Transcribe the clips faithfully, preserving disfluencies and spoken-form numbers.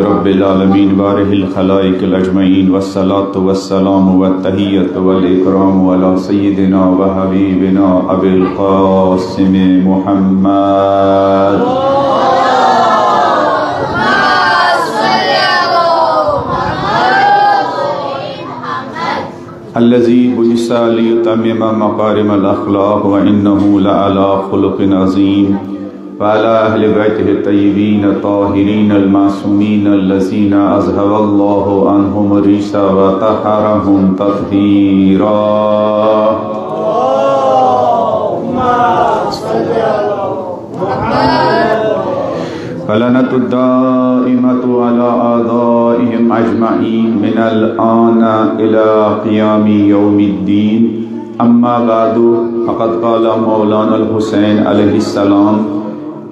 رب العالمين وارح الخلائق الأجمعين، والصلاة والسلام والتحية والإكرام على سيدنا وحبيبنا أبي القاسم محمد الذي بعث ليتمم مكارم الأخلاق وإنه لعلى خلق عظيم، وعلى أهل بيته الطيبين الطاهرين المعصومين الذين أذهب الله عنهم الرجس وطهرهم تطهيرا. فلعنة الدائمة على أعدائهم أجمعين من الآن إلى قيام يوم الدين. أما بعد، فقد قال مولانا الحسين عليه السلام: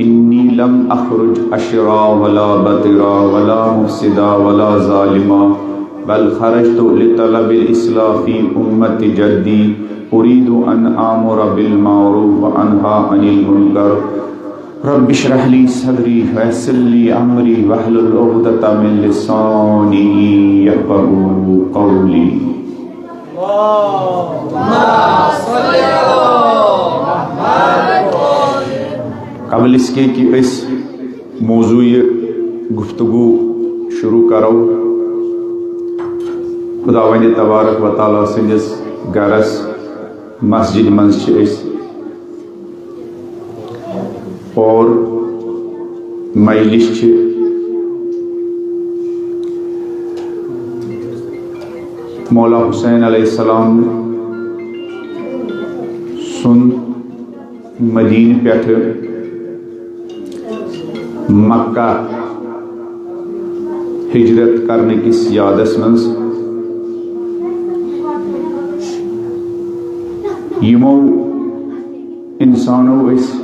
إني لم أخرج أشرا ولا بطرا ولا مفسدا ولا ظالما، بل خرجت لطلب الإصلاح في أمة جدي، أريد أن آمر بالمعروف وأنهى عن المنكر. رب اشرح لي صدري ويسر لي أمري واحلل عقدة من لساني يفقهوا قولي. قبل اس کے کہ أسۍ موضوع گفتگو شروع کرو، خداوند تبارک و تعالیٰ سٕنٛدِس گرس مسجد منٛز چھِ أسۍ اور مجلس چھِ مولا حسین علیہ السلام سُنٛد مدینہ پٮ۪ٹھٕ مکہ ہجرت کرنہٕ کِس یادس منٛز۔ یِمو انسانو أسۍ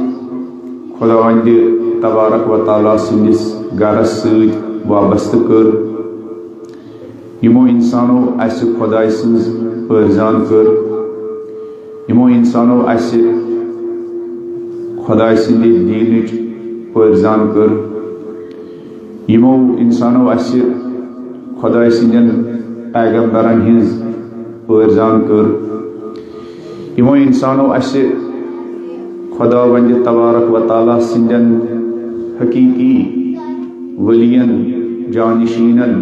خداوندِ تبارک و تعالیٰ سٕنٛدِس گرس سۭتۍ وابستہٕ کٔر، یِمو انسانو اسہِ خداے سٕنٛز پٲرزان کٔر، یِمو انسانو اسہِ خداے سٕنٛدِ دیٖنٕچ پٲرزان کٔر، یِمو انسانو اسہِ خداے سٕنٛدٮ۪ن پیغمبرن ہٕنٛز پٲرزان کٔر، یِمو انسانو اسہِ خداوندِ تبارک و تعالیٰ سٕنٛدٮ۪ن حقیقی ولین، جانشینن،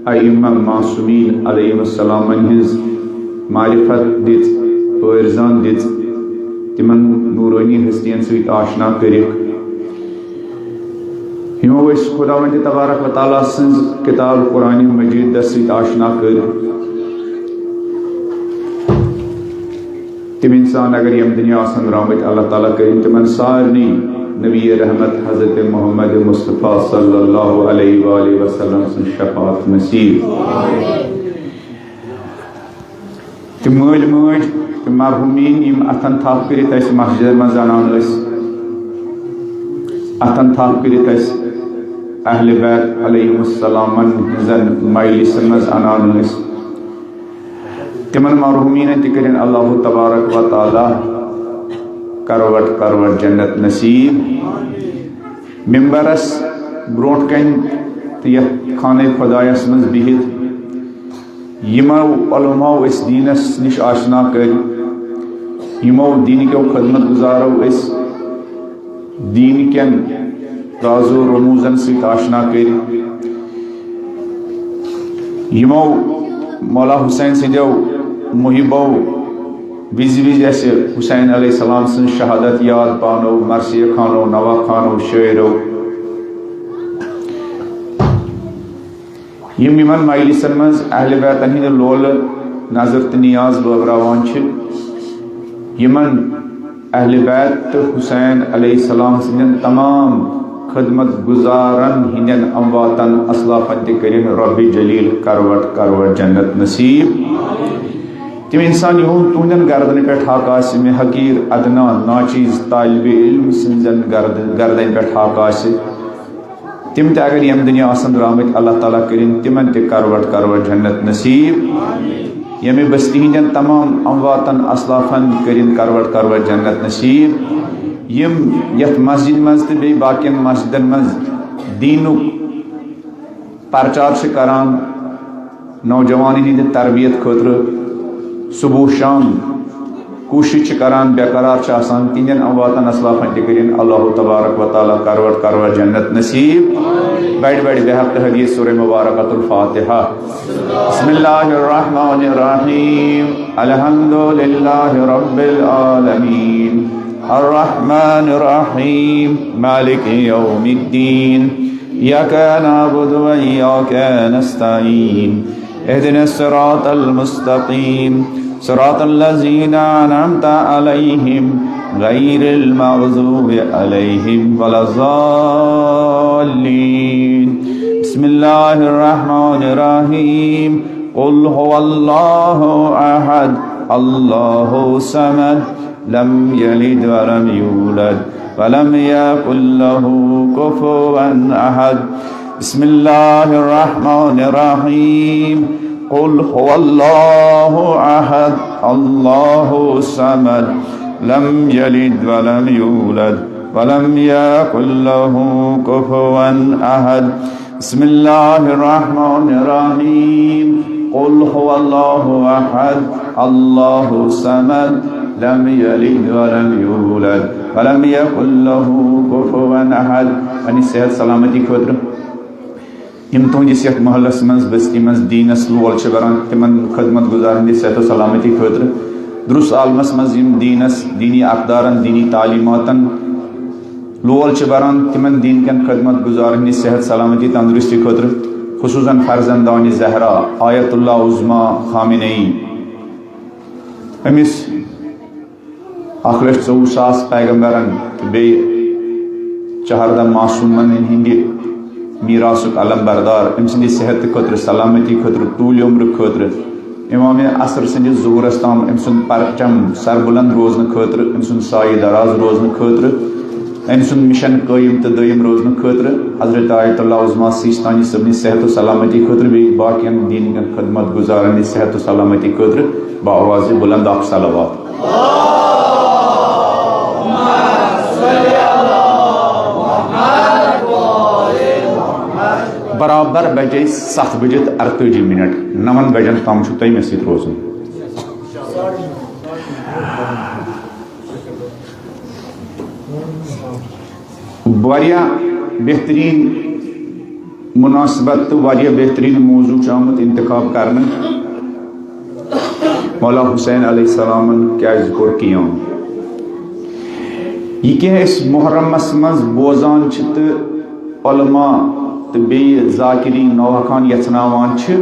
ائمہ معصومین علیہم السلامن ہٕنٛز معرفت دِژ، پٲرزان دِژ، تِمن نورانی ہستین سۭتۍ آشنا کٔرِکھ۔ یِمو أسۍ خداوند تبارک و تعالیٰ سٕنٛز کتاب قرآن مجیدس سۭتۍ آشنا کٔر۔ تِم انسان اگر ییٚمہِ دُنیا آسن درٛامٕتۍ، اللہ تعالیٰ کٔرِن تِمن سارنٕے نبی رحمت حضرت محمد مصطفیٰ صلی اللہ علیہ وآلہ وسلم سٕنٛز شفاعت نصیب۔ تِم مٲلۍ مٲج، تِم مرحوٗمیٖن، یِم اتھن تھپھ کٔرِتھ اسہِ مسجدن منٛز انان ٲسۍ، اتھن تھپھ کٔرِتھ اسہِ اہل بیت علیہم السلامن ہٕنٛزن مجلسن منٛز انان ٲسۍ، تِمن مرحوٗمیٖنن تہِ کٔرِن اللہ تبارک و تعالیٰ کروٹ کروٹ جنت نصیب۔ ممبرس برونٛٹھ کنہِ تہٕ یتھ خانہ خدایس منٛز بِہِتھ یِمو علماو أسۍ دیٖنس نِش آشنا کٔرۍ، یِمو دیٖنکیو خدمت گزارو أسۍ دیٖن کٮ۪ن راز و رموزن سۭتۍ آشنا کٔرۍ، یِمو مولا حسین سٕنٛدیو محبو وِزِ وِزِ اسہِ حسین علیہ السلام سٕنٛز شہادت یاد پانو، مرثیہ خانو، نوحہ خانو، شٲعرو، یِم یِمن مجلسن منٛز اہل بیتن ہٕنٛدِ لولہٕ نظر تہٕ نیاز بٲگراوان چھِ، یِمن اہل بیت تہٕ حسین علیہ السلام سٕنٛدٮ۪ن تمام خدمت گزارن ہٕنٛدٮ۪ن امواتن اسلافن تہِ کٔرِن رۄبِ جلیل کروٹ کروٹ جنت نصیب۔ تِم انسان یِہُنٛد تُہنٛدٮ۪ن گردنہٕ پٮ۪ٹھ حق آسہِ، مےٚ حقیٖر ادنا ناچیز طالبِ علم سٕنٛزٮ۪ن گردن گردنہٕ پٮ۪ٹھ حق آسہِ، تِم تہِ اگر ییٚمہِ دُنیا آسن درٛامٕتۍ، اللہ تعالیٰ کٔرِن تِمن تہِ کروٹ کروٹ جنت نصیب۔ ییٚمہِ بستی ہٕنٛدٮ۪ن تمام امواتن اسلافن کٔرِن کروٹ کروٹ جنت نصیب۔ یِم یتھ مسجد منٛز تہٕ بیٚیہِ باقین مسجدن منٛز دیٖنُک پرچار چھِ کران نوجوانن ہٕنٛدِ تربیت خٲطرٕ، صبح شام کوٗشِش چھِ کران، بے قرار چھِ آسان، تِہنٛدٮ۪ن امواتن اسلافن تہِ کٔرِن اللہ تبارک و تعالیٰ کروٹ کروٹ جنت نصیب۔ بڑِ بڑِ بحق حدیث سورہ مبارکۃ الفاتحہ۔ بسم اللہ الرحمن الرحیم۔ الحمد للہ رب العالمین۔ الرحمن الرحیم۔ مالک یوم الدین۔ إياك نعبد وإياك نستعين۔ اهدنا الصراط المستقيم، صراط الذين أنعمت عليهم، غير المغضوب عليهم ولا الضالين. بسم الله الرحمن الرحيم. قل هو الله أحد، الله الصمد، لم يلد ولم يولد، ولم يكن له كفوا أحد. بسم الله الرحمن الرحيم. قل هو الله أحد، الله الصمد، لم يلد ولم يولد، ولم يكن له كفوا أحد. بسم الله الرحمن الرحيم. قل هو الله أحد، الله الصمد، لم يلد ولم يولد، ولم يكن له كفوا أحد. پننہِ صحت سلامتی خٲطرٕ، یِم تُہنٛدِس یَتھ محلس منٛز، بستی منٛز دیٖنس لول چھِ بران، تِمن خدمت گزارن ہٕنٛدِ صحت و سلامتی خٲطرٕ، درُس عالمس منٛز یِم دیٖنس، دیٖنی اقدارن، دیٖنی تعلیٖماتن لول چھِ بران، تِمن دیٖن کٮ۪ن خدمت گزارن ہٕنٛدِ صحت سلامتی تندرستی خٲطرٕ، خصوصاً فرزندانِ زہرا آیت اللہ عظمیٰ خامنہ ای، أمِس اکھ لچھ ژوٚوُہ ساس پیغمبرن تہٕ بیٚیہِ چہاردہ معصومن ہٕنٛدِ میراثُک علم بردار، أمۍ سٕنٛدِ صحت خٲطرٕ، سلامتی خٲطرٕ، طوٗلہِ عمرٕ خٲطرٕ، امام عصر سٕنٛدِس ظہورس تام أمۍ سُنٛد پرچم سربلند روزنہٕ خٲطرٕ، أمۍ سُنٛد سایہِ دراز روزنہٕ خٲطرٕ، أمۍ سُنٛد مِشن قٲیِم تہٕ دٲیِم روزنہٕ خٲطرٕ، حضرت آیت اللہ عظمیٰ سیستانی صٲبنہِ صحت و سلامتی خٲطرٕ، بیٚیہِ باقین دیٖن کٮ۪ن خدمت گزارن ہٕنٛدِ صحت و سلامتی خٲطرٕ بآواز بلند اکھ صلوات۔ برابر بجے ستھ بجِتھ ارتٲجی منٹ، نَوَن بجن تام چھُو تۄہہِ مےٚ سۭتۍ روزُن۔ واریاہ بہترین مناسبت تہٕ واریاہ بہترین موضوع چھُ آمُت انتخاب کرنہٕ۔ مولا حسین علیہ السلامن کیازِ کوٚر قیام؟ یہِ کینٛہہ أسۍ محرمس منٛز بوزان چھِ تہٕ علماء تہٕ بیٚیہِ ذاکرین نوحہٕ خان یژھناوان چھِ،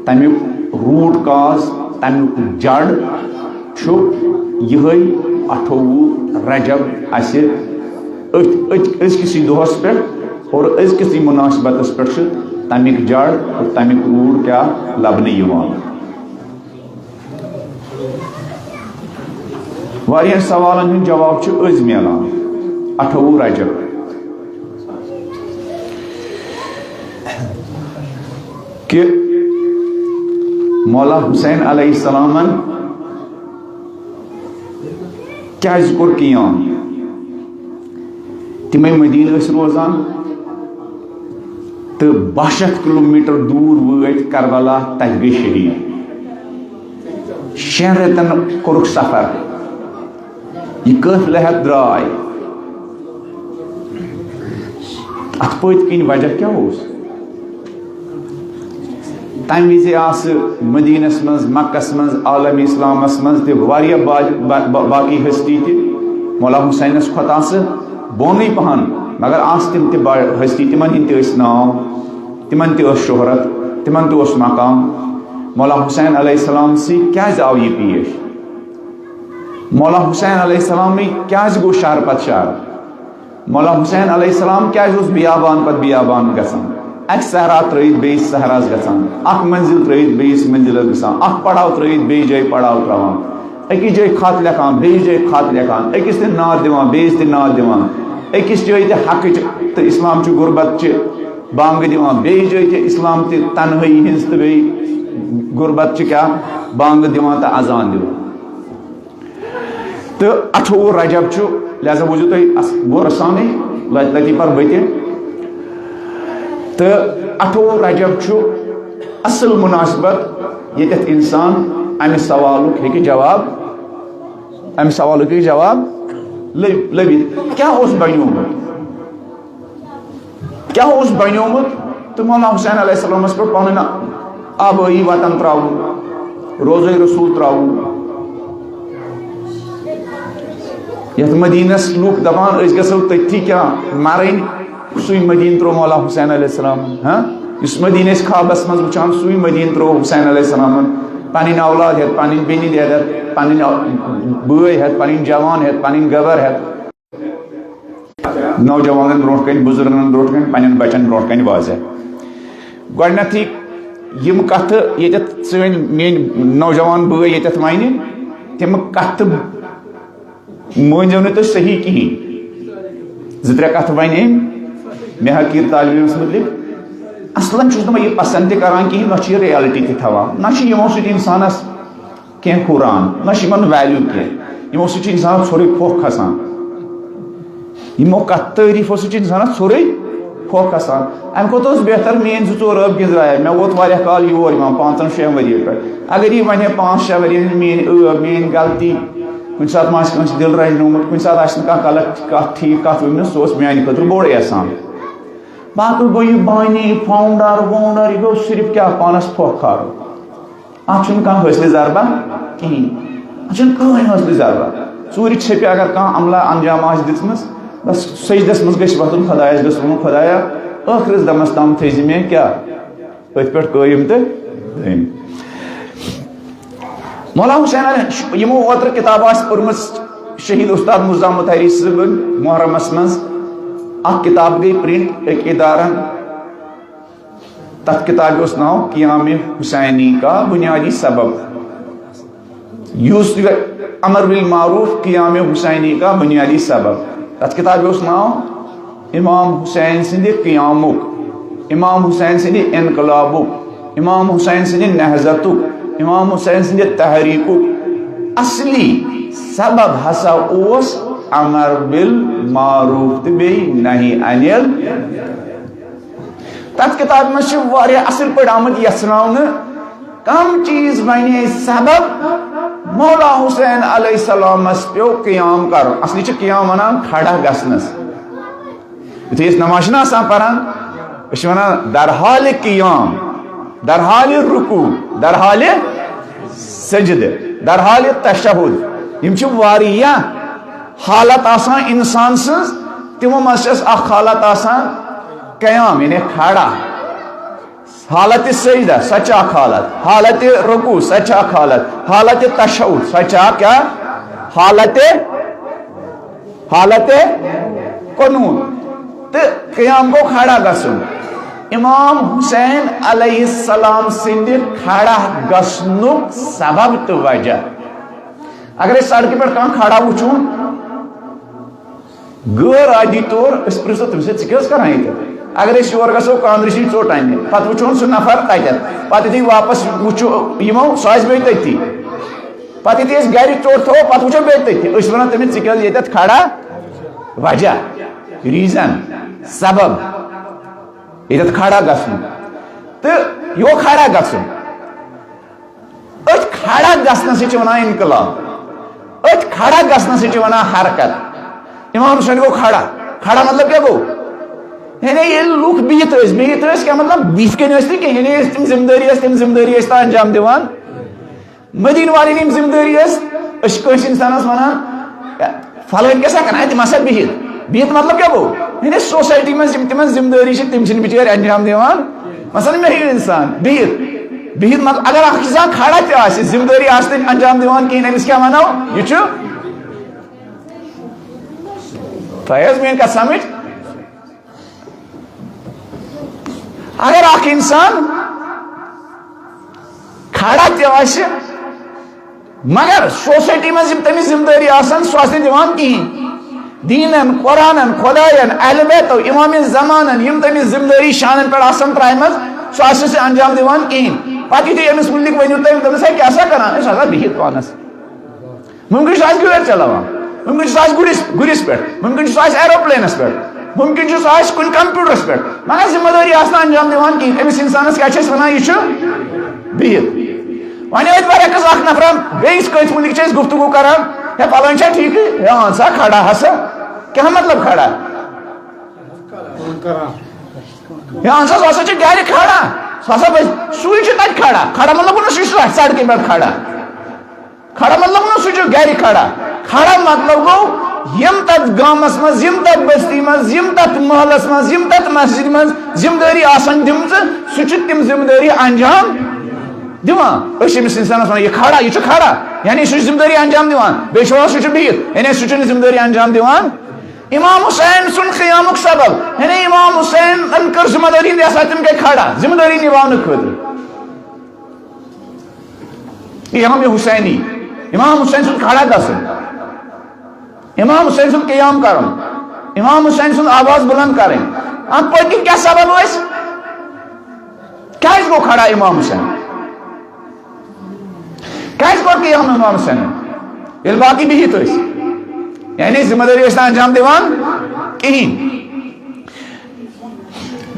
تمیُک root cause، تمیُک جڑ چھُ یِہوٚے اَٹھووُہ رجب اَسہِ أتھۍ، أتھۍ، أزکِسٕے دۄہس پٮ۪ٹھ اور أزکِسٕے مناسبتس پٮ۪ٹھ چھُ تمیُک جڑ اور تمیُک root کیٛاہ لبنہٕ یِوان۔ واریاہن سوالن ہُنٛد جواب چھُ أزۍ میلان، اَٹھووُہ رجب، کہِ مولا حسین علیہ السلامن کیازِ کوٚر قیام؟ تِمے مدیٖنہٕ ٲسۍ روزان تہٕ باہ شیٚتھ کلومیٹر دوٗر وٲتۍ کربلا، تتہِ گٔے شہیٖد۔ شٮ۪ن رٮ۪تن کوٚرُکھ سفر۔ یہِ قٲفلہٕ ہٮ۪تھ درٛاے۔ اتھ پٔتۍ کِنۍ وجہ کیٛاہ اوس؟ تمہِ وِزِ آسہٕ مدیٖنس منٛز، مکس منٛز، عالم اسلامس منٛز تہِ واریاہ با-، با-، با-، باقی ہستی تہِ۔ مولا حسینس کھۄتہٕ آسہٕ بۄنٕے پہن، مگر آسہٕ تِم تہِ با-، ہستی، تِمن ہٕنٛدۍ تہِ ٲسۍ ناو، تِمن تہِ ٲس شہرت، تِمن تہِ اوس مقام۔ مولا حسین علیہ السلام سۭتۍ کیازِ آو یہِ پیش؟ مولا حسین علیہ السلام کیازِ گوٚو شہر پتہٕ شہر؟ مولا حسین علیہ السلام کیازِ اوس بیابان پتہٕ بیابان گژھان؟ اکہِ صحرا ترٲوِتھ بیٚیِس صحراہس گژھان، اکھ منزل ترٲوِتھ بیٚیِس منزلس گژھان، اکھ پڑاو ترٲوِتھ بیٚیِس جایہِ پڑاو تراوان، أکِس جایہِ خط لیکھان، بیٚیِس جایہِ خط لیکھان، أکِس تہِ نعت دِوان، بیٚیِس تہِ نعت دِوان، أکِس جایہِ تہِ حقٕچ تہٕ اسلام چھُ غربت چہِ بانگہٕ دِوان، بیٚیِس جایہِ تہِ اسلام تہِ تنہٲیی ہٕنٛز تہٕ بیٚیہِ غربت چہِ کیٛاہ بانگہٕ دِوان تہٕ اذان دِوان۔ تہٕ اَٹھووُہ رجب چھُ، لہذا بوٗزِو تُہۍ اَس-، غورٕ سانٕے، لَتہِ لَتہِ پَرٕ بہٕ تہِ۔ تہٕ اَٹھووُہ رجب چھُ اصل مناسبت، ییٚتٮ۪تھ انسان امہِ سوالُک ہیٚکہِ جواب، امہِ سوالُک ہیٚکہِ جواب لٔب-، لٔبِتھ۔ کیٛاہ اوس بنیومُت؟ کیٛاہ اوس بنیومُت؟ تہٕ مولانا حسین علیہ السلامس پٮ۪ٹھ پنُن آبٲیی وطن ترٛاوُن، روضہ رسول ترٛاوُن، یتھ مدینس لوٗکھ دپان، أسۍ گژھو تٔتھی کیٛاہ مرٕنۍ، سُے مدیٖنہٕ ترٛوو مولا حسین علیہ السلامن۔ ہاں، یُس مدیٖنہٕ أسۍ خوابس منٛز وٕچھان، سُے مدیٖنہٕ ترٛوو حسین علیہ السلامن۔ پنٕنۍ اولاد ہٮ۪تھ، پنٕنۍ بیٚنہِ ہٮ۪تھ، پنٕنۍ بٲے ہٮ۪تھ، پنٕنۍ جوان ہٮ۪تھ، پنٕنۍ گبر ہٮ۪تھ، نوجوانن برونٛٹھ کنہِ، بزرگن برونٛٹھ کنہِ، پننٮ۪ن بچن برونٛٹھ کنہِ واضح۔ گۄڈنیتھٕے یِم کتھٕ ییٚتٮ۪تھ سٲنۍ میٲنۍ نوجوان بٲے ییٚتٮ۪تھ ونہِ، تِم کتھٕ مٲنۍزیو نہٕ تُہۍ صحیح کِہیٖنۍ۔ زٕ ترٛےٚ کتھٕ ونہِ أمۍ مےٚ حقیٖر طالب علمس مُتعلق۔ اصلن چھُس نہٕ بہٕ یہِ پسند تہِ کران کِہیٖنۍ، نہ چھُ یہِ ریالٹی تہِ تھاوان، نہ چھُ یِمو سۭتۍ انسانس کینٛہہ ہُران، نہ چھُ یِمن ویلیو کینٛہہ۔ یِمو سۭتۍ چھُ انسانس ژھورُے پھۄکھ کھسان۔ یِمو کتھ تعریٖفو سۭتۍ چھُ انسانس ژھورُے پھۄکھ کھسان۔ امہِ کھۄتہٕ اوس بہتر میٲنۍ زٕ ژور رٲب گِنٛزرایہِ۔ مےٚ ووت واریاہ کال یور یِوان، پانٛژن شٮ۪ن ؤرین پٮ۪ٹھ۔ اگر یہِ وۄنۍ پانٛژھ شےٚ ؤرین ہٕنٛز میٲنۍ ٲب، میٲنۍ غلطی، کُنہِ ساتہٕ ما آسہِ کٲنٛسہِ دِل رنجنومُت، کُنہِ ساتہٕ آسہِ نہٕ کانٛہہ غلط کتھ ٹھیٖک کتھ ؤنمٕژ، سُہ اوس میانہِ خٲطرٕ بوٚڑ احسان۔ باقٕے گوٚو یہِ بانی، فاؤنڈر وونڈر، یہِ گوٚو صرف کیٛاہ، پانس پھۄکھ کھارُن۔ اتھ چھُنہٕ کانٛہہ حٲصلِ ضربہ کِہیٖنۍ۔ اتھ چھُنہٕ کٕہٕنۍ حٲصلِ ضربہ۔ ژوٗرِ ژھیٚپہِ اگر کانٛہہ عملہ انجام آسہِ دِژمٕژ، بس سجدس منٛز گژھِ وۄتھُن، خۄدایس گژھِ ونُن، خۄدایا، ٲخرس دمس تام تھٲیزِ مےٚ کیٛاہ؟ أتھۍ پٮ۪ٹھ قٲیِم تہٕ دٲیِم۔ مولا حسین علیہ، یِمو اوترٕ کتاب آسہِ پٔرمٕژ شہید استاد مرزا مطہری صٲبن محرمس منٛز۔ اکھ کتاب گٔے پرنٹ أکۍ ادارن، تتھ کتابہِ اوس ناو قیام حسینی کا بنیادی سبب۔ یُس یہِ امر بالمعروف قیام حسینی کا بنیادی سبب۔ تتھ کتابہِ اوس ناو امام حسین سٕنٛدِ قیامُک، امام حسین سٕنٛدِ انقلابُک، امام حسین سٕنٛدِ نہضتُک، امام حسین سٕنٛدِ تحریکُک اصلی سبب ہسا اوس امر بالمعروف تہٕ بیٚیہِ نہی انل۔ تتھ کتابہِ منٛز چھِ واریاہ اصل پٲٹھۍ آمُت یژھناونہٕ، کم چیز بنے سبب مولا حسین علیہ السلامس پیو قیام کرُن۔ اصلی چھِ قیام ونان کھڑا گژھنس۔ یُتھُے أسۍ نماز چھِنہ آسان پران، أسۍ چھِ ونان در حال قیام، در حال رکوع، در حال سجدٕ، در حال تشہد۔ یِم چھِ واریاہ حالت آسان انسان سٕنٛز، تِمو منٛز چھِ اَسہِ اکھ حالت آسان قیام، یعنی کھڑا۔ حالت سجدہ، سۄ چھِ اکھ حالت۔ حالت رکوع، سۄ چھِ اکھ حالت۔ حالت تشہد، سۄ چھِ اکھ کیٛاہ؟ حالت، حالت قنوت۔ تہٕ قیام گوٚو کھڑا گژھُن۔ امام حسین علیہ السلام سٕنٛدِ کھڑا گژھنُک سبب تہٕ وجہ۔ اگر أسۍ سڑکہِ پٮ۪ٹھ کانٛہہ کھڑا وٕچھون، غٲر عادی طور أسۍ پرٛژھو تٔمِس، "ہے، ژٕ کیٛاہ حظ کران ییٚتہِ؟" اگر أسۍ یور گژھو کانٛگرِ چھِ ژوٚٹ اَننہِ، پتہٕ وٕچھون سُہ نفر تَتٮ۪تھ، پتہٕ یُتھُے واپس وٕچھو، یِمو، سُہ آسہِ بیٚیہِ تٔتھی۔ پتہٕ یُتھُے أسۍ گرِ ژوٚٹ تھاوو، پتہٕ وٕچھو بیٚیہِ تٔتھی۔ أسۍ چھِ وَنان تٔمِس، "ژٕ کیٛاہ حظ ییٚتٮ۪تھ کھڑا؟" وجہ، ریٖزن، سبب، ییٚتٮ۪تھ کھڑا گژھُن۔ تہٕ یہِ گوٚو کھڑا گژھُن۔ أتھۍ کھڑا گژھنَسٕے چھِ وَنان انقلاب۔ أتھۍ کھڑا گژھنَسٕے چھِ وَنان حرکت۔ امام حسین گوٚو کھڑا۔ کھڑا مطلب کیٛاہ گوٚو؟ یعنی ییٚلہِ لُکھ بِہِتھ ٲسۍ، بِہِتھ ٲسۍ کیٛاہ مطلب؟ بِہِتھ کَنہِ ٲسۍ نہٕ کینٛہہ، یعنی ٲسۍ تِم ذمہٕ دٲری، ٲسۍ تِم ذمہٕ دٲری ٲسۍ تہٕ انجام دِوان۔ مدیٖنہٕ والٮ۪ن یِم ذمہٕ دٲری ٲسۍ، أسۍ چھِ کٲنٛسہِ اِنسانَس وَنان، "فلٲنۍ کیٛاہ سا کَران، تِم ہسا بِہِتھ۔" بِہِتھ مطلب کیٛاہ گوٚو؟ یعنی سوسایٹی منٛز یِم تِمَن ذمہٕ دٲری چھِ، تِم چھِنہٕ بِچٲرۍ انجام دِوان۔ مثلاً مےٚ ہیوٗ اِنسان بِہِتھ، بِہِتھ مطلب اگر اَکھ اِنسان کھڑا تہِ آسہِ، ذمہٕ دٲری آسہِ نہٕ انجام دِوان کِہیٖنۍ، أمِس کیٛاہ وَنو؟ یہِ چھُ، تۄہہِ حظ میٛٲنۍ کَتھ سَمٕجھ؟ اگر اکھ انسان کھڑا تہِ آسہِ، مگر سوسایٹی منٛز یِم تٔمِس ذمہٕ دٲری آسن، سُہ آسہِ نہٕ دِوان کِہیٖنۍ۔ دیٖنن، قرآنن، خۄداین، اہل بیتو، امام زمانن، یِم تٔمِس ذمہٕ دٲری شانن پٮ۪ٹھ آسن ترٛایمژ، سُہ آسہِ نہٕ سُہ انجام دِوان کِہیٖنۍ۔ پتہٕ یُتھُے أمِس مُتعلق ؤنِو تٔمۍ، دوٚپمَس، "ہے، کیٛاہ سا کران؟ أسۍ ہسا بِہِتھ پانس۔" ممکن چھُ آسہِ گٲڑۍ چلاوان، ممکن چھُ آسہِ گُرِس، گُرِس پٮ۪ٹھ، ممکن چھُ آسہِ ایروپلینس پٮ۪ٹھ۔ ممکن چھُ سُہ آسہِ کُنہِ کمپیوٹرس پٮ۪ٹھ، مگر ذمہ دٲری آسہِ نہٕ انجام دِوان کِہیٖنۍ۔ أمِس انسانس کیٛاہ چھِ أسۍ ونان؟ یہِ چھُ بِہِتھ۔ وۄنۍ ٲدۍ برعکس اکھ نفرا بیٚیِس کٲنٛسہِ مُتعلِق چھِ أسۍ گفتگو کران، ہے فلٲنۍ چھا ٹھیٖکٕے؟ ہے اہن سا کھڑا ہسا۔ کیٛاہ مطلب کھڑا؟ ہے اہن سا سُہ ہسا چھُ گرِ کھڑا، سُہ ہسا پزِ، سُے چھُ تتہِ کھڑا۔ کھڑا مطلب گوٚو نہٕ سُہ چھُ سڑکہِ پٮ۪ٹھ کھڑا۔ کھڑا مطلب نہٕ سُہ چھُ گرِ کھڑا۔ کھڑا مطلب گوٚو، یِم تتھ گامس منٛز، یِم تتھ بستی منٛز، یِم تتھ محلس منٛز، یِم تتھ مسجدِ منٛز ذمہٕ دٲری آسن دِمژٕ، سُہ چھُ تِم ذمہٕ دٲری انجام دِوان۔ أسۍ چھِ أمِس انسانس ونان، یہِ کھڑا، یہِ چھُ کھڑا، یعنی سُہ چھُ ذمہٕ دٲری انجام دِوان۔ بیٚیہِ چھِ ونان، سُہ چھُ بِہِتھ، یعنی سُہ چھُنہٕ ذمہٕ دٲری انجام دِوان۔ امام حسین سُنٛد قیامُک سبب، یعنی امام حسینن کٔر ذمہٕ دٲری، یہِ ہسا تِم گٔے کھڑا، ذمہٕ دٲری نِباونہٕ خٲطرٕ۔ قیام حسینی، امام حسین سُنٛد کھڑا گژھُن، امام حسین سُنٛد قیام کرُن، امام حسین سُنٛد آواز بلند کرٕنۍ۔ اتھ پٔتۍ کِنۍ کیٛاہ سبب ٲسۍ؟ کیٛازِ گوٚو کھڑا امام حسین؟ کیٛازِ کوٚر قیام امام حسین؟ ییٚلہِ باقٕے بِہِتھ ٲسۍ، یعنی ذمہٕ دٲری ٲسۍ نہٕ انجام دِوان کِہیٖنۍ۔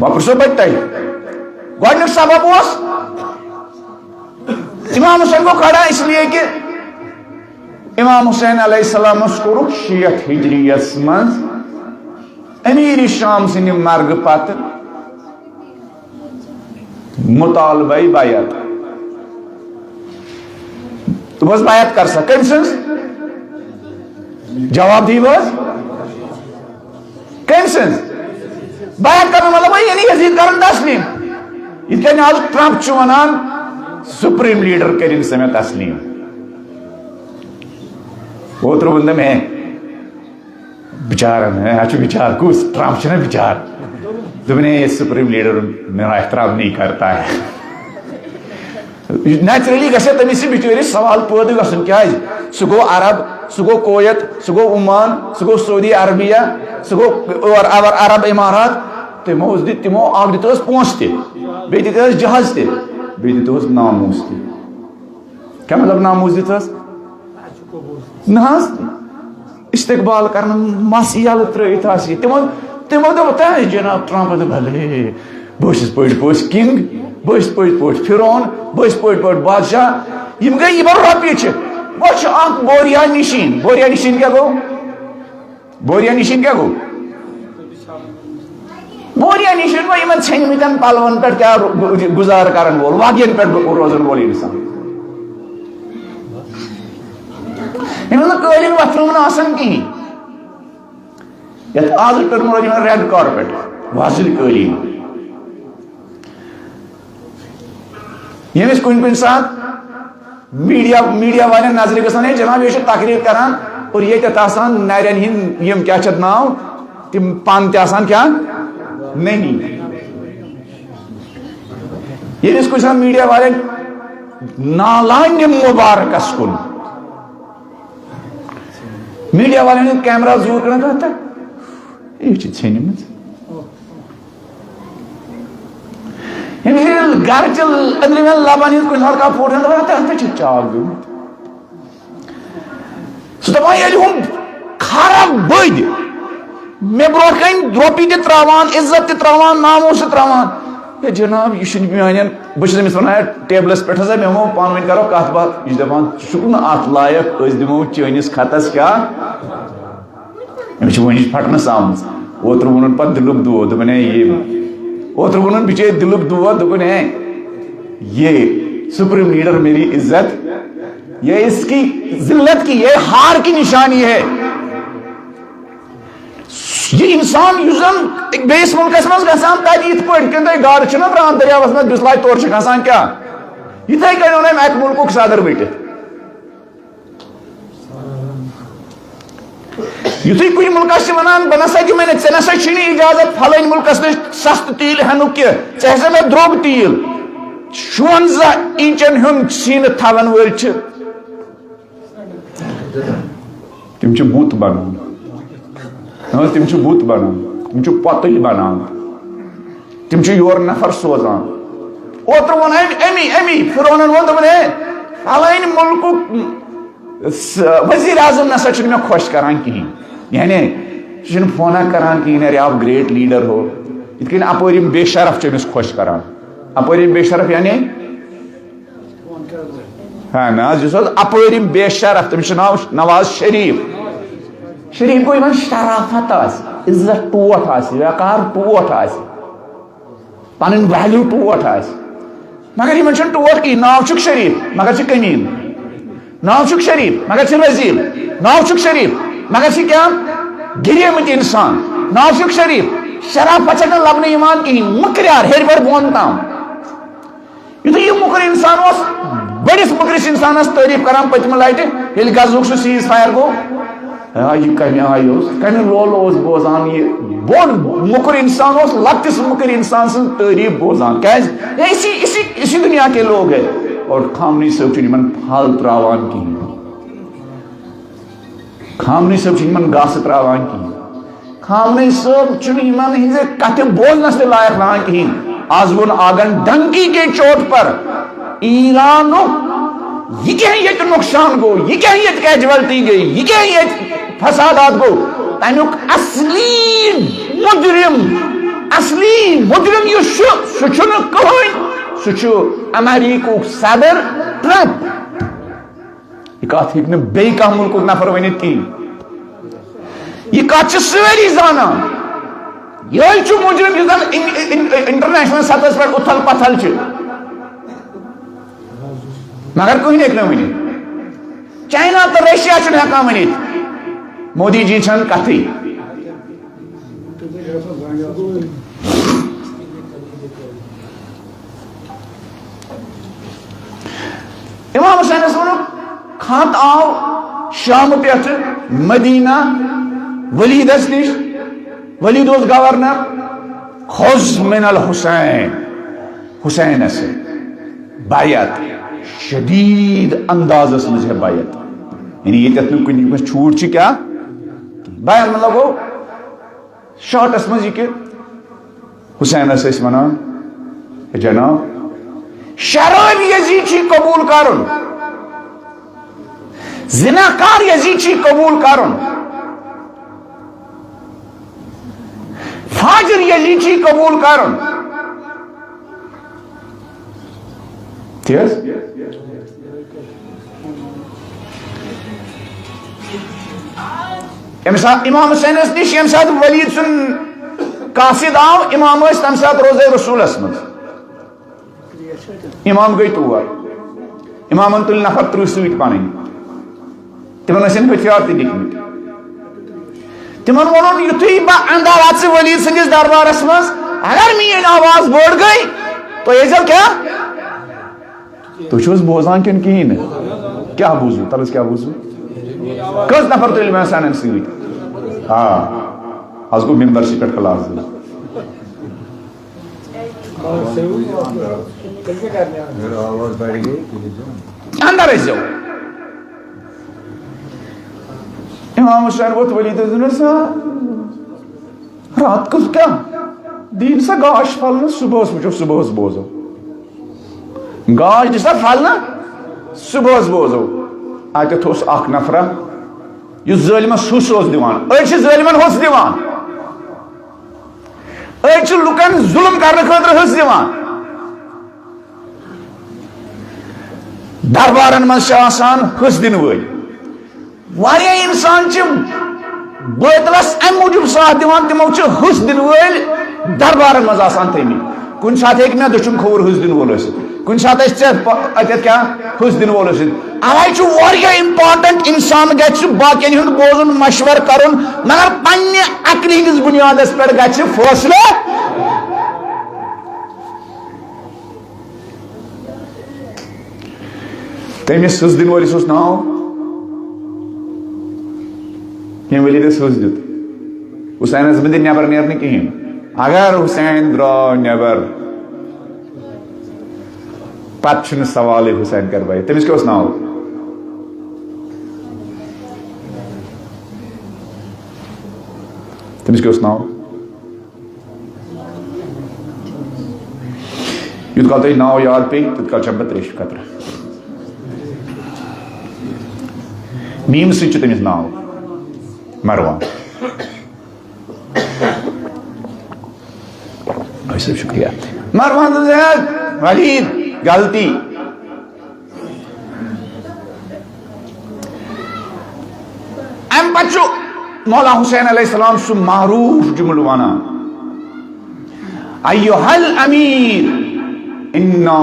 وۄنۍ پرژھو بہٕ تۄہہِ، گۄڈٕنیُک سبب اوس، امام حسین گوٚو کھڑا اس لیے کہ امام حسین علیہ السلامس کوٚرُکھ شیٹھ ہجری یس منٛز امیر شام سٕنٛدِ مرگہٕ پتہٕ مطالبہ بیعت۔ دوٚپُس، بیعت کر سا۔ کٔمۍ سٕنٛز؟ جواب دِیِو حظ۔ کٔمۍ سٕنٛز؟ بیعت کرُن مطلب گوٚو یعنی یزید کرُن تسلیم۔ یِتھ کٔنۍ آز ٹرمپ چھُ ونان، سپریم لیڈر کٔرِن سا مےٚ تسلیم۔ اوترٕ ووٚن تٔمۍ، ہے، بِچارن، ہے، اَتھ چھُ بِچار، کُس؟ ٹرمپ چھُنہ بِچار۔ دوٚپُن، ہے، یہ سپریم لیڈر میرا احترام نہیں کرتا ہے۔ نیچرلی گژھِ تٔمِس یہِ بِچٲرِس سوال پٲدٕ گژھُن، کیٛازِ؟ سُہ گوٚو عرب، سُہ گوٚو کویت، سُہ گوٚو عمان، سُہ گوٚو سعودی عربیہ، سُہ گوٚو اور، اور عرب امارات۔ تِمو اوس دِ-، تِمو اکھ دِتہٕ ٲس پونٛسہٕ تہِ، بیٚیہِ دِتہٕ ٲس جہاز تہِ، بیٚیہِ دِتہٕ اوس ناموس تہِ۔ کیٛاہ مطلب ناموس دِتہٕ ٲس؟ نہ حظ، استقبال کرنہٕ مس یلہٕ ترٲیِتھ آسہِ یہِ۔ تِمو، تِمو دوٚپ، تۄہہِ جناب ٹرمپ دوٚپ، بھلے، بہٕ چھُس پٔٹۍ پٲٹھۍ کنگ، بہٕ چھُس پٔٹۍ پٲٹھۍ فرعون، بہٕ چھُس پٔٹۍ پٲٹھۍ بادشاہ۔ یِم گٔے، یِمن رۄپیہِ چھِ۔ وۄنۍ چھُ اکھ بوریا نشین۔ بوریا نشین کیٛاہ گوٚو؟ بوریا نشین کیٛاہ گوٚو؟ بوریا نشین گوٚو یِمن ژھیٚنمٕتٮ۪ن پلون پٮ۪ٹھ کیٛاہ رو-، گُزارٕ کرن وول، وادین پٮ۪ٹھ روزن وول انسان۔ یِمن نہٕ قٲلیٖن وۄتھرومُت آسان کِہیٖنۍ۔ یتھ آز ٹٔرمٕژ یِمن ریڈ کارپیٹ، وۄزٕلۍ قٲلیٖن۔ ییٚمِس کُنہِ کُنہِ ساتہٕ میٖڈیا، میٖڈیا والٮ۪ن نظرِ گژھان، ہے جناب، یہِ چھُ تقریر کران اور ییٚتٮ۪تھ آسان نرٮ۪ن ہِنٛدۍ یِم کیٛاہ چھِ اَتھ ناو، تِم پن تہِ آسان کیٛاہ؟ نٔنی۔ ییٚلہِ أسۍ کُنہِ ساتہٕ میٖڈیا والٮ۪ن نالانہِ مُبارکس کُن، میٖڈیا والٮ۪ن ہُنٛد کیمرا زوٗر کران، دَپان، ہتا، یہِ چھِ ژھیٚنمٕژ۔ ییٚمہِ وِزِ گرٕ چہِ أنٛدرِمٮ۪ن لبن ہٕنٛز کُنہِ ساتہٕ کانٛہہ پھوٚٹ ہن، دَپان، تَتھ پٮ۪ٹھ چھِ چاکھ گٔمٕتۍ۔ سُہ دَپان، ییٚلہِ ہُم خراب بٔدۍ مےٚ برونٛٹھ کَنہِ رۄپیہِ تہِ ترٛاوان، عزت تہِ ترٛاوان، ناموس تہِ ترٛاوان۔ ہے جناب، یہِ چھُنہٕ میٛانٮ۪ن، بہٕ چھُس أمِس وَنان، ہے، ٹیبلَس پٮ۪ٹھ ہسا بیٚہمو، پانہٕ ؤنۍ کَرو کَتھ باتھ۔ یہِ چھُ دَپان، ژٕ چھُکھ نہٕ اَتھ لایق، أسۍ دِمو چٲنِس خطس کیٛاہ؟ أمِس چھِ وٕنِچ پھٹنس آمٕژ۔ اوترٕ ووٚنُن پتہٕ دِلُک دود، دوٚپُن، ہے، یہِ۔ اوترٕ ووٚنُن بِچٲرۍ دِلُک دود، دوٚپُن، ہے، یہ سپریم لیڈر میری عزت، یہ اس کی ذلت کی، یہ ہار کی نشانی ہے۔ یہِ انسان یُس زن بیٚیِس مُلکس منٛز گژھان، تتہِ یِتھ پٲٹھۍ کِنہٕ تۄہہِ گاڈٕ چھِنہ ترٛاوان دٔریاوس منٛز بسلاے، تورٕ چھِ کھسان کیٛاہ؟ یِتھے کٔنۍ اوٚن أمۍ اکہِ مُلکُک صدر ؤٹِتھ۔ یُتھُے کُنہِ مُلکَس چھِ وَنان، بہٕ نسا دِمَے نہٕ، ژےٚ نسا چھُے نہٕ اِجازت پھلٲنۍ مُلکَس نِش سَستہٕ تیٖل ہٮ۪نُک کینٛہہ، ژےٚ ہٮ۪ژے مےٚ درٛوگ تیٖل۔ شُوَنزاہ اِنچَن ہُنٛد سیٖنہٕ تھاوَن وٲلۍ چھِ۔ تِم چھِ بُت بَنان۔ ہاں، تِم چھِ بُت بَنان۔ تِم چھِ پۄتٕلۍ بَنان۔ تِم چھِ یورٕ نفر سوزان۔ اوترٕ ووٚن أمۍ، أمی، أمی، فرعونن ووٚن، دوٚپُن، ہے، فلٲنۍ مُلکُک س-، وزیر اعظم نسا چھُنہٕ مےٚ خۄش کران کِہیٖنۍ۔ یعنی، یہِ چھُنہٕ فونہ کران کِہیٖنۍ، ارے آپ گریٹ لیڈر ہو۔ یِتھ کٔنۍ اپٲرۍ یِم بے شرف چھِ أمِس خۄش کران۔ اپٲرۍ یِم بے شرف یعنی، ہاں، نہ حظ، یُس حظ اپٲرۍ یِم بے شرف، تٔمِس چھُ ناو نواز شریف۔ شریف گوٚو یِمن شرافت آسہِ، عزت ٹوٹھ آسہِ، وقار ٹوٹھ آسہِ، پنٕنۍ ویلیو ٹوٹھ آسہِ۔ مگر یِمن چھُنہٕ ٹوٹھ کِہیٖنۍ، ناو چھُکھ شریف مگر چھِ کمیٖن، ناو چھُکھ شریف مگر چھِ رزیٖل، ناو چھُکھ شریف مگر چھِ کیٛاہ؟ گِریمٕتۍ اِنسان۔ ناو چھُکھ شریف، شرافت چھَکھ نہٕ لبنہٕ یِوان کِہیٖنۍ، مُکریار ہیٚرِ پٮ۪ٹھ بۄن تام۔ یُتھُے یہِ مُکُر اِنسان اوس، بٔڑِس مُکرِس اِنسانَس تعٲریٖف کران پٔتمہِ لَٹہِ، ییٚلہِ غزہُک سُہ سیٖز فایَر گوٚو، آ، یہِ کَمہِ آیہِ اوس، کَمہِ لولہٕ اوس بوزان یہِ؟ بوٚڑ مُکُر اِنسان اوس لۄکٹِس مُکرِ اِنسان سٕنٛز تعٲریٖف بوزان۔ کیٛازِ؟ یہ اسی، اسی، اسی دنیا کے لوگ ہیں۔ اور خامنہٕ صٲب چھُنہٕ یِمَن پھل ترٛاوان کِہیٖنۍ۔ خامنہٕ صٲب چھُنہٕ یِمَن گاسہٕ ترٛاوان کِہیٖنۍ۔ خامنہٕ صٲب چھُنہٕ یِمَن ہٕنٛزِ کَتھِ بوزنَس تہِ لایق روزان کِہیٖنۍ۔ آز ووٚن آگن ڈنکی کے چوٹ پر ایرانُک یہِ کیٛاہ ییٚتہِ نۄقصان گوٚو، یہِ کیٛاہ ییٚتہِ کیجوَلٹی گٔے، یہِ کیٛاہ ییٚتہِ فسادات گوٚو، تَمیُک اصلی مُجرِم، اصلی مُجرِم یُس چھُ، سُہ چھُنہٕ کٕہٕنۍ، سُہ چھُ امریکہُک صدر ٹرمپ۔ یہِ کتھ ہیٚکہِ نہٕ بیٚیہِ کانٛہہ مُلکُک نفر ؤنِتھ کِہیٖنۍ۔ یہِ کتھ چھِ سٲری زانان۔ یِہوٚے چھُ مُجرِم یُس زن اِن-، اِن-، اِن-، انٹرنیشنل سطحس پٮ۪ٹھ اُتھل پتھل چھِ۔ مگر کٕہٕنۍ ہیٚکہِ نہٕ ؤنِتھ۔ چاینا تہٕ رشیا چھُنہٕ ہٮ۪کان ؤنِتھ۔ مودی جی چھَنہٕ کتھٕے۔ امام حسینس ووٚنُکھ، خط آو شامہٕ پٮ۪ٹھٕ مدینہ ولیدس نِش، ولید اوس گورنر، خذ من الحسین، حسینس سۭتۍ بیعت، شدید اندازس منٛز ہے بیعت، یعنی ییٚتٮ۪تھ نہٕ کُنہِ منٛز چھوٗٹ چھِ کیٛاہ، بیعت مطلب گوٚو شارٹس منٛز یہِ کہِ حسینس ٲسۍ ونان، "ہے جناب، شرٲبۍ یزید چھی قبول کرُن، زناکار یزید چھی قبول کرُن، فاجر یزید چھی قبول کرُن۔" تی حظ؟ ییٚمہِ ساتہٕ امام حسینس نِش، ییٚمہِ ساتہٕ ولید سُنٛد قاصد آو، امام ٲسۍ تَمہِ ساتہٕ روزے رسولس منٛز۔ امام گٔے تور، امامن تُلۍ نفر ترٕٛہ سۭتۍ پنٕنۍ۔ تِمن ٲسِن ہتھیار تہِ نِکمٕتۍ۔ تِمن ووٚنُن، یُتھُے بہٕ اندر اژٕ ولید سٕنٛدِس دربارس منٛز، اگر میٲنۍ آواز بٔڑ گٔے، تُہۍ ٲسۍزیو کیٛاہ؟ تُہۍ چھِو حظ بوزان کِنہٕ کِہیٖنۍ نہٕ؟ کیٛاہ بوٗزوٕ؟ تَلہٕ حظ کیٛاہ بوٗزوٕ؟ کٔژ نفر تُلۍ مےٚ سانٮ۪ن سۭتۍ؟ آ، از گوٚو ممبرسٕے پٮ۪ٹھ خلاف ضلع۔ اندر ٲسۍزیو۔ امام حسین ووٚتھ ؤلِتھ حظ دوٚپنَس، "رات کُس کیٛاہ؟ دِیِن سا گاش پھلنہٕ، صُبحَس وٕچھو، صُبحَس بوزو۔ گاش دِ سا پھلنہٕ، صُبحَس بوزو۔" اَتٮ۪تھ اوس اکھ نفرا، یُس ظٲلمَس حُس اوس دِوان۔ أڑۍ چھِ ظٲلمَن حُس دِوان۔ أڑۍ چھِ لُکن ظلم کرنہٕ خٲطرٕ حصہٕ دِوان۔ دربارن منٛز چھِ آسان حصہٕ دِنہٕ وٲلۍ۔ واریاہ انسان چھِ بٲطلس امہِ موٗجوٗب ساتھ دِوان، تِمو چھِ حصہٕ دِنہٕ وٲلۍ دربارن منٛز آسان تھٲومٕتۍ۔ کُنہِ ساتہٕ ہیٚکہِ مےٚ دٔچھُن کھووُر حصہٕ دِنہٕ وول ٲسِتھ، کُنہِ ساتہٕ آسہِ ژےٚ پ-، اَتٮ۪تھ کیٛاہ حصہٕ دِنہٕ وول ٲسِتھ۔ اوے چھُ واریاہ important، انسان گژھِ باقین ہُنٛد بوزُن، مشورٕ کرُن، مگر پننہِ عقلہِ ہٕنٛدِس بنیادس پٮ۪ٹھ گژھِ فٲصلہٕ۔ تٔمِس حصہٕ دِنہٕ وٲلِس اوس ناو، ییٚمۍ ؤلِدس حصہٕ دیُت، حسینس منٛز نٮ۪بر نیرنہٕ کِہیٖنۍ۔ اگر حسین درٛاو نٮ۪بر، پتہٕ چھُنہٕ سوالٕے حسین کربایہِ۔ تٔمِس کیٛاہ اوس ناو؟ تٔمِس کیٛاہ اوس ناو؟ یوٗت کال تۄہہِ ناو یاد پیٚیہِ، تیوٗت کال چھَنہٕ بہٕ ترٛیشہِ قطرٕ۔ میٖم سۭتۍ چھُ تٔمِس ناو مروان۔ شکریہ۔ مروان زید، ولید، غلطی۔ امہِ پتہٕ چھُ مولا حسین علیہ السلام سُہ معروف جملہٕ ونان، ایھا الامیر، انا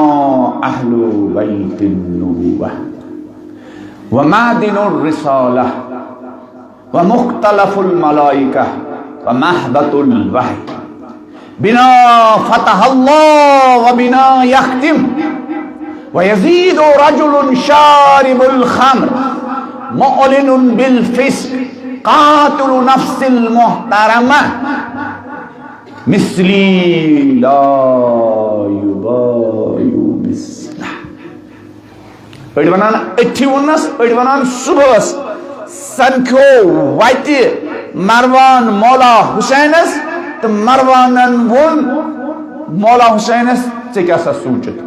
اہل بیت النبوہ و معدن الرسالہ و مختلف الملائکہ و مہبط الوحی، بنا فتح اللہ و بنا یختم، و یزید رجل شارب الخمر، معلن بالفسق، قاتل نفس المحترمہ، مثلی لا یباع مثلہ۔ أڑۍ ونان أتھی ووٚننس، أڑۍ ونان صبحس۔ سمکھیو وتہِ مروان مولا حسینس، تہٕ مروانن ووٚن مولا حسینس، "ژےٚ کیٛاہ سا سوٗنٛچِتھ؟"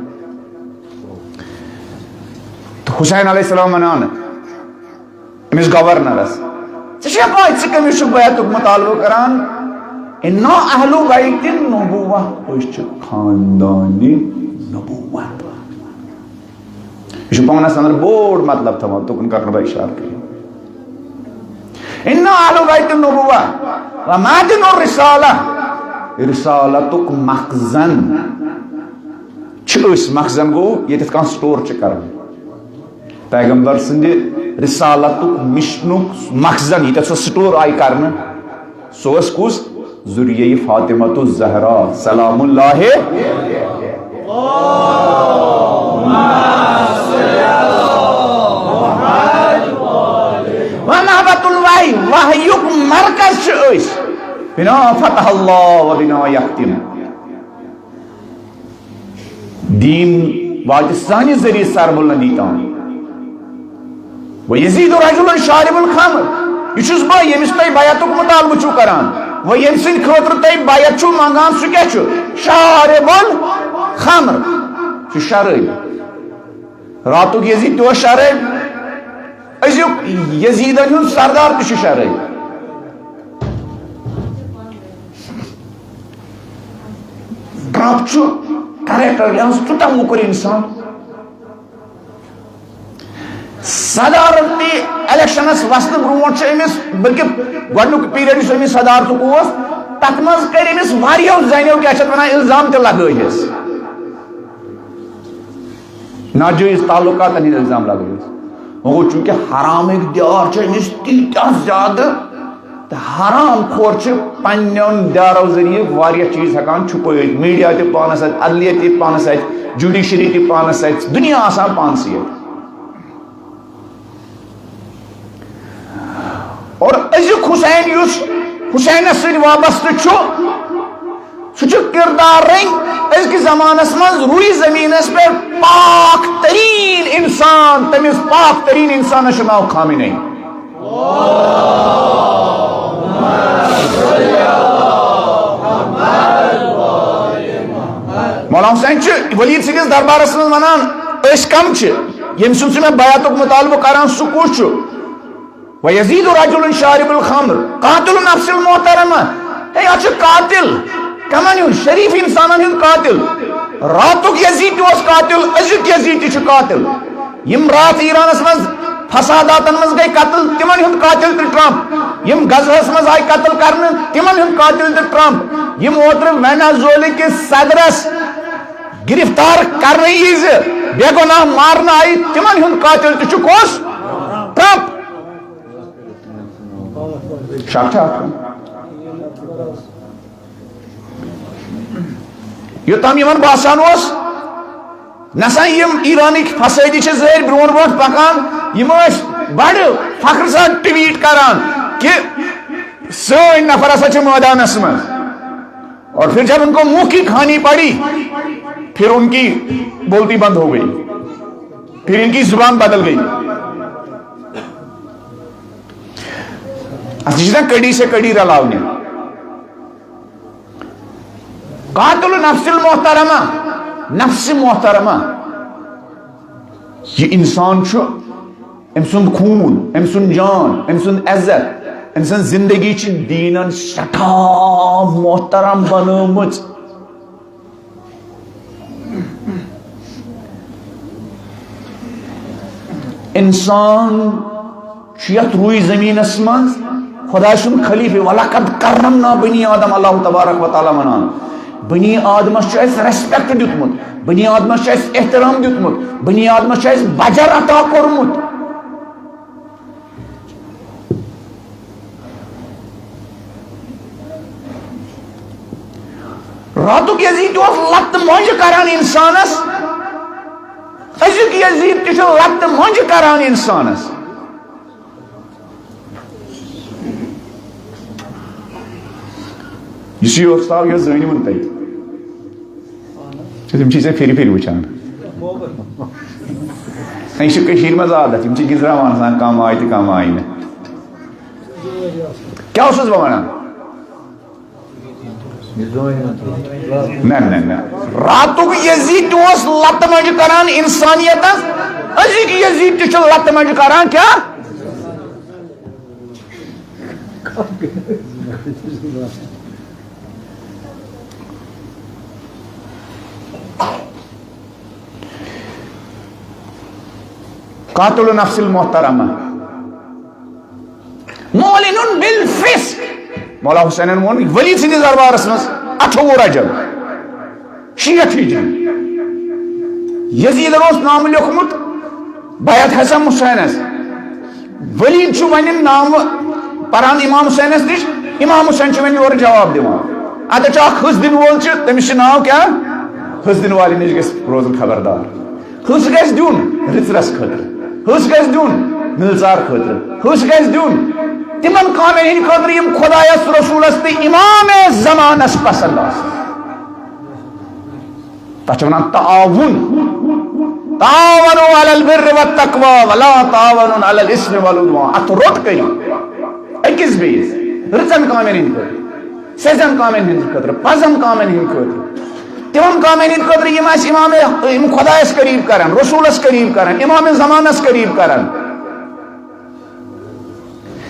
تہٕ حسین علیہ السلام ونان أمِس گورنرس، "ژےٚ چھےٚ پاے ژٕ کٔمِس چھُکھ بیعتُک مطالبہٕ کران؟ انا اہل بیت النبوہ، أسۍ چھِ خاندانِ نبوت۔" یہِ چھُ پانس اندر بوٚڑ مطلب تھاوان، تُکُن کرٕ نہٕ بہٕ اشارٕ کٔرِتھ۔ انا اہل بیت النبوہ و معدن الرسالہ، رسالتُک مخزن چھِ أسۍ۔ مخزن گوٚو ییٚتٮ۪تھ کانٛہہ سٹور چھِ کران۔ پیغمبر سٕنٛدِ رسالتُک، مشنُک مخزن، ییٚتٮ۪تھ سُہ سٹور آیہِ کرنہٕ۔ سُہ اوس کُس؟ ذریہ فاطمۃ الزہرا سلام اللہ۔ و مہبط الوحی، وحیُک مرکز چھِ أسۍ۔ بنا فتح اللہ و بنا یختم۔ دین واتہِ سانہِ ذٔریعہٕ سربلندی تام۔ و یزید رجل شارب الخمر، یہِ چھُس بہٕ، ییٚمِس تُہۍ بیعتُک مطالبہٕ چھِو کران۔ و ییٚمہِ سٕنٛدِ خٲطرٕ تُہۍ بیعت چھِو منٛگان، سُہ کیٛاہ چھُ؟ شارب الخمر، سُہ چھُ شرٲبۍ۔ راتُک یزید تہِ اوس شرٲبۍ، أزیُک یزیدن ہُنٛد سردار تہِ چھُ شرٲبۍ۔ ٹرمپ چھُ کریکٹر لحاظ تیوٗتاہ موٚکُر انسان۔ صدارتی الیکشنس وسنہٕ برونٹھ چھُ أمِس، بلکہِ گۄڈٕنیُک پیریڈ یُس أمِس صدارتُک اوس، تتھ منٛز کٔرۍ أمِس واریاہو زنیو، کیٛاہ چھِ اتھ ونان، الزام تہِ لگٲوِس۔ ناجٲیز تعلقاتن ہٕنٛدۍ الزام لگٲوِس۔ وۄنۍ گوٚو، چوٗنٛکہِ حرامٕکۍ دیار چھِ أمِس تیٖتیٛاہ زیادٕ، تہٕ حرام خور چھِ پننٮ۪ن دیارو ذٔریعہٕ واریاہ چیٖز ہٮ۪کان چھُپٲوِتھ۔ میٖڈیا تہِ پانس اَتھِ، عدلیہ تہِ پانس اَتھِ، جوڈیشری تہِ پانس اَتھِ، دُنیا آسان پانسٕے اَتھِ۔ اور أزیُک حسین، یُس حسینس سۭتۍ وابستہٕ چھُ، سُہ چھُ کردار رنگ أزکِس زمانس منٛز روی زمینس پٮ۪ٹھ پاک تریٖن انسان، تٔمِس پاک تریٖن انسانس چھُ ناو خامنہ ای۔ مولانا حسین چھُ ولید سٕنٛدِس دربارس منٛز ونان، "أسۍ کم چھِ؟ ییٚمہِ سُنٛد ژٕ مےٚ بیعتُک مطالبہٕ کران، سُہ کُس چھُ؟" ویزید رجل شارب الخمر، قاتل نفس المحترمہ۔ ہے، یہِ چھُ قاتل۔ کمن ہُنٛد؟ شریف انسانن ہُنٛد قاتل۔ راتُک یزید تہِ اوس قاتل، أزیُک یزید تہِ چھُ قاتل۔ یِم راتھ ایرانس منٛز فساداتن منٛز گٔے قتل، تِمن ہُنٛد قاتل تہِ ٹرمپ۔ یِم غزہس منٛز آیہِ قتل کرنہٕ، تِمن ہُنٛد قاتل تہِ ٹرمپ۔ یِم اوترٕ وینزویلا کِس صدرس گرفتار کرنہٕ یِیہِ زِ بے گۄناہ مارنہٕ آیہِ، تِمن ہُنٛد قاتل تہِ چھُ کُس؟ ٹرمپ۔ شک چھا اتھ کُن؟ یوٚتام یِمن باسان اوس، نسا یِم ایرانٕکۍ فسٲدی چھِ زٲہِر برونٛٹھ برونٛٹھ پکان، یِم ٲسۍ بڑٕ فخر سان ٹویٹ کران کہِ سٲنۍ نفر ہسا چھِ مٲدانس منٛز۔ اور پھر جب ان کو منہ کی کھانی پڑی، پھر ان کی بولتی بند ہو گئی، پھر ان کی زبان بدل گئی۔ اصلی چھِ آسان کڑی سے کڑی رلاونہِ۔ قاتل نفس المحترمہ، نفس محترمہ، یہِ انسان چھُ، أمۍ سُنٛد خوٗن، أمۍ سُنٛد جان، أمۍ سُنٛد عزت، أمۍ سٕنٛز زندگی چھِ دیٖنن سٮ۪ٹھاہ محترم بنٲومٕژ۔ انسان چھُ یتھ روی زمینس منٛز خۄداے سُنٛد خلیفہٕ۔ "ولقد کرمنا بنی آدم"، اللہ تبارک و تعالیٰ ونان، بنی آدمس چھُ اَسہِ respect دیُتمُت، بنی آدمس چھُ اَسہِ احترام دیُتمُت، بنی آدمس چھُ اَسہِ بجر عطا کوٚرمُت۔ راتُک یزید تہِ اوس لتہٕ مۄنجہِ کران انسانس، أزیُک یزید تہِ چھُ لتہٕ مۄنجہِ کران انسانس۔ یُس یہِ اوس تھاو، یہِ زٲنِوُن تۄہہِ۔ تِم چھِ ژےٚ پھِرِ پھِرِ وٕچھان۔ یہِ چھِ کٔشیٖرِ منٛز عادت، یِم چھِ گِنٛزراوان آسان کَم آیہِ تہٕ کَم آیہِ نہٕ۔ کیٛاہ اوسُس بہٕ وَنان؟ نہ، نہ، نہ۔ راتُک یزید تہِ اوس لتہٕ مۄنجہِ کران انسانیتس، أزیُک یزید تہِ چھُ لتہٕ مۄنجہِ کران کیٛاہ؟ قاتل نفس المحترمہ، معلن بالفسق۔ مولا حسینن ووٚن ولید سٕنٛدِس دربارس منٛز اَٹھووُہ رجب شیٹھ ہجری۔ یزیدن اوس نامہٕ لیوٚکھمُت بیعت حسن حسینس۔ ولید چھُ وۄنۍ نامہٕ پران امام حسینس نِش، امام حسین چھُ وۄنۍ یورٕ جواب دِوان۔ اتٮ۪تھ چھُ اکھ حٔس دِنہٕ وول چھُ، تٔمِس چھُ ناو کیٛاہ؟ حٔس دِنہٕ والہِ نِش گژھِ روزُن خبردار۔ حٔس گژھِ دیُن رٕژرس خٲطرٕ، حٔس گژھِ دیُن نلژار خٲطرٕ، حٔس گژھِ دیُن تِمن کامٮ۪ن ہٕنٛدِ خٲطرٕ یِم خۄدایس، رسولس تہٕ امام زمانس پسند آسن۔ تتھ چھِ ونان تعاون۔ تعاونوا علی البر والتقوی ولا تعاونوا علی الاثم والعدوان۔ اتھ روٚٹ کٔرِو أکِس بیٚیِس رٕژن کامٮ۪ن ہٕنٛدِ خٲطرٕ، سیٚزن کامٮ۪ن ہٕنٛدِ خٲطرٕ، پزن کامٮ۪ن ہٕنٛدِ خٲطرٕ، تِمن کامٮ۪ن ہٕنٛدِ خٲطرٕ یِم اَسہِ امام، یِم خۄدایس قریب کرن، رسولس قریب کرن، امام زمانس قریب کرن۔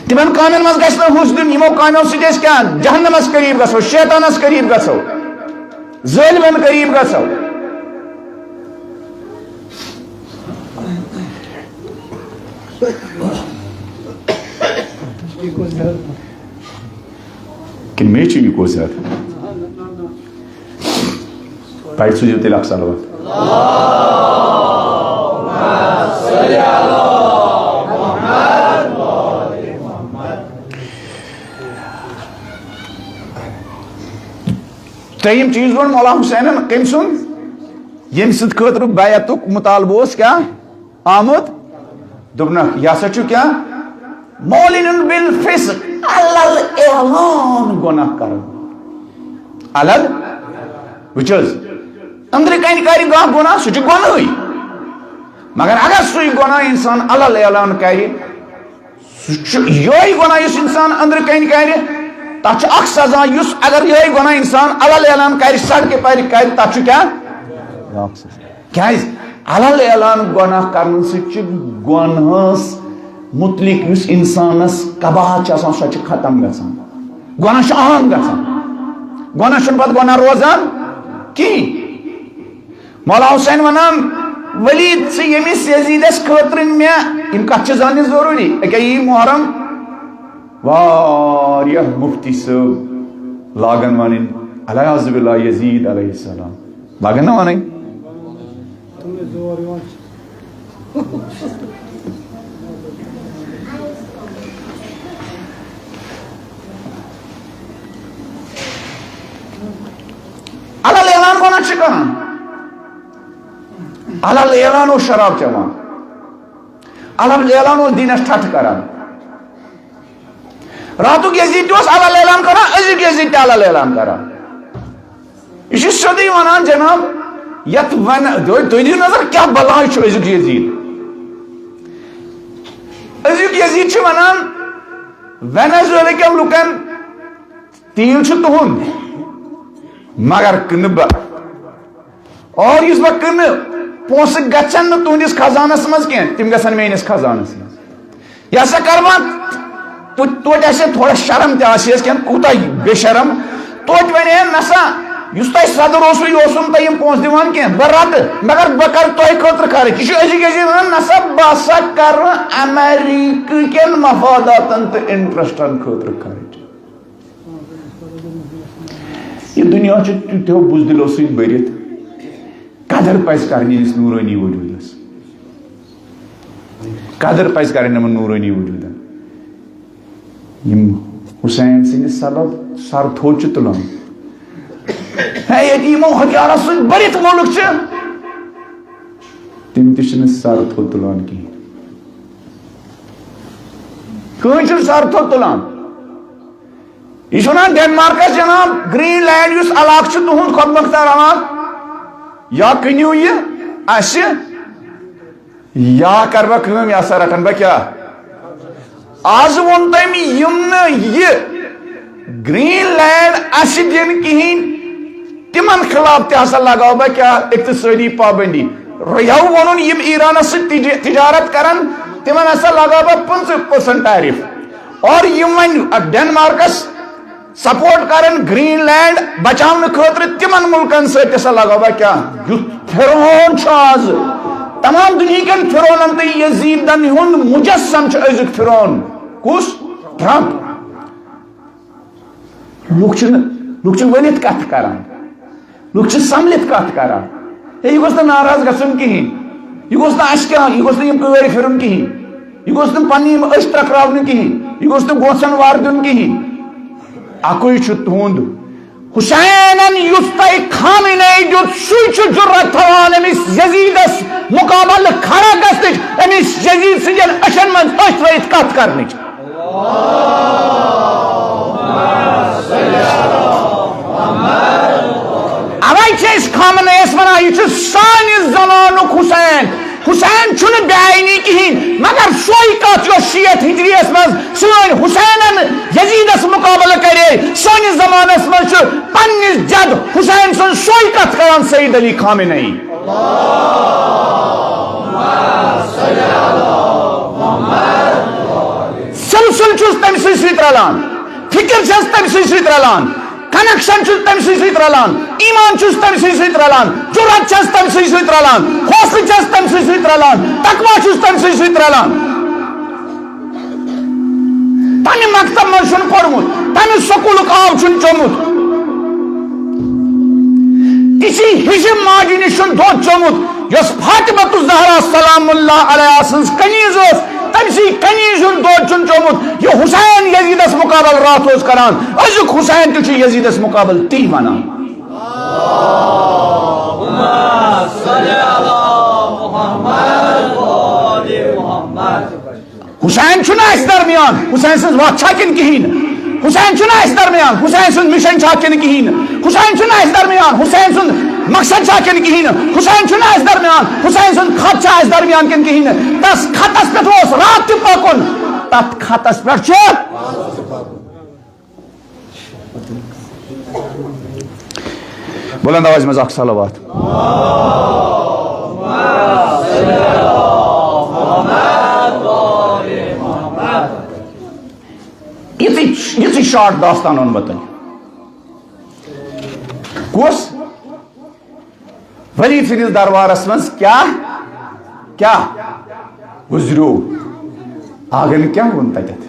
تِمن کامٮ۪ن منٛز گژھِ نہٕ حُس دیُن، یِمو کامیو سۭتۍ أسۍ کیٛاہ جہنمس قریب گژھو، شیطانس قریب گژھو، ظٲلمن قریب گژھو۔ کِنہٕ مے چھُ یہِ کُس زیادٕ؟ پَرِ سوٗزِو تیٚلہِ اَکھ صلوات۔ ترٛیٚیِم چیٖز ووٚن مولا حُسینن کٔمۍ سُنٛد؟ ییٚمہِ سٕنٛدِ خٲطرٕ بیعتُک مُطالبہٕ اوس کیٛاہ؟ آمُت، دوٚپنکھ، یہِ ہسا چھُ کیٛاہ؟ معلن بالفسق، علل اعلان گۄناہ کران۔ علل، وٕچھ حظ، أنٛدرٕ کنہِ کرِ کانٛہہ گۄناہ، سُہ چھُ گۄنہٕے۔ مگر اگر سُے گۄناہ انسان علل اعلان کرِ، سُہ چھُ یِہوٚے گۄناہ یُس انسان أنٛدرٕ کنہِ کرِ، تتھ چھُ اکھ سزا، یُس اگر یِہوٚے گۄناہ انسان علل اعلان کرِ، سڑکہِ پرِ کرِ، تتھ چھُ کیٛاہ؟ بیٛاکھ سزا۔ کیٛازِ؟ علل اعلان گۄناہ کرنہٕ سۭتۍ چھُ گۄنہَس مُتعلِق یُس اِنسانَس قباحت چھِ آسان، سۄ چھِ ختم گژھان۔ گۄناہ چھُ عام گژھان۔ گۄناہ چھُنہٕ پَتہٕ گۄناہ روزان کِہیٖنۍ۔ مولا حسین وَنان، "ولید، ژٕ ییٚمِس یزیٖدَس خٲطرٕ مےٚ"، یِم کَتھ چھِ زانٕنۍ ضروٗری۔ أکیٛاہ یی محرم، واریاہ مُفتی صٲب لاگن وَنٕنۍ، "العیاذ باللہ یزید علیہ السلام"۔ لاگن نہ وَنٕنۍ؟ علل اعلان گۄناہ چھِ کران۔ علل اعلان اوس شراب چٮ۪وان۔ علل اعلان اوس دیٖنَس ٹھٹھٕ کران۔ راتُک یزید تہِ اوس علل اعلان کران، أزیُک یزید تہِ علل اعلان کران۔ یہِ چھُ سیوٚدُے وَنان، جناب، یَتھ وَن-، تُہۍ، تُہۍ دِیِو نظر، کیٛاہ بلاے چھُ أزیُک یزید۔ أزیُک یزید چھُ وَنان، وینزویلا کٮ۪ن لُکَن، تیٖل چھُ تُہُنٛد، مگر کٕنہٕ بہٕ۔ اور یُس بہٕ کٕنہٕ، پونٛسہٕ گژھن نہٕ تُہٕنٛدِس خزانَس منٛز کینٛہہ، تِم گژھن میٛٲنِس خزانَس منٛز۔ یہِ ہسا کَرٕ بہٕ، تو-، توتہِ آسہِ ہے تھوڑا شرم تہِ آسہِ ہے کینٛہہ، کوٗتاہ بے شرم۔ توتہِ وَنہِ ہے، نسا، یُس تۄہہِ صدر اوسوٕ، یہِ اوسوٕ نہٕ تۄہہِ یِم پونٛسہٕ دِوان کینٛہہ، بہٕ رَٹہٕ، مگر بہٕ کَرٕ تۄہہِ خٲطرٕ خرٕچ۔ یہِ چھُ أزیُک یزیٖد وَنان، نہ سا، بہٕ ہسا کَرٕ نہٕ امریکہ کٮ۪ن مفاداتن تہٕ انٹرسٹن خٲطرٕ خرٕچ۔ یہِ دُنیا چھُ تیُتھ ہیوٗ بُزدِلو سۭتۍ بٔرِتھ، قدر پَزِ کَرٕنۍ أمِس نوٗرٲنی وجوٗدَس۔ قدر پَزِ کَرٕنۍ یِمَن نوٗرٲنی وجوٗدَن۔ یِم حسین سٕنٛدِ سبب سر تھوٚد چھِ تُلان۔ ہے، ییٚتہِ یِمو ہتھیارو سۭتۍ بٔرِتھ مُلک چھِ، تِم تہِ چھِنہٕ سر تھوٚد تُلان کِہیٖنۍ۔ کٕہٕنۍ چھُنہٕ سر تھوٚد تُلان۔ یہِ چھُ وَنان ڈینمارکَس جناب، گرین لینڈ یُس علاقہٕ چھُ تُہُنٛد خۄد مۄختار علاقہٕ، یا کٕنِو یہِ اَسہِ، یا کَرٕ بہٕ کٲم، یہِ ہسا رَٹَن بہٕ کیٛاہ؟ آز ووٚن تٔمۍ، یِم نہٕ یہِ گرین لینڈ اَسہِ دِن کِہیٖنۍ، تِمن خلاف تہِ ہسا لگاو بہٕ کیٛاہ؟ اقتصٲدی پابندی۔ یَوٕ ووٚنُن، یِم ایرانس سۭتۍ تج-، تجارت کرن، تِمن ہسا لگاو بہٕ پٕنٛژٕہ پٔرسنٹ ٹیرف۔ اور یِم وۄنۍ ڈینمارکس سپورٹ کرن گرین لینڈ بچاونہٕ خٲطرٕ، تِمن مُلکن سۭتۍ تہِ ہسا لگاو بہٕ کیٛاہ؟ یُتھ فرعون چھُ آز تمام دُنہیٖکٮ۪ن فرعونن تہٕ یزیدن ہُنٛد مجسم چھُ أزیُک فرعون۔ کُس؟ ٹرمپ۔ لُکھ چھِنہٕ، لُکھ چھِ ؤلِتھ کَتھٕ کَران، لُکھ چھِ سَملِتھ کَتھ کَران۔ ہے، یہِ گوٚژھ نہٕ ناراض گژھُن کِہیٖنۍ، یہِ گوٚژھ نہٕ اَسہِ کیٛاہ، یہِ گوٚژھ نہٕ یِم کٲرۍ پھِرُن کِہیٖنۍ، یہِ گوٚژھ نہٕ پَنٕنۍ یِم أچھ ترٛکراونہِ کِہیٖنۍ، یہِ گوٚژھ نہٕ گوژھَن وَر دیُن کِہیٖنۍ۔ اَکُے چھُ تُہُنٛد حسینن یُس تۄہہِ خامنہ ای دیُت، سُے چھُ جُرأت تھاوان أمِس یزیدس مُقابلہٕ کھڑا گژھنٕچ، أمِس یزید سٕنٛدٮ۪ن أچھن منٛز أچھ ترٲوِتھ کتھ کرنٕچ۔ اوے چھِ أسۍ خامنہ ایس ونان، یہِ چھُ سانہِ زمانُک حسین۔ حسین چھُنہٕ بے آئینی کِہیٖنۍ، مگر سۄے کتھ یۄس شیٹھ ہجری یس منٛز سٲنۍ حسینن یزیدس مقابلہٕ کرے، سٲنِس زمانس منٛز چھُ پننِس جد حسین سٕنٛز سۄے کتھ کران سید علی خامنہ ای۔ سلسلہٕ چھُس تٔمۍ سٕے سۭتۍ رلان، فکر چھَس تٔمۍ سٕے سۭتۍ رلان۔ کنیکشن چھُ تٔمۍ سٕے سۭتۍ رلان، ایمان چھُس تٔمۍ سٕے سۭتۍ رلان، جُرأت چھَس تٔمۍ سٕے سۭتۍ رلان، حوصلہٕ چھَس تٔمۍ سٕے سۭتۍ رلان، تقویٰ چھُس تٔمۍ سٕے سۭتۍ رلان۔ تَمہِ مکتب منٛز چھُنہٕ پوٚرمُت، تَمہِ سکوٗلُک آب چھُنہٕ چوٚمُت، تِژھِ ہِشہِ ماجہِ نِش چھُنہٕ دۄد چوٚمُت، یۄس فاطمہ الزہرا سلام اللہ علیہا سٕنٛز کنیز ٲس۔ تٔمۍ سٕے کنیز ہُنٛد دۄد چھُنہٕ چوٚمُت۔ یہِ حسین یزیدس مقابل راتھ اوس کران، أزیُک حسین تہِ چھُ یزیدس مقابل تی ونان۔ حسین چھُنہٕ اَسہِ درمیان، حسین سٕنٛز وَتھ چھا کِنہٕ کِہیٖنۍ؟ حسین چھُنہٕ اَسہِ درمیان، حسین سُنٛد مِشن چھا کِنہٕ کِہیٖنۍ؟ حسین چھُنہٕ اَسہِ درمیان، حسین سُنٛد مقصد چھا کِنہٕ کِہیٖنۍ؟ حسین چھُنہٕ اَسہِ درمیان، حسین سُنٛد خط چھا اَسہِ درمیان کِنہٕ کِہیٖنۍ؟ تَس خطس پٮ۪ٹھ اوس راتھ تہِ پَکُن، تَتھ خطس پٮ۪ٹھ چھُ۔ بلند آوازِ منٛز اکھ صلوات۔ یِژٕے، یِژٕے شارٹ داستان اوٚن مےٚ تۄہہِ۔ کُس؟ ولید سٕنٛدِس دربارس منٛز کیٛاہ، کیٛاہ گُزریو؟ آغن کیٛاہ ووٚن تتٮ۪تھ؟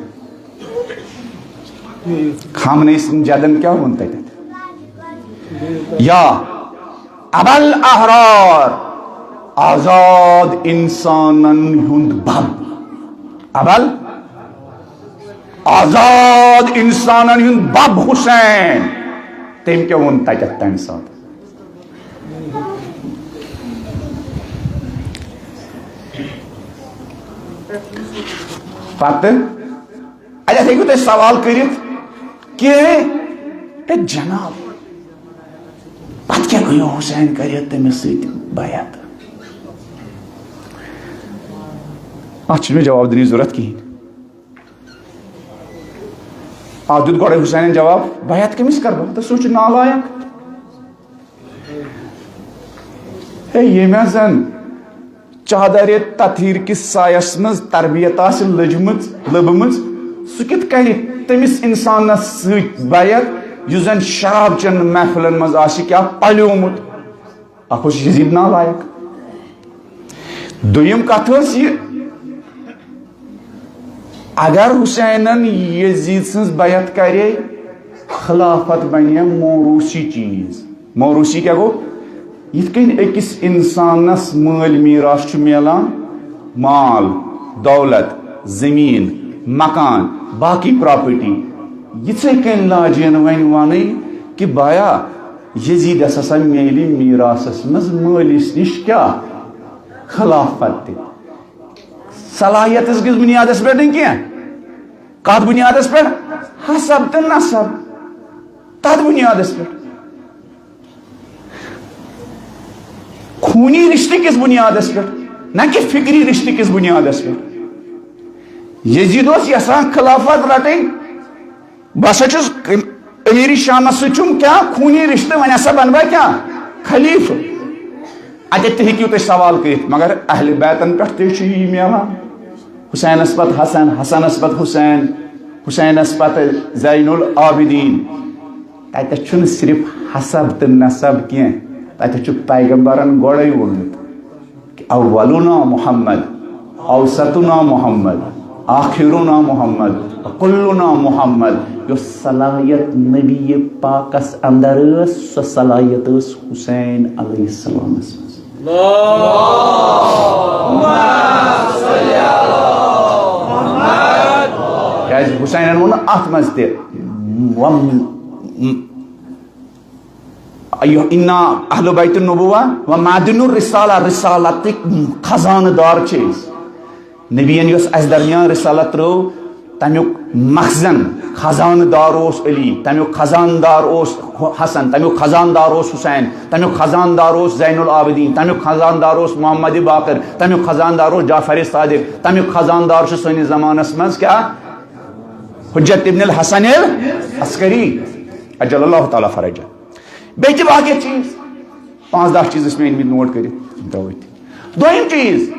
خامنہ ای سٕنٛدۍ جدن کیٛاہ ووٚن تتٮ۪تھ؟ یا ابل احرار، آزاد انسانن ہُنٛد بب، ابل آزاد انسانن ہُنٛد بب حسین، تٔمۍ کیٛاہ ووٚن تتٮ۪تھ تمہِ ساتہٕ؟ پتہٕ اتٮ۪تھ ہیٚکِو تُہۍ سوال کٔرِتھ کہِ، ہے جناب، پتہٕ کیٛاہ گوٚو حسین کرِ تٔمِس سۭتۍ بیعت؟ اتھ چھُنہٕ مےٚ جواب دِنٕچ ضروٗرت کِہیٖنۍ۔ اتھ دیُت گۄڈے حسینن جواب، بیعت کٔمِس کرٕ بہٕ؟ تہٕ سُہ چھُ نالایق۔ ہے، ییٚمۍ زن چادرِ تطہیر کِس سایس منٛز تربیت آسہِ لٔجمٕژ، لٔبمٕژ، سُہ کِتھ کٔنۍ تٔمِس انسانس سۭتۍ بیعت، یُس زن شراب چٮ۪ن محفلن منٛز آسہِ کیٛاہ پلیومُت، اکھ اوس یزید نالایق۔ دوٚیِم کتھ ٲس یہِ، اگر حسینن یزید سٕنٛز بیعت کرے، خلافت بنے موروثی چیٖز۔ موروثی کیٛاہ گوٚو؟ یِتھ کٔنۍ أکِس اِنسانَس مٲلۍ میٖراث چھُ میلان، مال، دولت، زٔمیٖن، مکان، باقٕے پراپرٹی، یِتھَے کٔنۍ لاجِن وۄنۍ وَنٕنۍ کہِ بایا، یزیٖدَس ہسا میلہِ میٖراثَس منٛز مٲلِس نِش کیٛاہ؟ خلافت تہِ۔ صلاحیتس کِس بُنیادَس پٮ۪ٹھ نہٕ کینٛہہ۔ کَتھ بُنیادَس پٮ۪ٹھ؟ حسب تہٕ نسب۔ تَتھ بُنیادَس پٮ۪ٹھ۔ خوٗنی رِشتہٕ کِس بُنیادَس پٮ۪ٹھ، نہ کہِ فِکری رِشتہٕ کِس بُنیادَس پٮ۪ٹھ۔ یزید اوس یَژھان خلافت رَٹٕنۍ۔ بہٕ ہسا چھُس امیٖر شامَس سۭتۍ چھُم کیٛاہ خوٗنی رِشتہٕ، وۄنۍ ہسا بَنہٕ بہٕ کیٛاہ؟ خلیٖفہٕ۔ اَتٮ۪تھ تہِ ہیٚکِو تُہۍ سوال کٔرِتھ، مگر اہلِ بیتَن پٮ۪ٹھ تہِ چھُ یی میلان۔ حسینَس پَتہٕ حسن، حسنَس پَتہٕ حسین، حسینَس پَتہٕ زین العابدین۔ تَتٮ۪تھ چھُنہٕ صرف حسب تہٕ نسب کینٛہہ، تَتٮ۪تھ چھُ پیغمبرَن گۄڈَے ووٚنمُت۔ اولنا محمد، اوسطنا محمد، آخرنا محمد، کلنا محمد۔ یۄس صلاحیت نبی پاکس اندر ٲس، سۄ صلاحیت ٲس حسین علیہ السلامس منٛز۔ کیازِ حسینن ووٚن اتھ منٛز تہِ، وم-، ایو انا اہل بیت النبوہ و معدن الرسالہ، رسالتٕکۍ خزانہٕ دار چھِ أسۍ۔ نبیَن یۄس اَسہِ درمیان رسالت ترٲو، تَمیُک مخزن خزانہٕ دار اوس علی، تَمیُک خزانہٕ دار اوس حسن، تَمیُک خزانہٕ دار اوس حسین، تَمیُک خزانہٕ دار اوس زین العابدین، تَمیُک خزانہٕ دار اوس محمد باقر، تَمیُک خزانہٕ دار اوس جعفر صادق، تَمیُک خزانہٕ دار چھُ سٲنِس زمانس منٛز کیٛاہ؟ حجت ابن الحسن العسکری، عجل اللہ تعالیٰ فرجہ۔ بیٚیہِ تہِ واقعہ چیٖز، پانٛژھ دَہ چیٖز ٲسۍ مےٚ أنۍ مٕتۍ نوٹ کٔرِتھ، تِم ترٛٲوۍ أتھۍ۔ دوٚیِم چیٖز،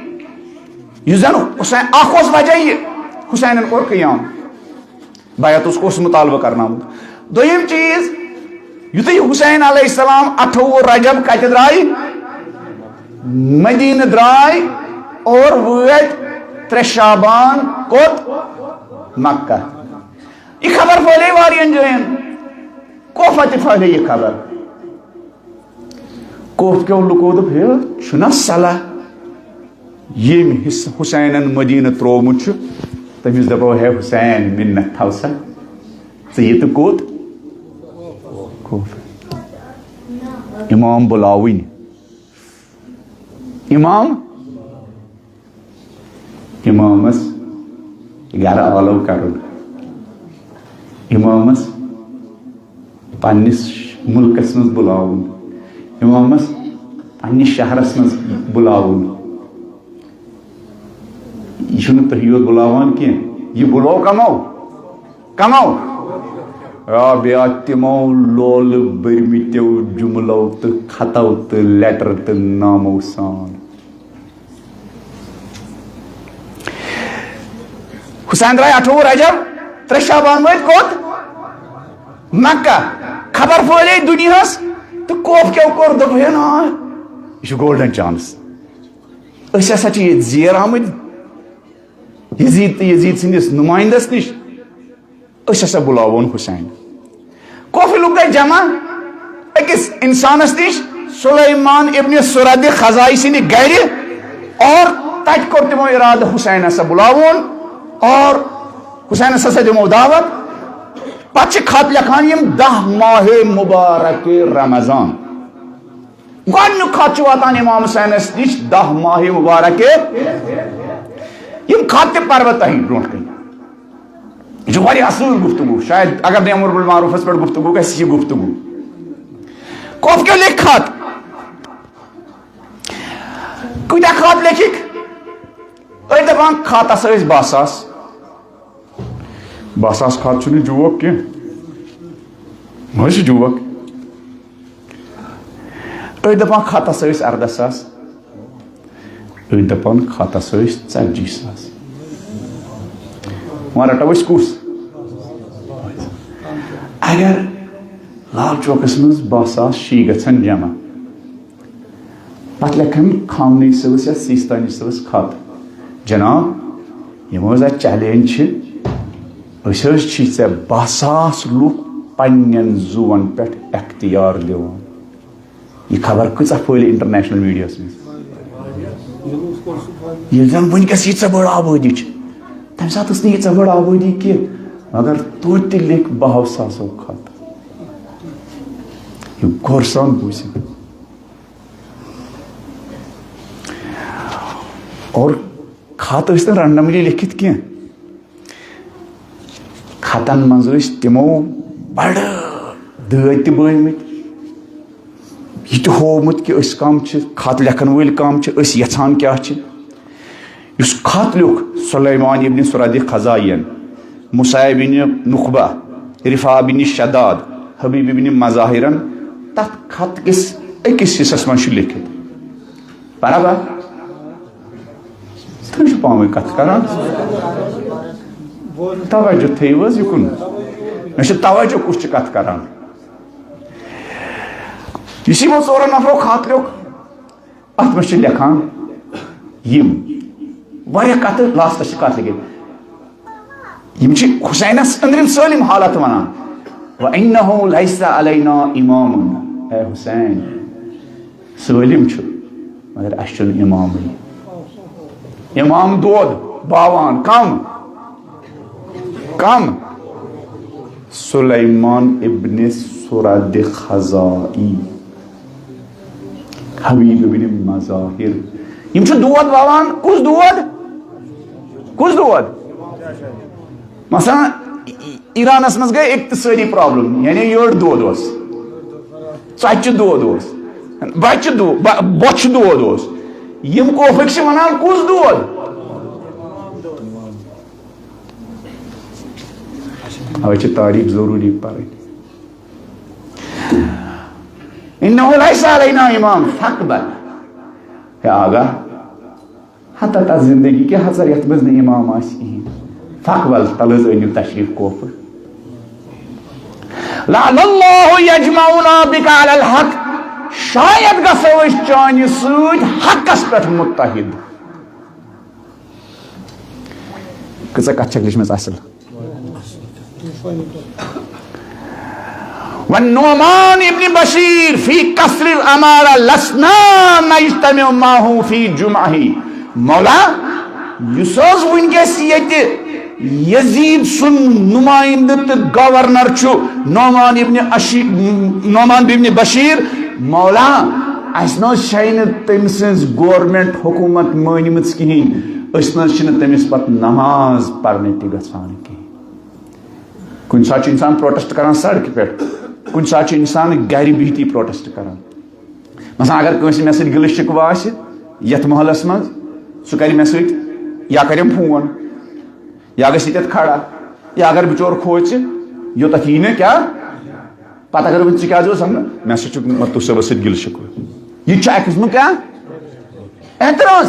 یُس زَن حسین، اَکھ اوس وجہ یہِ، حسینَن کوٚر قیام، بیعت اوس، اوس مطالبہٕ کرناوُن۔ دوٚیِم چیٖز، یُتھُے حسین علیہ السلام اَٹھووُہ رجب کَتہِ درٛاے؟ مدینہ درٛاے اور وٲتۍ ترٛےٚ شعبان کوٚت؟ مکہ۔ یہِ خبر پھٲلے واریاہَن جایَن۔ کوفہ تہِ پھٲلے یہِ خبر۔ کوفہ کیو لُکو دوٚپ، ہے، چھُنہ صلاح، ییٚمۍ حس-، حسینن مدینہ ترٛوومُت چھُ، تٔمِس دَپو، ہے حسین، مِنت تھاو سا، ژٕ یہِ تہٕ کوٚت؟ کوفہ۔ امام بُلاوٕنۍ۔ امام، امامس گرٕ آلو کرُن، امامس پننِس مُلکس منٛز بُلاوُن، امامس پننِس شہرس منٛز بُلاوُن۔ یہِ چھُنہٕ تُہی یوت بُلاوان کینٛہہ، یہِ بُلو کمو؟ کمو؟ آ، بیٚیہِ آ تِمو لولہٕ بٔرمٕتیو جُملو تہٕ خطو تہٕ لیٹر تہٕ نامو سان۔ حسین درٛاے اَٹھووُہ رجب، ترٛےٚ شعبان وٲتۍ کوٚت؟ مکہ۔ خبر پھٲلے دُنیاہس تہٕ کوفہ کیو کوٚر، دوٚپ، ہے نا، یہِ چھُ گولڈن چانس۔ أسۍ ہسا چھِ ییٚتہِ زیر آمٕتۍ یزید تہٕ یزید سٕنٛدِس نُمٲیندَس نِش، أسۍ ہسا بُلاوون حسین۔ کوفی لُکھ گٔے جمع أکِس اِنسانَس نِش، سلیمان ابن سرد خزائی سٕنٛدِ گرِ، اور تَتہِ کوٚر تِمو اِرادٕ حسین ہسا بُلاوون، اور حسینَس ہسا دِمو دعوت۔ پتہٕ چھِ خط لیکھان یِم دَہ ماہِ مبارک رمضان۔ گۄڈٕنیُک خط چھُ واتان امام حسینس نِش دَہ ماہِ مبارک۔ یِم خط تہِ پرٕ بہٕ تۄہہِ برونٛٹھ کَنہِ۔ یہِ چھُ واریاہ اصل گفتگو، شاید اگر نہٕ امر بالمعروفس پٮ۪ٹھ گفتگو گژھِ، یہِ گفتگو۔ کوفہ کیو لیکھۍ خط، کۭتیاہ خط لیکھِکھ؟ أڑۍ دپان خط ہسا ٲسۍ باہ ساس۔ باہ ساس خط چھُنہٕ جوک کینٛہہ۔ مہ چھُ جوک۔ أڑۍ دَپان خط ہسا ٲسۍ اَرداہ ساس، أڑۍ دَپان خط ہسا ٲسۍ ژَتجی ساس۔ وۄنۍ رَٹو أسۍ کُس؟ اگر لال چوکس منٛز باہ ساس شیعہ گژھن جمع۔ پتہٕ لیکھن خامنہٕ صٲبس یا سیستانی صٲبس خط، جناب، یِم حظ اتہِ چیلنج چھِ، أسۍ حظ چھِ ژےٚ باہ ساس لُکھ پننٮ۪ن زُوَن پٮ۪ٹھ اختیار دِوان۔ یہِ خبر کۭژاہ پھٔہلہِ انٹرنیشنل میڈیاہس منٛز؟ ییٚلہِ زن وٕنکیٚس ییٖژاہ بٔڑ آبٲدی چھِ، تمہِ ساتہٕ ٲس نہٕ ییٖژاہ بٔڑ آبٲدی کینٛہہ، مگر توتہِ تہِ لیکھۍ باہو ساسو خط۔ یہِ غور سان بوٗزِو۔ اور خط ٲسۍ نہٕ randomly لیکھِتھ کینٛہہ۔ خطن منٛز ٲسۍ تِمو بڑٕ دٲدۍ تہِ بٲومٕتۍ، یہِ تہِ ہوومُت کہِ أسۍ کم چھِ، خط لیکھن وٲلۍ کم چھِ، أسۍ یژھان کیٛاہ چھِ۔ یُس خط لیوٚکھ سلیمان ابن سرد خزائین، موسیٰ ابن نخبہ، رفاعہ بن شداد، حبیب ابن مظاہرن، تتھ خط کِس أکِس حصس منٛز چھُ لیکھِتھ۔ برابر؟ تُہۍ چھِو پانہٕ ؤنۍ کتھ کران؟ توجہ تھٲیِو حظ یُکُن۔ مےٚ چھُ توجہ کُس چھُ کتھ کران۔ یُس یِمو ژورو نفرو خط لیوٚکھ، اتھ منٛز چھِ لیکھان یِم واریاہ کتھٕ، لاسٹس چھِ کتھ لیکھِتھ۔ یِم چھِ حسینس أنٛدرِم سٲلِم حالت ونان۔ وَإِنَّهُ لَيْسَ عَلَيْنَا إِمَامٌ۔ اے حسین، سٲلِم چھُ، مگر اَسہِ چھُنہٕ اِمامٕے۔ اِمام دود باوان، کم؟ کم؟ سلیمان ابن سرد خزائی، حبیب ابن مظاہر۔ یِم چھِ دود باوان۔ کُس دود؟ کُس دود؟ مثلاً، ایرانس منٛز گٔے اقتصٲدی پرابلم، یعنی یٔڑ دود اوس، ژۄچہِ دود اوس، بچہِ دو-، ب-، بۄچھِ دود اوس۔ یِم کوفٕکۍ چھِ ونان، کُس دود؟ اوے چھِ تاریخ ضروٗری پرٕنۍ۔ انہ لیس علینا امام فاقبل۔ ہے آگاہ، ہتا تتھ زندگی کیٛاہ ہژر یتھ منٛز نہٕ امام آسہِ کِہیٖنۍ۔ فاقبل، تلہٕ حظ أنِو تشریف کوفہٕ۔ لعل اللہ یجمعنا بک علی الحق، شاید گژھو أسۍ چانہِ سۭتۍ حقس پٮ۪ٹھ متحد۔ کۭژاہ کتھ چھکھ لیچھمٕژ اصل۔ والنعمان ابن بشیر فی قصر الامارہ لسنا نجتمع معه فی جمعہ۔ مولا، یُس حظ وٕنکیٚس ییٚتہِ یزید سُنٛد نمائندٕ تہٕ گورنر چھُ، نعمان ابن اشی-، نعمان ابن بشیر، مولا، اَسہِ نہ حظ چھَے نہٕ تٔمۍ سٕنٛز گورنمنٹ، حکومت مٲنمٕژ کِہیٖنۍ، أسۍ نہ حظ چھِنہٕ تٔمِس پتہٕ نماز پرنہِ تہِ گژھان کِہیٖنۍ۔ کُنہِ ساتہٕ چھُ انسان پروٹیسٹ کران سڑکہِ پٮ۪ٹھ، کُنہِ ساتہٕ چھُ انسان گرِ بِہتھی پروٹیسٹ کران۔ مثلاً اگر کٲنٛسہِ مےٚ سۭتۍ گِلہٕ شِکوٕ آسہِ یتھ محلس منٛز، سُہ کرِ مےٚ سۭتۍ، یا کرٮ۪م فون، یا گژھِ ییٚتٮ۪تھ کھڑا، یا اگر بِچور کھوژِ، یوٚتتھ یی نہٕ کیٛاہ، پتہٕ اگر وۄنۍ ژٕ کیٛازِ اوس ونان، مےٚ سۭتۍ چھُ مطلوب صٲبس سۭتۍ گِلہٕ شِکوٕ۔ یہِ تہِ چھُ اکہِ قٕسمُک کیٛاہ؟ اعتراض۔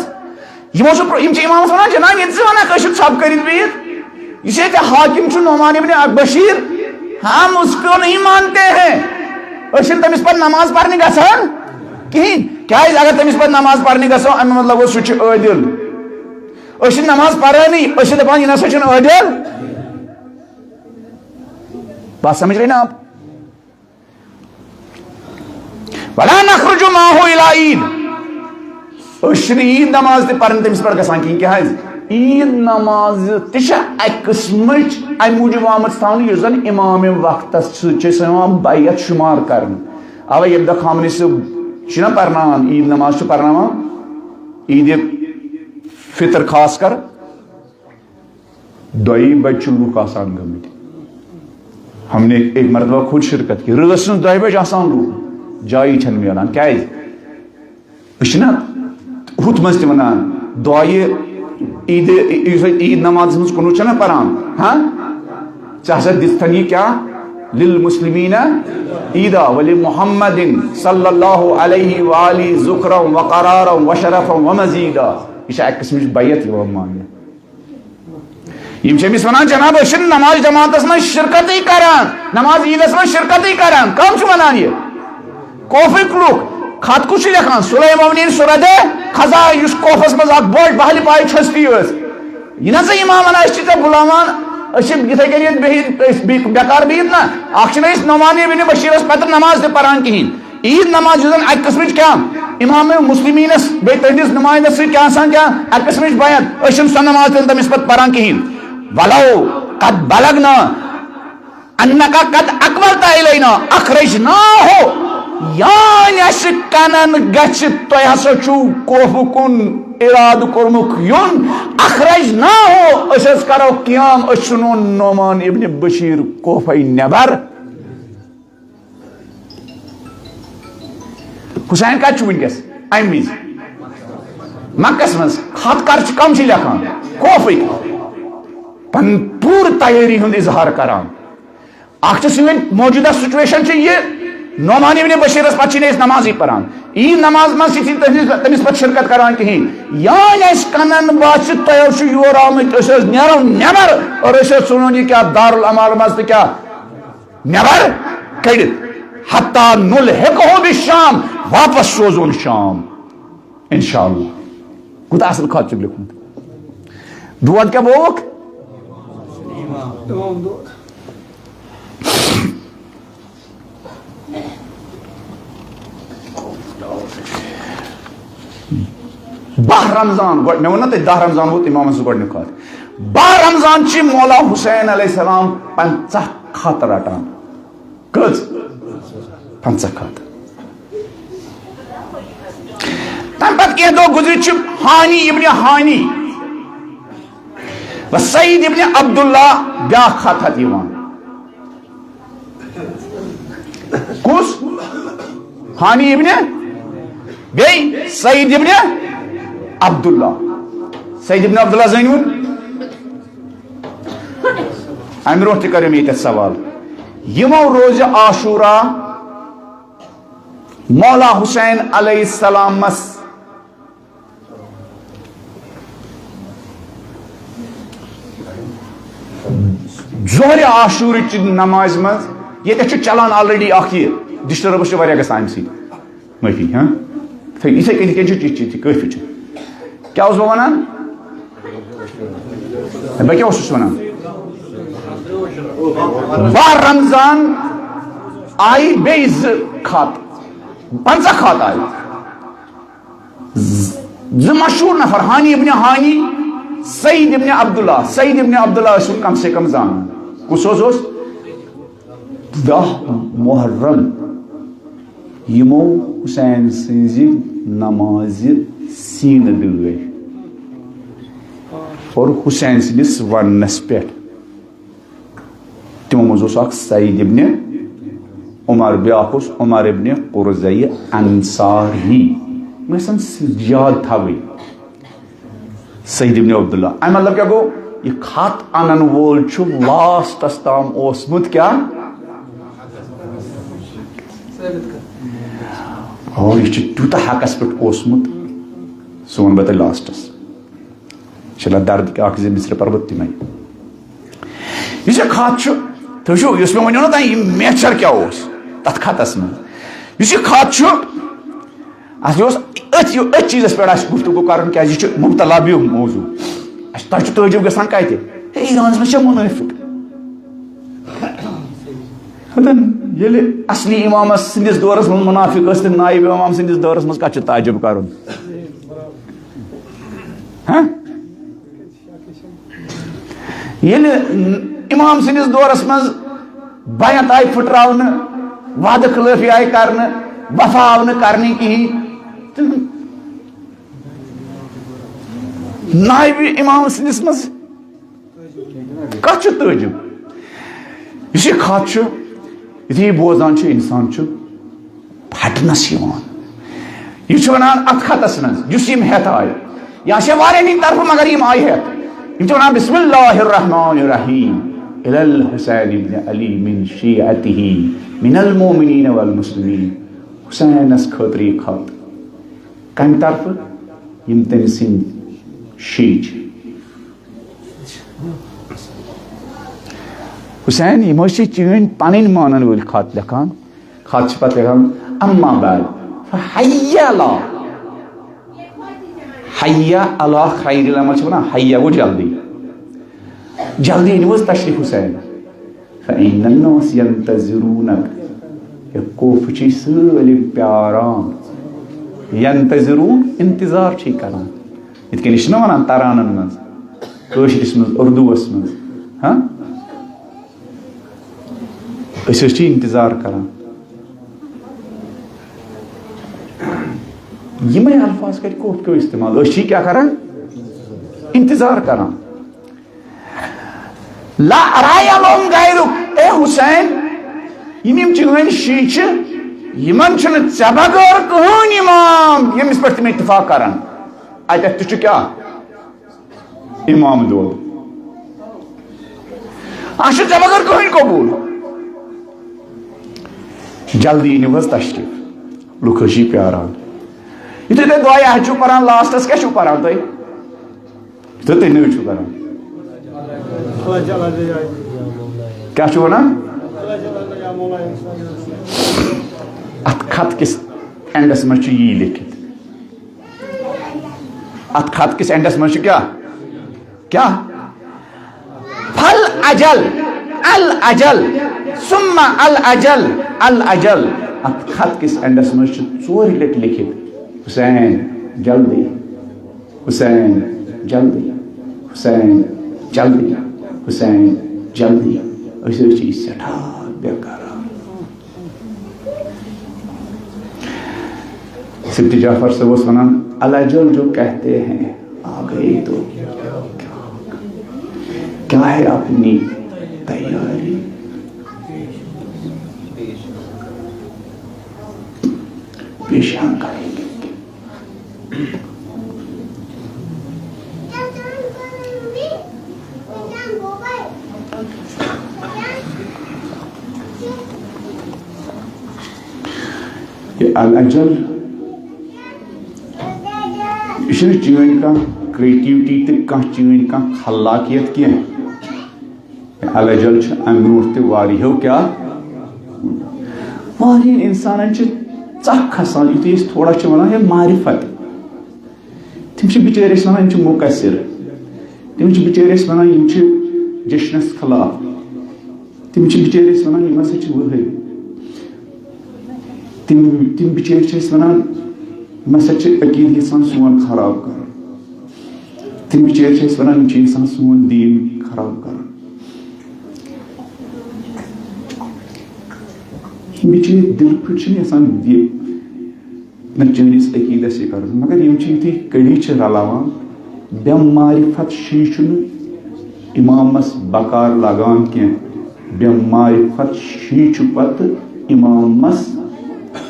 یِمو چھُ، یِم چھِ امامس ونان، جناب، ییٚتہِ ژٕ ونان کٲشُر ژھۄپہٕ کٔرِتھ بِہِتھ، یُس ییٚتہِ حاکم چھُ نعمان ابن بشیر، ہم اس کو نہیں مانتے ہیں۔ أسۍ چھِنہٕ تٔمِس پتہٕ نماز پرنہِ گژھان کِہیٖنۍ۔ کیٛازِ؟ اگر تٔمِس پتہٕ نماز پرنہِ گژھو، اَمیُک مطلب گوٚو سُہ چھُ عٲدِل۔ أسۍ چھِنہٕ نماز پرٲنی، أسۍ چھِ دپان، یہِ نسا چھُنہٕ عٲدِل۔ بات سمجھ رہے نا آپ؟ ولا نخرج معه الى عید۔ أسۍ چھِنہٕ عیٖد نماز تہِ پران تٔمِس پٮ۪ٹھ گژھان کِہیٖنۍ۔ کیٛازِ؟ عیٖد نماز تہِ چھِ اَکہِ قٕسمٕچ اَمہِ موٗجوٗب آمٕژ تھاونہٕ، یُس زَن اِمام وقتَس سۭتۍ چھِ أسۍ یِوان بیعت شُمار کرنہٕ۔ اَوَے ییٚمہِ دۄہ خامنہٕ صٲب چھِنہ پرناوان، عیٖد نماز چھُ پرناوان، عیٖدِ فطر خاص کر، دۄیہِ بجہِ چھِ لُکھ آسان گٔمٕتۍ۔ ہم نے ایک مرتبہ خود شرکت کی۔ رٲژ سٕنٛز دۄیہِ بجہِ آسان لُکھ، جایی چھَنہٕ میلان۔ کیٛازِ؟ أسۍ چھِنہ ہُتھ منٛز تہِ وَنان، دۄیہِ عیٖدِ، یُس أسۍ عیٖد نمازَس منٛز قنوٗت چھَنہ پَران، ہاں؟ ژےٚ ہسا دِژتھن یہِ کیٛاہ؟ للمسلمین عیدا ولمحمد صلی اللہ علیہ وآلہ ذکرا وقرارا وشرفا ومزیدا۔ یہِ چھِ اَکہِ قٕسمٕچ بیعت یِوان ماننہٕ۔ یِم چھِ أمِس وَنان، "جناب، أسۍ چھِنہٕ نماز جماعتس منٛز شرکتٕے کران، نماز عیٖدس منٛز شرکتٕے کران۔" کم چھِ وَنان یہِ؟ کوفٕکۍ لُکھ۔ خط کُس چھُ لیکھان؟ سلیمان سُرَدے خزا، یُس کوفس منٛز اکھ بٔڑ بہلہِ پایہِ چھستی ٲس۔ یہِ نہ سا امام ونان، "أسۍ چھِ ژےٚ بُلاوان، أسۍ چھِ یِتھے کٔنۍ ییٚتہِ بِہِتھ، أسۍ بِہِتھ، بیکار بِہِتھ نہ۔ اکھ چھِنہٕ أسۍ نعمان ابن بشیرس پتہٕ نماز تہِ پران کِہیٖنۍ۔" عیٖد نماز یُس زن اکہِ قٕسمٕچ کیٛاہ؟ امام مسلمینس بیٚیہِ تٔہنٛدِس نُمٲیندس سۭتۍ کیٛاہ آسان، کیٛاہ اکہِ قٕسمٕچ بیعت، أسۍ چھِنہٕ سۄ نماز تہِ تٔمِس پتہٕ پران کِہیٖنۍ۔ ولو قد بلغنا انک قد اقبلت الینا اخرجناہ، یانۍ اَسہِ کنن گژھِ تۄہہِ ہسا چھُو کوفہٕ کُن ارادٕ کوٚرمُت یُن، اخرجناہ، أسۍ حظ کرو قیام، أسۍ ژھٕنون نعمان ابن بشیر کوفے نٮ۪بر۔ حسین کتہِ چھُ وٕنکیٚس؟ امہِ وِزِ مکس منٛز۔ خط کر چھِ، کم چھِ لیکھان؟ کوفٕکۍ۔ پنٕنۍ پوٗرٕ تیٲری ہُنٛد اظہار کران۔ اکھ چھِ سٲنۍ موجودہ سچویشن چھِ یہِ، نعمان ابن بشیرس پتہٕ چھِنہٕ أسۍ نمازٕے پران۔ عیٖد نماز منٛز چھِ تٔمِس، تٔمِس پتہٕ شرکت کران کِہیٖنۍ۔ یانۍ اَسہِ کنن باسہِ تۄہہِ حظ چھُ یور آمٕتۍ، أسۍ حظ نیرو نٮ۪بر اور أسۍ حظ ژھٕنون یہِ کیٛاہ دارالامال منٛز تہٕ کیٛاہ نٮ۪بر کٔڑِتھ۔ حتی نلحقہ بالشام، واپس سوزون شام۔ انشاءاللہ۔ کوٗتاہ اصل خط چھُکھ لیوٗکھمُت۔ دود کیٛاہ بووُکھ؟ باہ رمضان، گۄڈٕ، مےٚ ووٚن نا تۄہہِ، دَہ رمضان ووت امام حسن گۄڈٕنیُک خط۔ باہ رمضان چھِ مولا حسین علیہ السلام پنٛژاہ خط رٹان۔ کٔژ؟ پنٛژاہ خط۔ تَمہِ پتہٕ کینٛہہ دۄہ گُزرِتھ چھِ ہانی ابن ہانی و سعید ابن عبداللہ بیٛاکھ خط ہٮ۪تھ یِوان۔ کُس؟ ہانی ابن، بیٚیہِ سعید ابن عبداللہ۔ سعید ابن عبداللہ زٲنِوُن؟ امہِ برونٛہہ تہِ کریو مےٚ ییٚتٮ۪تھ سوال۔ یِمو روزِ عاشورہ مولا حسین علیہ السلامس ظہرِ عاشورٕچہِ نمازِ منٛز، ییٚتٮ۪تھ چھُ چلان already اکھ یہِ disturbance چھِ واریاہ گژھان امہِ سۭتۍ۔ معٲفی، ہاں؟ تھٲیِو، یِتھَے کٔنۍ، یِتھَے کٔنۍ چھُ، یہِ چھُ، یہِ چھُ کٲفی چھُ۔ کیٛاہ اوسُس بہٕ وَنان؟ بہٕ کیٛاہ اوسُس وَنان؟ باہ رمضان آیہِ بیٚیہِ زٕ خط، پنٛژاہ خط آیہِ۔ ز-، زٕ مشہوٗر نفر، ہانی ابن ہانی، سعید ابن عبداللہ۔ سعید ابن عبداللہ ٲسِو کم سے کم زانان۔ کُس حظ اوس؟ دَہ محرم یِمو حسین سٕنٛزِ نمازِ سیٖنہٕ دٲدۍ اور حسین سٕنٛدِس وننس پٮ۪ٹھ۔ تِمو منٛز اوس اکھ سعید ابن عمر، بیٛاکھ اوس عمر ابن قرزہ انصاری۔ یِم ٲسۍ یاد تھاوٕنۍ۔ سعید ابن عبداللہ۔ اَمہِ مطلب کیٛاہ گوٚو؟ یہِ خط اَنَن وول چھُ لاسٹَس تام اوسمُت کیٛاہ؟ اور یہِ چھُ تیوٗتاہ حقَس پٮ۪ٹھ اوسمُت، سُہ وَنہٕ بہٕ تۄہہِ لاسٹَس۔ انشاءاللہ درد کہِ اَکھ زٕ مِصرٕ پَرٕ بہٕ تِمَے۔ یُس یہِ خط چھُ، تُہۍ وٕچھِو، یُس مےٚ وَنیو نہ تۄہہِ، یہِ میچھر کیٛاہ اوس تَتھ خطَس منٛز۔ یُس یہِ خط چھُ، اَصلی اوس أتھۍ، أتھۍ چیٖزَس پٮ۪ٹھ اَسہِ گفتگو کَرُن، کیٛازِ یہِ چھُ مبتلا بیُک موضوع۔ اَسہِ، تۄہہِ چھُ تعجب گژھان کَتہِ؟ ہے، ایرانَس منٛز چھا مُنٲفِق؟ ہتن، ییٚلہِ اَصلی اِمامَس سٕنٛدِس دورَس منٛز مُنافِق ٲسۍ، تہٕ نایِب اِمام سٕنٛدِس دورَس منٛز کَتھ چھُ تعجب کَرُن؟ ہہ؟ ییٚلہِ اِمام سٕنٛدِس دورَس منٛز بیعت آیہِ پھٕٹراونہٕ، وعدٕ خلٲفی آیہِ کرنہٕ، وفا آو نہٕ کرنہٕ کِہیٖنۍ، تہٕ نایبِ اِمام سٕنٛدِس منٛز کَتھ چھُ تعجب؟ یُس یہِ خط چھُ، یُتھُے یہِ بوزان چھُ، اِنسان چھُ پھٹنس یِوان۔ یہِ چھُ وَنان اَتھ خطس منٛز، یُس یِم ہٮ۪تھ آیہِ۔ یہِ آسہِ ہا واریاہنٕے طرفہٕ، مگر یِم آیہِ ہٮ۪تھ۔ یِم چھِ وَنان، "بسم اللہ الرحمن الرحیم، الی الحسین ابن علی من شیعتہ، من المؤمنین والمسلمین۔" حسینس خٲطرٕ یہِ خط۔ کَمہِ طرفہٕ؟ یِم تٔمۍ سٕنٛدۍ شیعہ چھِ۔ حسین، یِم حظ چھِ چٲنۍ پنٕنۍ مانن وٲلۍ خط لیکھان۔ خط چھِ پتہٕ لیکھان، اما بعد، فحی علی، حی علی خیر العمل چھِ ونان، حی گوٚو جلدی۔ جلدی أنِو حظ تشریف حسین۔ فإن الناس ينتظرونك۔ ہے کوفہٕ چھِ سٲلِم پیاران۔ ینتظرون، انتظار چھِ کران۔ یِتھ کٔنۍ چھِنہ ونان ترانن منٛز، کٲشرِس منٛز، اردوس منٛز۔ ہاں؟ أسۍ حظ چھِ انتظار کران۔ یِمے الفاظ کرِ کوفہٕ کیو استعمال۔ أسۍ چھِ کیٛاہ کران؟ انتظار کران۔ لا أرى امام غيرك۔ اے حسین، یِم یِم چٲنۍ شیعہ چھِ، یِمن چھُنہٕ ژےٚ بغٲر کٕہٕنۍ امام، ییٚمِس پٮ۪ٹھ تِم اتفاق کرن۔ اتٮ۪تھ تہِ چھُ کیٛاہ؟ امام دود۔ اَسہِ چھُ ژےٚ بغٲر کٕہٕنۍ قبول۔ جلدی أنِو حظ تشریف، لُکھ حظ چھِ پیاران۔ یُتھُے تُہۍ دعایہِ عہد چھِو پران، لاسٹس کیٛاہ چھِو پران تُہۍ؟ یُتھُے تُہۍ نٔوۍ چھِو کران، کیٛاہ چھُ وَنان؟ اَتھ خط کِس اینڈس منٛز چھُ یی لیکھِتھ۔ اتھ خط کِس اینڈس منٛز چھُ کیٛاہ؟ کیٛاہ؟ فل اجل، الاجل، ثم الاجل، الاجل۔ اتھ خط کِس اینڈس منٛز چھِ ژورِ لٹہِ لیکھِتھ، حسین جلدی، حسین جلدی، حسین جلدی، حسین جلدی۔ أسۍ حظ چھِ یہِ سٮ۪ٹھاہ بے قرار۔ سِبتِ جعفر صٲب اوس وَنان، "الاجل جو کہتے ہیں آ گئے تو کیا ہے اپنی تیاری پیش ہم کریں گے۔" یہِ الاجل، یہِ چھُنہٕ چٲنۍ کانٛہہ creativity تہٕ کانٛہہ چٲنۍ کانٛہہ خلاقیت کینٛہہ۔ الاجل چھُ اَمہِ برونٛٹھ تہِ واریاہو کیٛاہ؟ واریاہن اِنسانن چھِ ژکھ کھسان، یُتھُے أسۍ تھوڑا چھِ وَنان ہے معرفت۔ تِم چھِ بِچٲرۍ أسۍ وَنان یِم چھِ مُقصِر۔ تِم چھِ بِچٲرۍ أسۍ وَنان یِم چھِ جشنَس خلاف۔ تِم چھِ بِچٲرۍ أسۍ وَنان یِم ہسا چھِ وٲحِد۔ تِم، تِم بِچٲرۍ چھِ أسۍ وَنان یِم ہسا چھِ عقیٖدٕ یَژھان سون خراب کَرُن۔ تِم بِچٲرۍ چھِ أسۍ وَنان یِم چھِ یَژھان سون دیٖن خراب کَرُن۔ یِم بِچٲرۍ دِلہٕ پٲٹھۍ چھِنہٕ یَژھان یہِ نہ چٲنِس عقیٖدس یہِ کَرُن، مگر یِم چھِ یُتھُے کٔڑی چھِ رَلاوان، بے معرفت شی چھُنہٕ اِمامس بکار لگان کینٛہہ، بے معرفت شی چھُ پتہٕ اِمامس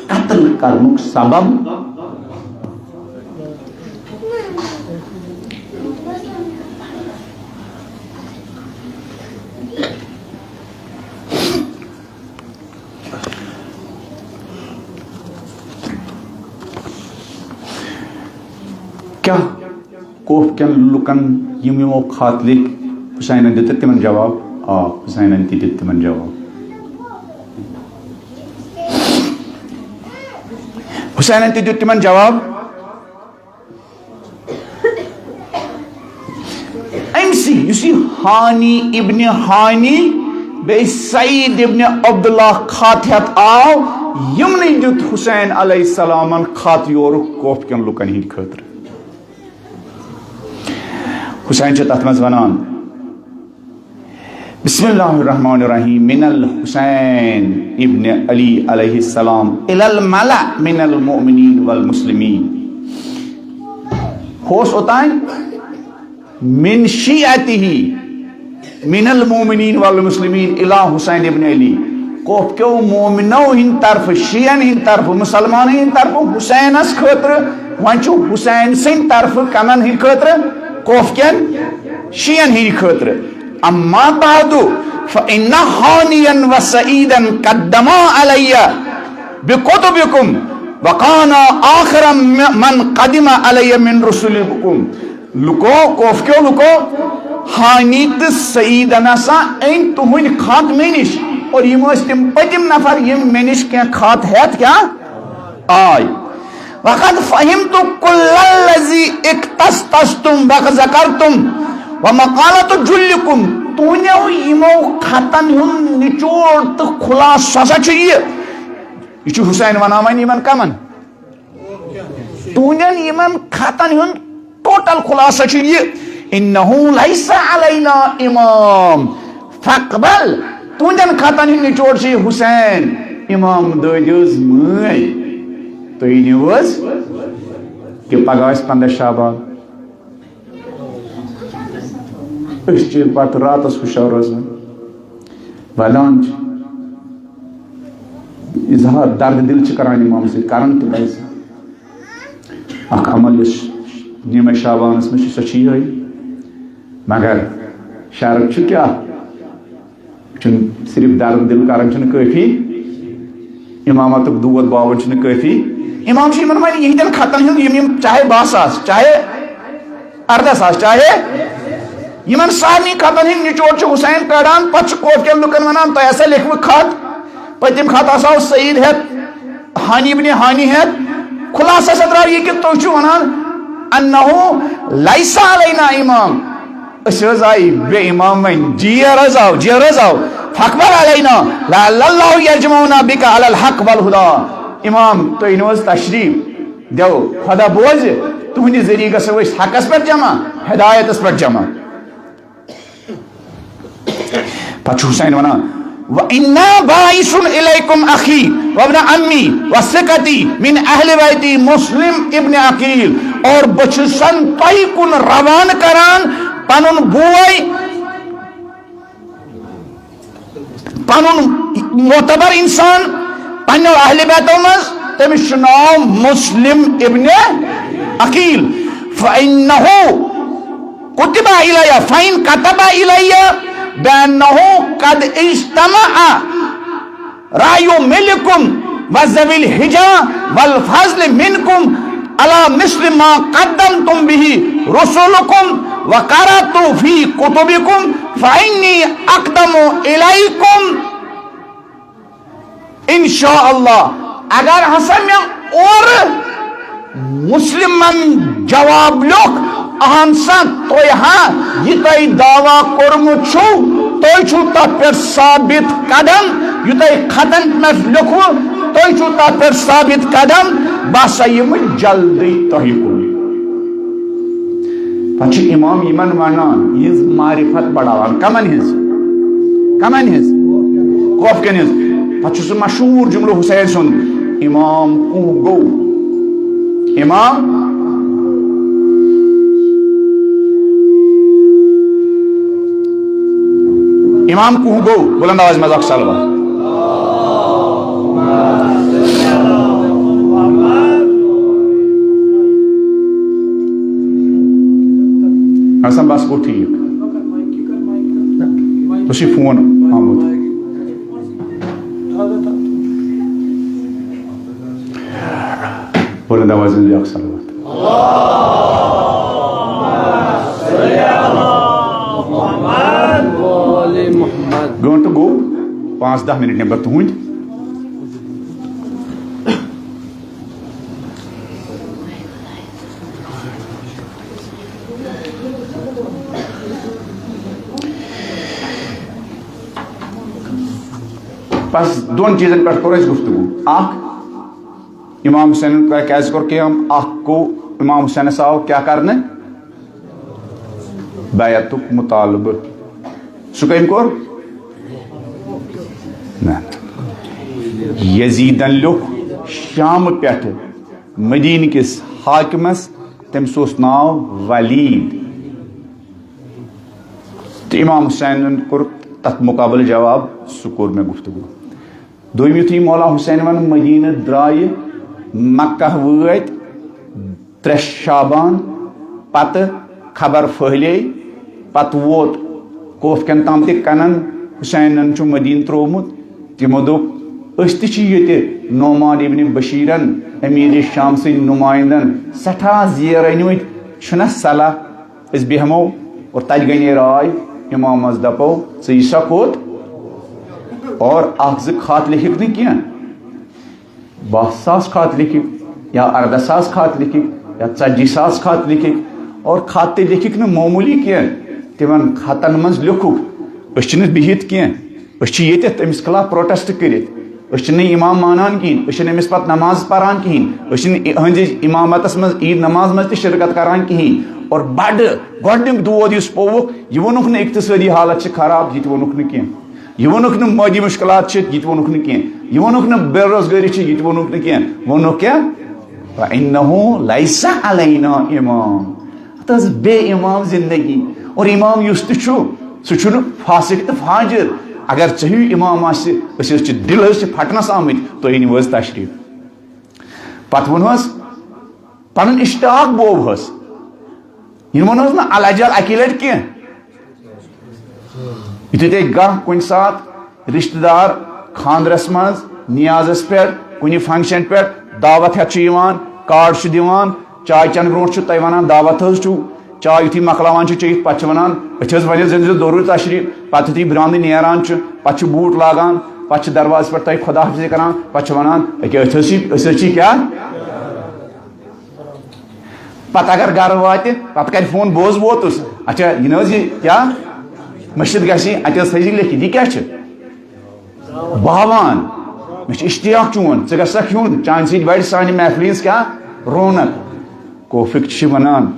قتل کرنُک سبب۔ کیٛاہ کوفہٕ کٮ۪ن لُکن یِم یِمو خط لیکھۍ، حسینن دِتُکھ تِمن جواب؟ آ، حسینن تہِ دیُت تِمن جواب۔ حسینن تہِ دیُت تِمن جواب۔ أمۍ سٕے، یُس یہِ ہانی ابن ہانی بیٚیہِ سعید ابن عبداللہ خط ہٮ۪تھ آو، یِمنٕے دیُت حسین علیہ السلامن خط یورُک کوفہٕ کٮ۪ن لُکن ہٕنٛدِ خٲطرٕ۔ حسین چھُ تتھ منٛز ونان، بسم اللہ الرحمن الرحیم، من الحسین ابن علی علیہ السلام الی الملأ من المؤمنین والمسلمین۔ ہُہ اوس اوٚتام من شیعته من المؤمنین والمسلمین الی حسین ابن علی۔ کوفہٕ کیو مومنو ہٕنٛدِ طرفہٕ، شیعن ہٕنٛدِ طرفہٕ، مسلمانن ہٕنٛدِ طرفہٕ حسینس خٲطرٕ۔ وۄنۍ چھُ حسین سٕنٛدِ طرفہٕ کمن ہٕنٛدِ خٲطرٕ؟ کوفہٕ کٮ۪ن شیعن ہٕنٛدِ خٲطرٕ۔ اما بعد فإن هانيا وسعيدا قدما علي بكتبكم وكان آخر من قدم علي من رسلكم۔ لُکو، کوفہٕ کیو لُکو، ہانی تہٕ سعیدن ہسا أنۍ تُہنٛدۍ خط مےٚ نِش، اور یِم ٲسۍ تِم پٔتِم نفر یِم مےٚ نِش کینٛہہ خط ہٮ۪تھ کیٛاہ آے۔ وقد فہمت کل الذی اختصصتم وذکرتم ومقالۃ جلکم۔ تُہنٛدیو یِمو خطن ہُنٛد نچوڑ تہٕ خلاصہٕ ہسا چھُ یہِ۔ یہِ چھُ حسین ونان وۄنۍ یِمن کمن؟ تُہنٛدٮ۪ن یِمن خطن ہُنٛد ٹوٹل خلاصہٕ چھُ یہِ، انہ لیس علینا امام فاقبل۔ تُہنٛدٮ۪ن خطن ہُنٛد نچوڑ چھُ یہِ، حسین، امام دٲدِو حظ مٲنۍ، تُہۍ أنِو حظ کہِ پگاہ آسہِ پنٛداہ شعبان۔ أسۍ چھِ پتہٕ راتس ہُشار روزان، ودان چھِ، اظہار درد دل چھِ کران امام سۭتۍ، کران تہِ پزِ۔ اکھ عمل یُس نیمہ شعبانس منٛز چھُ، سۄ چھِ یِہوٚے۔ مگر شرط چھُ کیٛاہ؟ چھُنہٕ صرف درد دل کران چھُنہٕ کٲفی، امامتُک دود باوُن چھُنہٕ کٲفی۔ امام چھُ یِمن وۄنۍ یِہنٛدٮ۪ن خطن ہُنٛد، یِم یِم چاہے باہ ساس، چاہے ارداہ ساس، چاہے یِمن سارنٕے خطن ہُنٛد نچوڑ چھُ حسین کڑان، پتہٕ چھُ کوفہٕ کٮ۪ن لُکن ونان، "تۄہہِ ہسا لیکھوٕ خط، پٔتِم خط ہسا اوس سعید ہٮ۪تھ، ہانی ابن ہانی ہٮ۪تھ، خلاصہ ہسا درٛاو یہِ کہِ تُہۍ چھِو ونان، انہ لیس علینا امام۔" أسۍ حظ آیہِ بے امام وۄنۍ، جیر حظ آو، جیر حظ آو۔ فاقبل علینا لعل اللہ یجمعنا بک علی الحق والہدی۔ امام، تُہۍ أنِو حظ تشریف، دیو خدا بوزِ، تُہنٛدِ ذٔریعہٕ گژھو أسۍ حقس پٮ۪ٹھ جمع، ہدایتس پٮ۪ٹھ جمع۔ پتہٕ چھُ حسین ونان، "و انا باعث الیکم اخی و ابن عمی و ثقتی من اہل بیتی مسلم ابن عقیل"، اور بہٕ چھُسن تۄہہِ کُن روانہٕ کران پنُن بوے، پنُن معتبر انسان، پننیو اہل بیتو منٛز، تٔمِس چھُ ناو مسلم ابن عقیل۔ فانہ کتب الی، فان کتب الی بانہ قد اجتمع رأی ملکم و ذوی الحجہ والفضل منکم علی مثل ما قدمتم به رسلکم و قرأت فی کتبکم فانی اقدم الیکم ان شاء اللہ۔ اگر ہسا مےٚ اورٕ مسلمن جواب لیوٚکھ، اہن سا، تُہۍ ہا یہِ تۄہہِ دعویٰ کوٚرمُت چھُو، تُہۍ چھُو تتھ پٮ۪ٹھ ثابت قدم، یہِ تۄہہِ خطن پٮ۪ٹھ لیوٚکھوُ، تُہۍ چھُو تتھ پٮ۪ٹھ ثابت قدم، بہٕ ہسا یِمہٕ جلدی تۄہہِ کُن۔ پتہٕ چھُ امام یِمن ونان، یِہنٛز معرفت بڑاوان۔ کمن ہٕنٛز؟ کمن ہٕنٛز؟ کوفہٕ کٮ۪ن ہٕنٛز۔ پتہٕ چھُ سُہ مشہوٗر جملہٕ حسین سُنٛد، "امام کُس گوٚو؟" امام، امام کُس گوٚو؟ بلند آوازِ منٛز اکھ صلوات۔ حسن، بس گوٚو ٹھیٖک۔ بہٕ چھُس فون آمُت۔ بلند آوازِ منٛز بیٛاکھ صلوات۔ گٲنٛٹہٕ گوٚو، پانٛژھ دَہ مِنٹ نٮ۪بر تُہٕنٛدۍ۔ بس دۄن چیٖزن پٮ۪ٹھ کوٚر اَسہِ گفتگو۔ اکھ، امام حسینن کیٛازِ کوٚر قیام؟ اکھ گوٚو، امام حسینس آو کیٛاہ کرنہٕ؟ بیعتُک مطالبہٕ۔ سُہ کٔمۍ کوٚر؟ نہ۔ یزیدن لیوٚکھ شامہٕ پٮ۪ٹھٕ مدیٖنہٕ کِس حاکمس، تٔمِس اوس ناو ولید۔ تہٕ امام حسینن کوٚر تتھ مقابلہٕ جواب، سُہ کوٚر مےٚ گفتگو۔ دوٚیِم، یُتھُے مولا حسین ون مدیٖنہٕ درٛایہِ، مکہ وٲتۍ، ترٛےٚ شعبان پتہٕ خبر پھٔہلے، پتہٕ ووت کوفہٕ کٮ۪ن تام تہِ کنن حسینن چھُ مدیٖنہٕ ترٛوومُت۔ تِمو دوٚپ، "أسۍ تہِ چھِ ییٚتہِ نعمان ابن بشیرن، امیر شام سٕنٛدۍ نمٲیندن، سٮ۪ٹھاہ زیر أنۍمٕتۍ، چھُنہ صلاح أسۍ بیٚہمو؟" اور تتہِ گٔے نے راے، امامس دپو، ژٕ یہِ سا کوٚت؟ اور اکھ زٕ خط لیکھِکھ نہٕ کینٛہہ، باہ ساس خط لیکھِکھ یا اردہ ساس خط لیکھِکھ یا ژتجی ساس خط لیکھِکھ، اور خط تہِ لیکھِکھ نہٕ معموٗلی کینٛہہ، تِمن خطن منٛز لیوٚکھُکھ، أسۍ چھِنہٕ بِہِتھ کینٛہہ، أسۍ چھِ ییٚتٮ۪تھ أمِس خلاف پروٹیسٹ کٔرِتھ۔ أسۍ چھِنہٕ امام مانان کِہیٖنۍ، أسۍ چھِنہٕ أمِس پتہٕ نماز پران کِہیٖنۍ، أسۍ چھِنہٕ یِہنٛزِ امامتس منٛز عیٖد نماز منٛز تہِ شرکت کران کِہیٖنۍ۔ اور بڑٕ گۄڈٕنیُک دود یُس پوٚوُکھ، یہِ ووٚنُکھ نہٕ اقتصٲدی حالت چھِ خراب، یہِ تہِ ووٚنُکھ نہٕ کینٛہہ، یہِ ووٚنُکھ نہٕ مٲدی مُشکلات چھِ، یہِ تہِ ووٚنُکھ نہٕ کینٛہہ، یہِ ووٚنُکھ نہٕ بے روزگٲری چھِ، یہِ تہِ ووٚنُکھ نہٕ کینٛہہ، ووٚنُکھ کیٛاہ؟ فَإِنَّهُ لَيْسَ عَلَيْنَا إِمَامٌ۔ تہٕ حظ بے امام زندگی۔ اور امام یُس تہِ چھُ، سُہ چھُنہٕ فاسق تہٕ فاجر۔ اگر ژےٚ ہیوٗ امام آسہِ، أسۍ حظ چھِ دِل حظ چھِ پھٹنس آمٕتۍ، تُہۍ أنِو حظ تشریٖف۔ پتہٕ ووٚن حظ، پنُن اشتیاق بوو حظ۔ یِمن اوس نہٕ الجل اکی لٹہِ کینٛہہ۔ یُتھُے تۄہہِ کانٛہہ کُنہِ ساتہٕ رشتہٕ دار خانٛدرس منٛز، نیازس پٮ۪ٹھ، کُنہِ function پٮ۪ٹھ دعوت ہٮ۪تھ چھُ یِوان، کارڈ چھُ دِوان، چاے چٮ۪نہٕ برونٛٹھ چھُ تۄہہِ ونان، دعوت حظ چھُو، چاے یُتھُے مۄکلاوان چھُ چیٚیِتھ، پتہٕ چھُ ونان، أتھۍ حظ ؤنِو زن زِ ضروٗری تشریٖف، پتہٕ یُتھُے برٛونٛہہ نیران چھُ، پتہٕ چھُ بوٗٹ لاگان، پتہٕ چھُ دروازس پٮ۪ٹھ تۄہہِ خدا حافظی کران، پتہٕ چھُ ونان، أکیٛاہ أتھۍ حظ چھِ، أسۍ حظ چھِ کیٛاہ؟ پتہٕ اگر گرٕ واتہِ، پتہٕ کرِ فون، بہٕ حظ ووتُس۔ اچھا، یہِ نہٕ حظ یہِ کیٛاہ؟ مسجد گژھِ، اتہِ حظ تھٲیزِ لیکھِتھ، یہِ کیٛاہ چھِ؟ باوان۔ مےٚ چھُ اشتیاق چون، ژٕ گژھکھ یُن، چانہِ سۭتۍ بڑِ سانہِ محفلہِ ہٕنٛز کیٛاہ؟ رونق۔ کوفک چھِ ونان،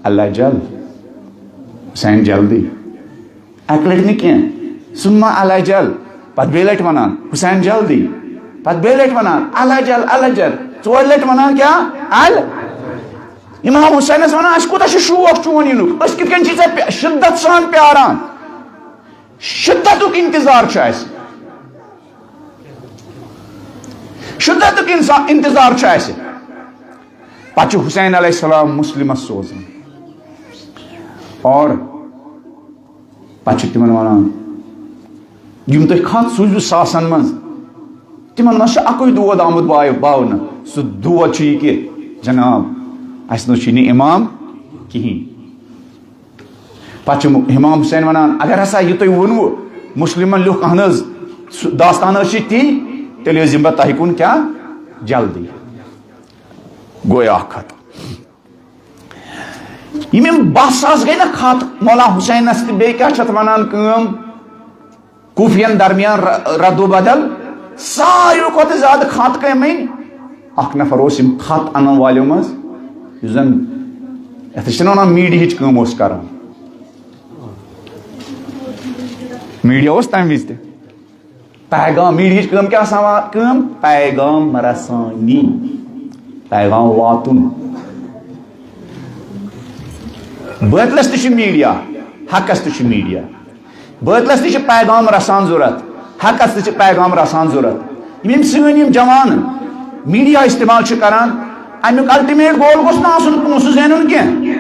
اللہ جل، حسین جلدی۔ اکہِ لٹہِ نہٕ کینٛہہ، ثم علی جل، پتہٕ بیٚیہِ لٹہِ ونان، حسین جلدی، پتہٕ بیٚیہِ لٹہِ ونان، علی جل، علی جل، ژورِ لٹہِ ونان کیٛاہ؟ ال۔ امام حسینس ونان، اسہِ کوٗتاہ چھُ شوق چون یِنُک، أسۍ کِتھ کٔنۍ چھِ ژےٚ پے-، شدت سان پیاران، شدتُک انتظار چھُ اسہِ، شدتُک انسان انتظار چھُ اسہِ۔ پتہٕ چھُ حسین علیہ السلام مسلمس سوزان اور پتہٕ چھِ تِمن ونان، یِم تُہۍ خط سوٗزِو ساسن منٛز، تِمن منٛز چھُ اکُے دود آمُت باو-، باونہٕ۔ سُہ دود چھُ یہِ کہِ جناب، اسہِ نہ چھُ نہٕ امام کِہیٖنۍ۔ پتہٕ چھُ امام حسین ونان، اگر ہسا یہِ تۄہہِ ووٚنوُ مسلمن لیوٚکھ، اہن حظ، سُہ داستان حظ چھِ تی، تیٚلہِ حظ یِمہٕ بہٕ تۄہہِ کُن کیٛاہ؟ جلدی۔ گوٚو اکھ خط۔ یِم یِم باہ ساس گٔے نہ خط مولا حسینس تہٕ بیٚیہِ کیٛاہ چھِ اتھ ونان کٲم؟ کوفین درمیان ر-، رد و بدل، ساروی کھۄتہٕ زیادٕ خط کٔمۍ أنۍ؟ اکھ نفر اوس یِم خط انن والیو منٛز، یُس زن یتھ أسۍ چھِنہ ونان میٖڈیہٕچ کٲم اوس کران۔ میٖڈیا اوس تمہِ وِزِ تہِ۔ پیغام، میٖڈیہٕچ کٲم کیٛاہ آسان وا-، کٲم؟ پیغام رسانی، پیغام واتُن۔ بٲطلس تہِ چھُ میٖڈیا، حقس تہِ چھُ میٖڈیا۔ بٲطلس تہِ چھُ پیغام رسان ضوٚرتھ، حقس تہِ چھُ پیغام رسان ضوٚرتھ۔ یِم یِم سٲنۍ یِم جوان میٖڈیا استعمال چھِ کران، امیُک الٹیمیٹ گول گوٚژھ نہٕ آسُن پونٛسہٕ زینُن کینٛہہ۔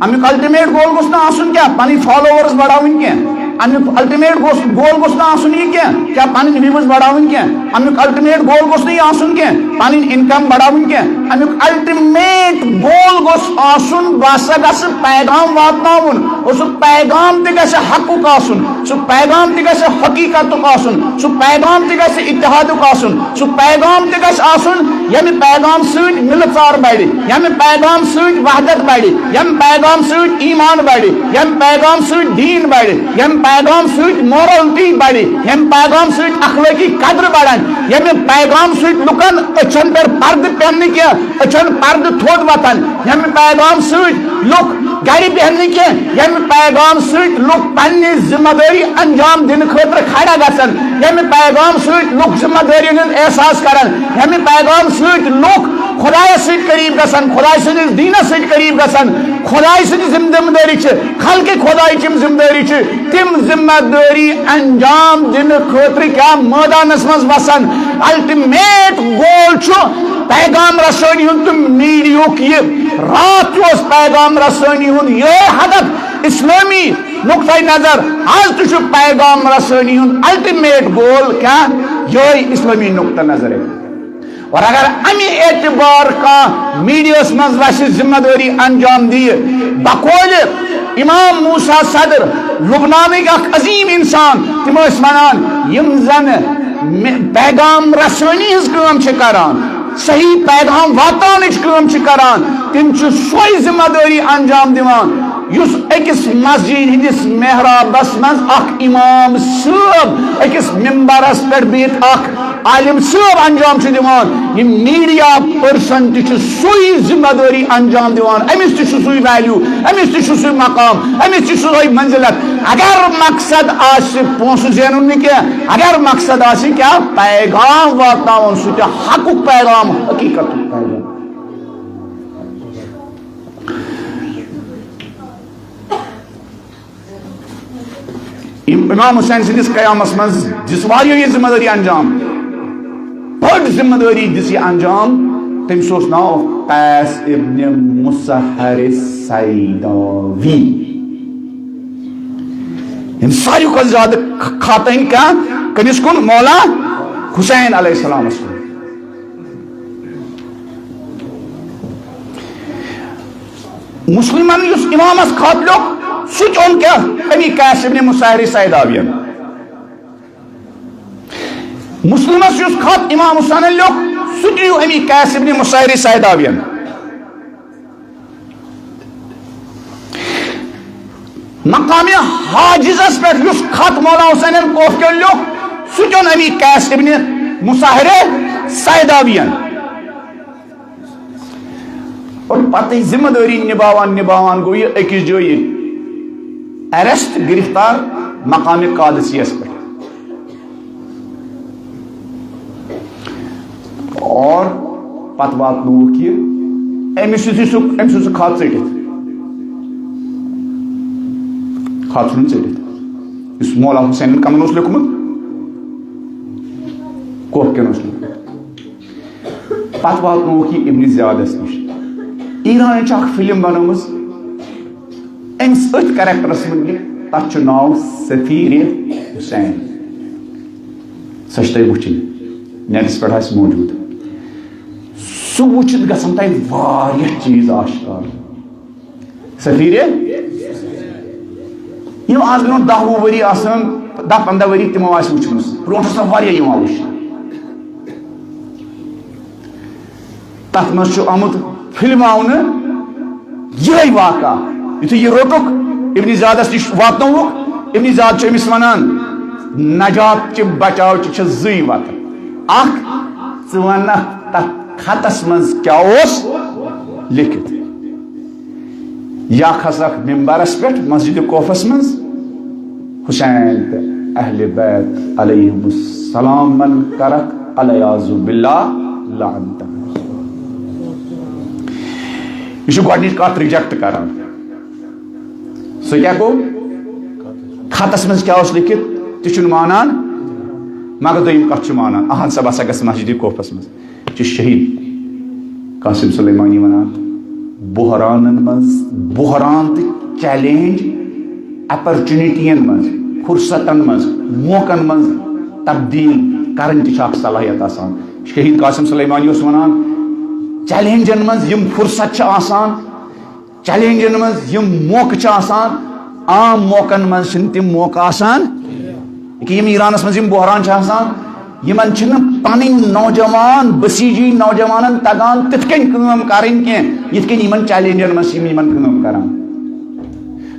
امیُک الٹیمیٹ گول گوٚژھ نہٕ آسُن کینٛہہ پنٕنۍ فالوورز بڑاوٕنۍ کینٛہہ۔ امیُک الٹیمیٹ گوٚژھ، گول گوٚژھ نہٕ آسُن یہِ کینٛہہ کیٛاہ پنٕنۍ ویوز بڑاوٕنۍ کینٛہہ۔ امیُک الٹیمیٹ گول گوٚژھ نہٕ یہِ آسُن کینٛہہ پنٕنۍ انکم بڑاوٕنۍ کینٛہہ۔ امیُک الٹیمیٹ گول گوٚژھ آسُن، بہٕ ہسا گژھٕ پیغام واتناوُن۔ اور سُہ پیغام تہِ گژھِ حقُک آسُن، سُہ پیغام تہِ گژھِ حقیٖقتُک آسُن، سُہ پیغام تہِ گژھِ اتحادُک آسُن، سُہ پیغام تہِ گژھِ آسُن، ییٚمہِ پیغام سۭتۍ مِلہٕ ژار بڑِ، ییٚمہِ پیغام سۭتۍ وحدت بڑِ، ییٚمہِ پیغام سۭتۍ ایمان بڑِ، ییٚمہِ پیغام سۭتۍ دیٖن بڑِ، ییٚمہِ پیغام سۭتۍ مورلٹی بڑِ، ییٚمہِ پیغام سۭتۍ اخلٲقی قدرٕ بڑن، ییٚمہِ پیغام سۭتۍ لُکن أچھن پٮ۪ٹھ پردٕ پٮ۪ن نہٕ کینٛہہ، أچھن پردٕ تھوٚد وۄتھن، ییٚمہِ پیغام سۭتۍ لُکھ گرِ بیہن نہٕ کینٛہہ، ییٚمہِ پیغام سۭتۍ لُکھ پننہِ ذمہ دٲری انجام دِنہٕ خٲطرٕ کھڑا گژھن، ییٚمہِ پیغام سۭتۍ لُکھ ذمہ دٲری ہُنٛد احساس کرن، ییٚمہِ پیغام سۭتۍ لُکھ خدایس سۭتۍ قریب گژھن، خداے سٕنٛدِس دیٖنس سۭتۍ قریب گژھن، خداے سٕنٛز ذمہٕ دٲری چھِ، خلقِ خدایِچ یِم ذمہٕ دٲری چھِ، تِم ذمہٕ دٲری انجام دِنہٕ خٲطرٕ کیٛاہ مٲدانس منٛز وسن۔ الٹیمیٹ گول چھُ پیغام رسٲنی ہُنٛد تہٕ میٖڈیہُک یہِ۔ راتھ تہِ اوس پیغام رسٲنی ہُنٛد یِہوٚے ہدف، اسلٲمی نقطہ نظر۔ از تہِ چھُ پیغام رسٲنی ہُنٛد الٹیمیٹ گول کیٛاہ؟ یِہوٚے اسلٲمی نقطہ نظر۔ اور اگر امی اعتبار کانٛہہ میڈیاہس منٛز وسہِ ذمہ دٲری انجام دِیہِ، بقول امام موسیٰ صدر، لبنانٕکۍ اکھ عظیم انسان، تِم ٲسۍ ونان، یِم زن مِ-، پیغام رسٲنی ہٕنٛز کٲم چھِ کران، صحیح پیغام واتناونٕچ کٲم چھِ کران، تِم چھِ سۄے ذمہ دٲری انجام دِوان، یُس أکِس مسجد ہٕنٛدِس محرابس منٛز اکھ امام صٲب أکِس ممبرس پٮ۪ٹھ بِہِتھ اکھ عالم صٲب انجام چھُ دِوان، یہِ میڈیا پرسن تہِ چھُ سُے ذمہ دٲری انجام دِوان، أمِس تہِ چھُ سُے ویلیو، أمِس تہِ چھُ سُے مقام، أمِس تہِ چھُ سُے منزلت۔ اگر مقصد آسہِ پونٛسہٕ زینُن نہٕ کینٛہہ، اگر مقصد آسہِ کیٛاہ؟ پیغام واتناوُن، سُہ تہِ حقُک پیغام، حقیقتُک پیغام۔ ام-، امام حسین سٕنٛدِس قیامس منٛز دِژ واریاہو یہِ ذمہ دٲری انجام۔ بٔڑ ذمہ دٲری دِژ یہِ انجام۔ تٔمِس اوس ناو قیس ابن مسحر سیداوی۔ یِم ساروی کھۄتہٕ زیادٕ خ-، خاتٲنۍ کانٛہہ کٔمِس کُن؟ مولا حسین علیہ السلامس کُن۔ مسلمن یُس امامس خط لیوٚکھ، سُہ تہِ اوٚن کیٛاہ؟ امی قیس ابن مسحر سیداوین۔ مسلمس یُس خط امام حسینن لیوٚکھ، سُہ تہِ نیوٗ امی قیس ابن مسحر سیداوین۔ مقام حاجزس پٮ۪ٹھ یُس خط مولا حسینن کوفہٕ کیو لیوٚکھ، سُہ تہِ اوٚن امی قیس ابن مسحر سیداوین۔ اور پتہٕ ذمہ دٲری نباوان نباوان گوٚو یہِ أکِس جایہِ arrest، گرفتار، مقام قادسیس پٮ۪ٹھ۔ اور پتہٕ واتنووُکھ یہِ أمِس یُتھُے سُہ، أمۍ سُنٛد سُہ خط ژٔٹِتھ۔ خط ژھُنُن ژٔٹِتھ۔ یُس مولا حسینن کمن اوس لیوٚکھمُت؟ کوفہٕ کٮ۪ن اوس لیوٚکھمُت۔ پتہٕ واتنووُکھ یہِ ابن زیادس نِش۔ ایرانٕچ چھِ اکھ فلم بنٲومٕژ، أمِس أتھۍ characterس مُتعلق، تتھ چھُ ناو سفیر حسین۔ سۄ چھِ تۄہہِ وٕچھِنۍ، netس پٮ۪ٹھ آسہِ موجود۔ سُہ وٕچھِتھ گژھن تۄہہِ واریاہ چیٖز آشکار۔ سفیر، یِم آز برونٛہہ دَہ وُہ ؤری آسن، دَہ پنٛداہ ؤری تِمو آسہِ وٕچھمٕژ۔ برونٛٹھ ٲس نہٕ واریاہ یِوان وٕچھنہٕ۔ تَتھ منٛز چھُ آمُت فِلماونہٕ یِہوٚے واقعہ۔ یُتھُے یہِ روٚٹُکھ، ابن زیادَس نِش واتنووُکھ، ابن زیاد چھُ أمِس وَنان، "نجات چہِ بچاو چہِ چھِ زٕے وَتہٕ۔ اَکھ، ژٕ وَنَکھ تَتھ خطس منٛز کیٛاہ اوس لیکھِتھ۔ یا کھسکھ ممبرس پٮ۪ٹھ مسجد کوفس منٛز، حسین تہٕ اہل بیت علیہم السلامن کرکھ العیاذ باللہ لعنت۔" یہِ چھُ گۄڈٕنِچ کتھ reject کران۔ سُہ کیٛاہ گوٚو؟ خطس منٛز کیٛاہ اوس لیکھِتھ، تہِ چھُنہٕ مانان، مگر دوٚیِم کتھ چھُ مانان، اہن سا، بہٕ ہسا گژھٕ مسجد کوفس منٛز۔ چھُ شہید قاسم سلیمانی وَنان، بحرانن منٛز، بحران تہٕ challenge، opportunityین منٛز، فرصتن منٛز، موقعن منٛز تبدیل کرٕنۍ تہِ چھِ اکھ صلاحیت آسان۔ شہید قاسم سلیمانی اوس وَنان، challengeن منٛز یِم فرصت چھِ آسان، challengeن منٛز یِم موقعہٕ چھِ آسان، عام موقعن منٛز چھِنہٕ تِم موقعہٕ آسان۔ ییٚکیٛاہ یِم ایرانس منٛز یِم بحران چھِ آسان، یِمن چھِنہٕ پنٕنۍ نوجوان، بسیجی نوجوانن تگان تِتھ کٔنۍ کٲم کرٕنۍ کینٛہہ، یِتھ کٔنۍ یِمن challengeن منٛز چھِ یِم یِمن کٲم کران۔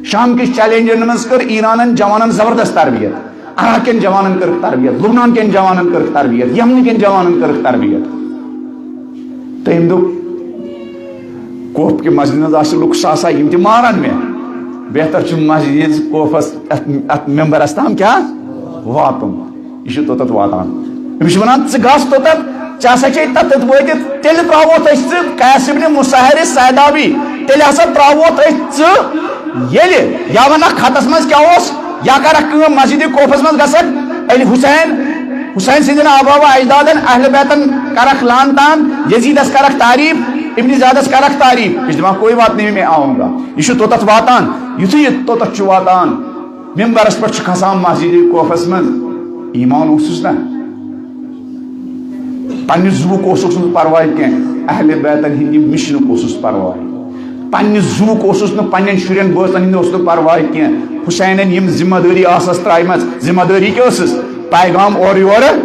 شام کِس challengeن منٛز کٔر ایرانن جوانن زبردست تربیت۔ عراق کٮ۪ن جوانن کٔرٕکھ تربیت، لبنان کٮ۪ن جوانن کٔرٕکھ تربیت، یمن کٮ۪ن جوانن کٔرٕکھ تربیت۔ تہٕ أمۍ دوٚپ، کوف کہِ مسجد منٛز آسہِ لُکھ ساسا، یِم تہِ مارن مےٚ۔ بہتر چھُ مسجد کوفس، اتھ، اتھ ممبرس تام کیٛاہ واتُن۔ یہِ چھُ توٚتتھ واتان۔ أمِس چھِ وَنان، "ژٕ گژھ توٚتتھ، ژےٚ ہسا چھے تَتٮ۪تھ وٲتِتھ، تیٚلہِ ترٛاووتھ أسۍ ژٕ قیس ابن مسحر سیداوی، تیٚلہِ ہسا ترٛاووتھ أسۍ ژٕ ییٚلہِ یا وَنکھ خطس منٛز کیٛاہ اوس، یا کَرَکھ کٲم، مسجد کوفس منٛز گژھکھ، علی حسین، حسین سٕنٛدٮ۪ن آبا و اجدادن، اہل بیتن کَرَکھ لعن طعن، یزیدس کَرَکھ تعریف، ابن زیادس کَرَکھ تعریف۔" یہِ چھِ دَپان، "کوئی بات نہیں، میں آؤں گا۔" یہِ چھُ توٚتتھ واتان۔ یُتھُے یہِ توٚتتھ چھُ واتان، ممبرس پٮ۪ٹھ چھُ کھسان مسجد کوفس منٛز، ایمان اوسُس نہ؟ پننہِ زُوُک اوسُس نہٕ پرواے کینٛہہ، اہل بیتن ہٕنٛدِ مِشنُک اوسُس پرواے۔ پننہِ زُوُک اوسُس نہٕ، پننٮ۪ن شُرٮ۪ن بٲژن ہٕنٛدِ اوس نہٕ پرواے کینٛہہ۔ حسینن یِم ذمہ دٲری آسس ترٛایمژ، ذمہ دٲری کیٛاہ ٲسٕس؟ پیغام اورٕ یورٕ۔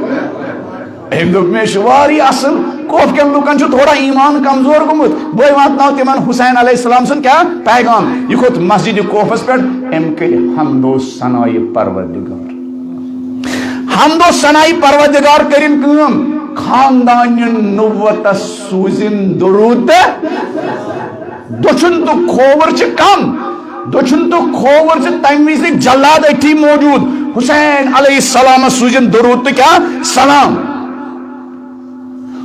أمۍ دوٚپ، "مےٚ چھُ واریاہ اصل، کوفہٕ کٮ۪ن لُکن چھُ تھوڑا ایمان کمزور گوٚمُت، بہٕ واتناو تِمن حسین علیہ السلام سُنٛد کیٛاہ پیغام؟" یہِ کھوٚت مسجد کوفس پٮ۪ٹھ، أمۍ کٔرۍ حمد و ثنایہِ پروردگار۔ حمد و ثنایہِ پروردگار کٔرِن کٲم، خاندانہِ نبوتس سوٗزِن درود تہٕ دٔچھُن تہٕ کھووُر چھِ کم، دٔچھُن تہٕ کھووُر چھِ تمہِ وِزِ جلاد أتھی موجود۔ حسین علیہ السلامس سوٗزِن درود تہٕ کیٛاہ سلام۔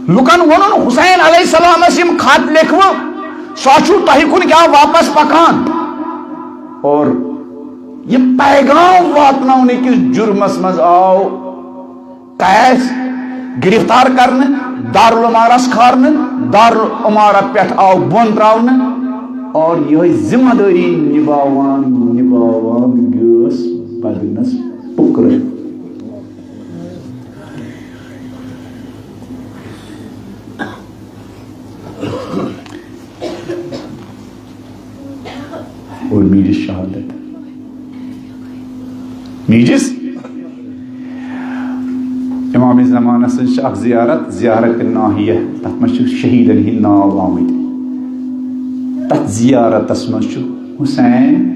لُکن ووٚنُن، حسین علیہ السلامس یِم خط لیکھوٕ، سُہ چھُ تۄہہِ کُن کیٛاہ واپس پکان؟ اور یہِ پیغام واتناونہٕ کِس جُرمس منٛز آو قیس گرفتار کرنہٕ، دارالعمارس کھارنہٕ، دارالعمارہ پٮ۪ٹھ آو بۄن تراونہٕ، اور یِہوٚے ذمہ دٲری نباوان نباوان گٔیس بدنس پُکرٕ۔ اور میٖجِس شہادت۔ میٖجِس امام زمانس سٕنٛز چھِ اکھ زیارت، زیارت ناحیہ، تتھ منٛز چھِ شہیٖدن ہٕنٛدۍ ناو آمٕتۍ۔ تتھ زیارتس منٛز چھُ حسین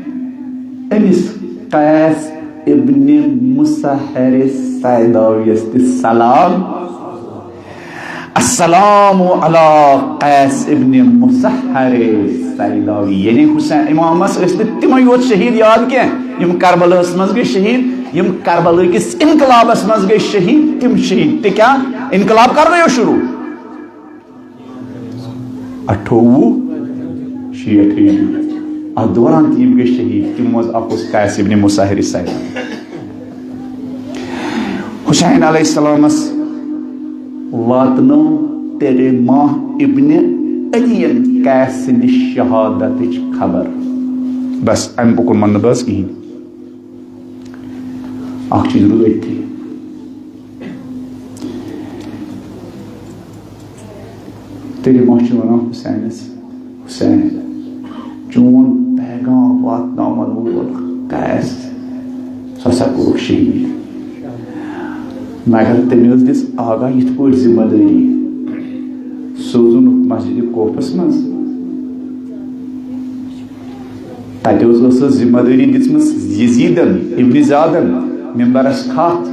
أمِس قیس ابن مسحر سیداویس تہِ سلام۔ السلام علی قیس ابن مسحر سیداوی، یعنی حسین امامس ٲسۍ نہٕ تِمے یوت شہیٖد یاد کینٛہہ، یِم کربلاہس منٛز گٔے شہیٖد، یِم کربلا کِس انقلابس منٛز گٔے شہیٖد، تِم شہیٖد تہِ کیٛاہ؟ انقلاب کر گٔیو شروع؟ اَٹھووُہ شیٹھ ہجری۔ اتھ دوران تہِ یِم گٔے شہیٖد، تِمو منٛز اکھ اوس قیس ابن مسحر سیداوی۔ حسین علیہ السلامس واتنٲو تیرے ماہ ابن علی ین قیس سٕنٛدِ شہادتٕچ خبر۔ بس، امہِ پوٚکُن منہٕ بہٕ حظ کِہیٖنۍ۔ اکھ چیٖز روٗد أتھی۔ تیٚلہِ ما چھُ وَنان حسینس، "حسین، چون پیغام واتناوَن وول قیس، سُہ ہسا کوٚرُکھ شہیٖد۔" مگر تٔمۍ ٲس دِژ آگاہ یِتھ پٲٹھۍ ذمہ دٲری، سوزُن مسجد کوفس منٛز۔ تَتہِ اوس، ٲسٕس ذمہ دٲری دِژمٕژ یزیدن ابن زیادن، ممبرس کھَتھ،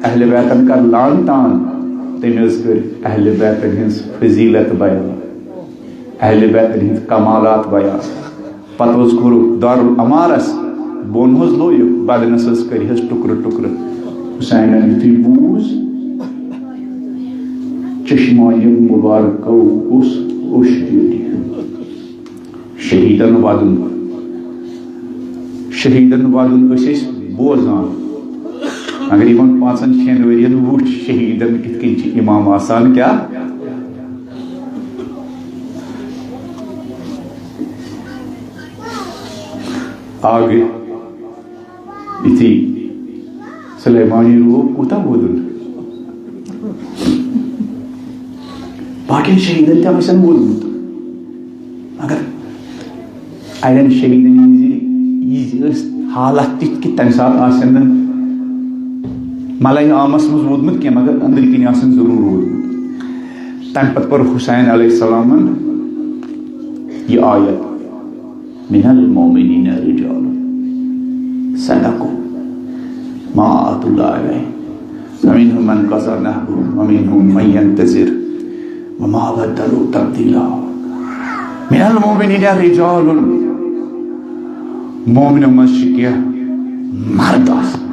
اہل بیتن کر لعن طعن۔ تٔمۍ حظ کٔر اہل بیتن ہٕنٛز فضیلت بیان، اہل بیتن ہٕنٛز کمالات بیان۔ پتہٕ حظ کوٚرُکھ دارالعمارس بۄن حظ لویُکھ، بدنس حظ کٔرۍ حظ ٹُکرٕ ٹُکرٕ۔ حسینن یُتھُے بوٗز، چشمہ مبارکو اوس اوٚش نیٖرِتھ۔ شہیٖدن ودُن۔ شہیٖدن ودُن ٲسۍ أسۍ بوزان، مگر یِمن پانٛژن شٮ۪ن ؤرین وُچھ شہیٖدن کِتھ کٔنۍ چھِ امام آسان کیٛاہ۔ آگے۔ یُتھُے سلیمانی روو، کوٗتاہ وودُن۔ باقین شہیدن تہِ آسن وودمُت۔ مگر اڑٮ۪ن شہیدن ہٕنٛز یہِ ٲس حالت تِژھ کہِ تمہِ ساتہٕ آسن نہٕ ملٲے عامس منٛز وودمُت کینٛہہ، مگر أنٛدرۍ کِنۍ آسن ضروٗر وودمُت۔ تمہِ پتہٕ پٔر حسین علیہ السلامن یہِ آیت۔ من المؤمنین رجال صدقوا ما عاهدوا الله علیہ فمنهم من قضى نحبه ومنهم من ينتظر وما بدلوا تبدیلا۔ من المؤمنین رجال، مومنو منٛز چھِ کینٛہہ مرد آسان۔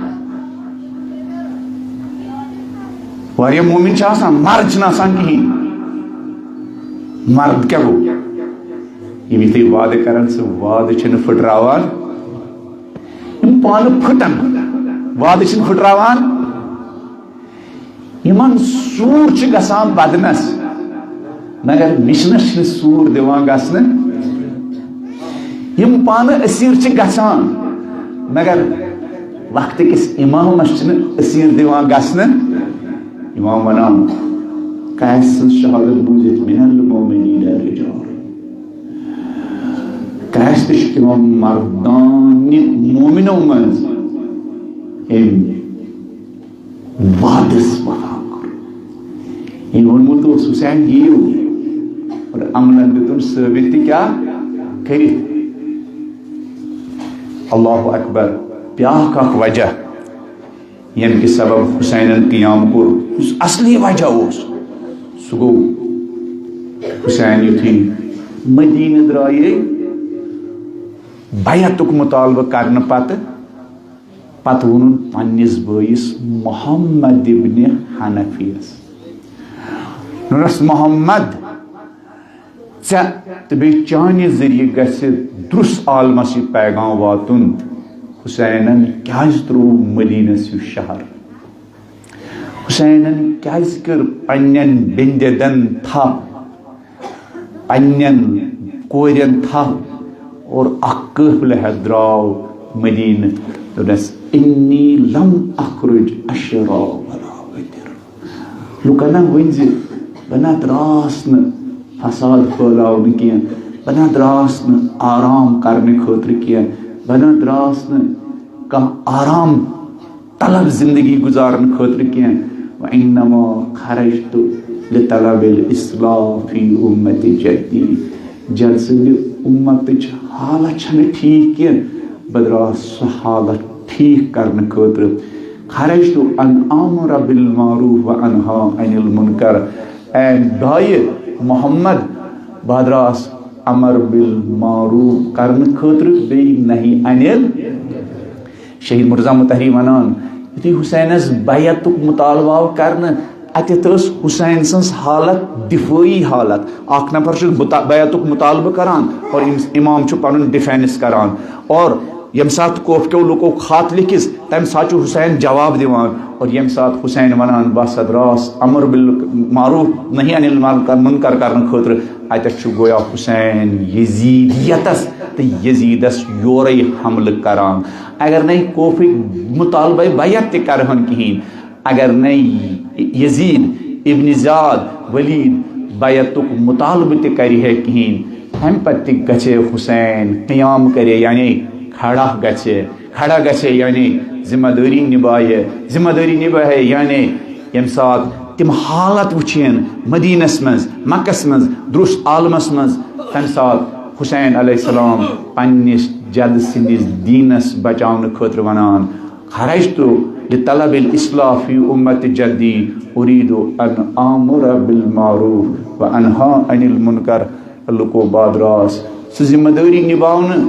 واریاہ مومن چھِ آسان، مرد چھِنہٕ آسان کِہیٖنۍ۔ مرد کیٛاہ گوٚو؟ یِم یِتھُے وعدٕ کرن، سُہ وعدٕ چھِنہٕ پھٕٹراوان۔ یِم پانہٕ پھٕٹن، وعدٕ چھِنہٕ پھٕٹراوان۔ یِمن سوٗر چھِ گژھان بدنس، مگر مِشنس چھِنہٕ سوٗر دِوان گژھنہٕ۔ یِم پانہٕ اسیٖر چھِ گژھان، مگر وقتہٕ کِس امامس چھِنہٕ اسیٖر دِوان گژھنہٕ۔ امام ونان، قیس سٕنٛز شہادت بوٗزِتھ من المؤمنین رجال۔ قیس تہِ چھُ تِمو مردانہِ مومنو منٛز أمۍ وعدس وفا کوٚر۔ أمۍ ووٚنمُت اوس حسین یِیِو، اور عملن دیُتُن ثٲبت تہِ کیٛاہ کٔرِتھ۔ اللہ اکبر۔ بیٛاکھ اکھ وجہ ییٚمہِ کہِ سبب حسینن قیام کوٚر، یُس اصلی وجہ اوس، سُہ گوٚو حسین یُتھُے مدینہٕ درٛایے بیعتُک مطالبہٕ کرنہٕ پتہٕ، پتہٕ ووٚنُن پننِس بٲیِس محمد ابن حنفیس، دوٚپنس، محمد، ژےٚ تہٕ بیٚیہِ چانہِ ذٔریعہٕ گژھِ درُس عالمس یہِ پیغام واتُن، حسینن کیازِ ترٛوو مدینس یہِ شہر؟ حسینن کیازِ کٔر پننٮ۪ن بیٚنٛدٮ۪دن تھپھ، پننٮ۪ن کورٮ۪ن تھپھ، اور اکھ قٲفلہٕ ہٮ۪تھ درٛاو مدینہٕ؟ دوٚپنس، انی لم اخرج اشرا ولا ادر۔ لُکن نہ ؤنۍ زِ بہٕ نہ درٛاس نہٕ فساد پھٲلاونہٕ کینٛہہ، بہٕ نہ درٛاس نہٕ آرام کرنہٕ خٲطرٕ کینٛہہ، بہٕ نہ درٛاس نہٕ کانٛہہ آرام طلب زندگی گُزارنہٕ خٲطرٕ کینٛہہ۔ وانما خرجت لطلب الاصلاح فی امت جدی۔ جد سٕنٛدِ اُمتٕچ حالت چھنہٕ ٹھیٖک کینٛہہ، بہٕ درٛاس سۄ حالت ٹھیٖک کرنہٕ خٲطرٕ۔ خرجت ان آمر بالمعروف و انہا عن المنکر۔ اے بھائی محمد، بہٕ درٛاس امر بالمعروف کرنہٕ خٲطرٕ، بیٚیہِ نہی انل۔ شہید مرتضیٰ مطہری ونان، یُتھُے حسینس بیعتُک مطالبہٕ آو کرنہٕ، اتٮ۪تھ ٲس حسین سٕنٛز حالت دفٲعی حالت۔ اکھ نفر چھُ بتا-، بیعتُک مطالبہٕ کران اور اِم-، امام چھُ پنُن ڈیفینس کران، اور ییٚمہِ ساتہٕ کوفہٕ کیو لُکو خط لیکھِس، تمہِ ساتہٕ چھُ حسین جواب دِوان، اور ییٚمہِ ساتہٕ حسین ونان، بہٕ ہسا درٛاس امر بالمعروف نہی عن المنکر کرنہٕ خٲطرٕ، اتٮ۪تھ چھُ گویا حسین یزیدیتس تہٕ یزیدس یورے حملہٕ کران۔ اگر نَے کوفٕکۍ مطالبے بیعت تہِ کرہن کِہیٖنۍ، اگر نَے یزید ابن زیاد ولید بیعتُک مطالبہٕ تہِ کرِ ہے کِہیٖنۍ، تَمہِ پتہٕ تہِ گژھِ ہے حسین قیام کرِ ہے، یعنی کھڑا گژھِ ہے، کھڑا گژھِ ہے، یعنی ذمہ دٲری نبھایہِ ہے، ذمہ دٲری نبھایہِ ہے، یعنی ییٚمہِ ساتہٕ تِم حالت وٕچھن مدینس منٛز، مکس منٛز، درُس عالمس منٛز، تَمہِ ساتہٕ حسین علیہ السلام پننِس جد سٕنٛدِس دیٖنس بچاونہٕ خٲطرٕ ونان، خرجت لطلب الاصلاح فی امت جدی، ارید ان آمر بالمعروف و انہا عن المنکر۔ لُکو، بہٕ درٛاس سُہ ذمہ دٲری نباونہٕ،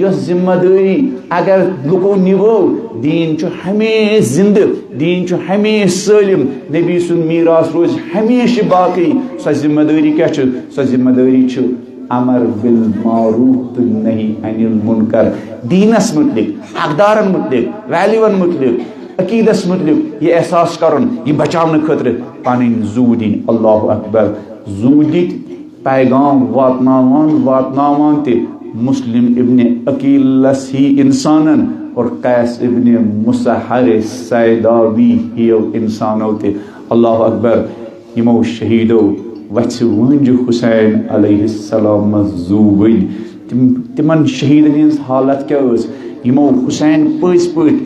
یۄس ذمہ دٲری اگر لُکو نبٲو، دیٖن چھُ ہمیشہِ زندٕ، دیٖن چھُ ہمیشہِ سٲلِم، نبی سُنٛد میراث روزِ ہمیشہِ باقٕے۔ سۄ ذمہ دٲری کیٛاہ چھِ؟ سۄ ذمہ دٲری چھِ امر بالمعروف تہٕ نہی عن المنکر۔ دیٖنس متعلق، حقدارن متعلق، ویلیون متعلق، عقیدس متعلق یہِ احساس کرُن، یہِ بچاونہٕ خٲطرٕ پنٕنۍ زُو دِنۍ۔ اللہ اکبر۔ زُو دِتۍ پیغام واتناوان واتناوان تہِ مسلم ابن عقیلس ہی انسانن اور قیس ابن مسحر سیداوی ہیو انسانو تہِ۔ اللہ اکبر۔ یِمو شہیدو وَژھِ وٲنٛجہِ حسین علیہ السلامس زُو ؤنۍ۔ تِم، تِمن شہیدن ہٕنٛز حالت کیٛاہ ٲس؟ یِمو حسین پٔزۍ پٲٹھۍ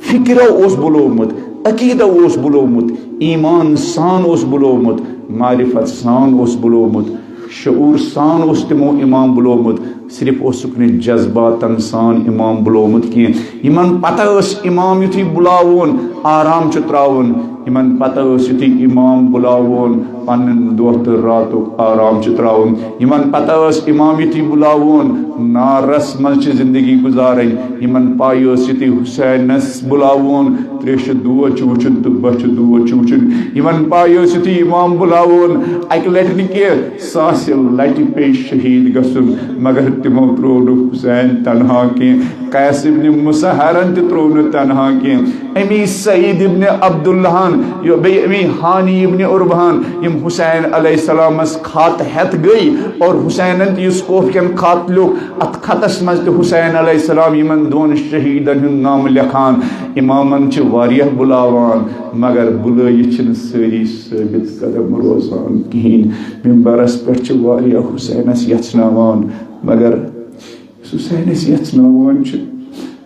فکرو اوس بُلومُت، عقیدو اوس بُلومُت، ایمان سان اوس بُلومُت، معرفت سان اوس بُلومُت، شعور سان اوس تِمو ایمان بُلومُت۔ صرف اوسُکھ نہٕ جذباتن سان امام بُلومُت کینٛہہ۔ یِمن پتہ ٲس امام یُتھُے بُلاوون آرام چھُ تراوُن، یِمن پتہ ٲس یُتھُے امام بُلاوون پنُن دۄہ تہٕ راتُک آرام چھُ تراوُن، یِمن پتہ ٲس امام یُتھُے بُلاوون نارس منٛز چھِ زندگی گُزارٕنۍ، یِمن پاے ٲس یُتھُے حسینس بُلاوون تریشہِ دود چھُ وٕچھُن تہٕ بۄچھِ دود چھُ وٕچھُن۔ یِمن پاے ٲس یُتھُے امام بُلاوون اکہِ لٹہِ نہٕ کینٛہہ، ساسہِ لٹہِ پیٚیہِ شہید گژھُن، مگر تِمو ترٛوو نہٕ حسین تنہا کینٛہہ۔ قیس ابن مسحرن تہِ ترٛوو نہٕ تنہا کینٛہہ۔ امی سعید ابن عبداللہن یہِ بیٚیہِ اَمی ہانی ابن عربہن، یِم حسین علیہ السلامس خط ہٮ۪تھ گٔے اور حسینن تہِ یُس کوفہٕ کٮ۪ن خط لیوٚکھ، اتھ خطس منٛز تہِ حسین علیہ السلام یِمن دۄن شہیدن ہُنٛد ناو لیکھان۔ امامن چھِ واریاہ بُلاوان، مگر بُلٲیِتھ چھِنہٕ سٲری ثٲبت قدم روزان کِہیٖنۍ۔ ممبرس پٮ۪ٹھ چھِ واریاہ حسینس یژھناوان، مگر یُس حسینس یژھناوان چھِ،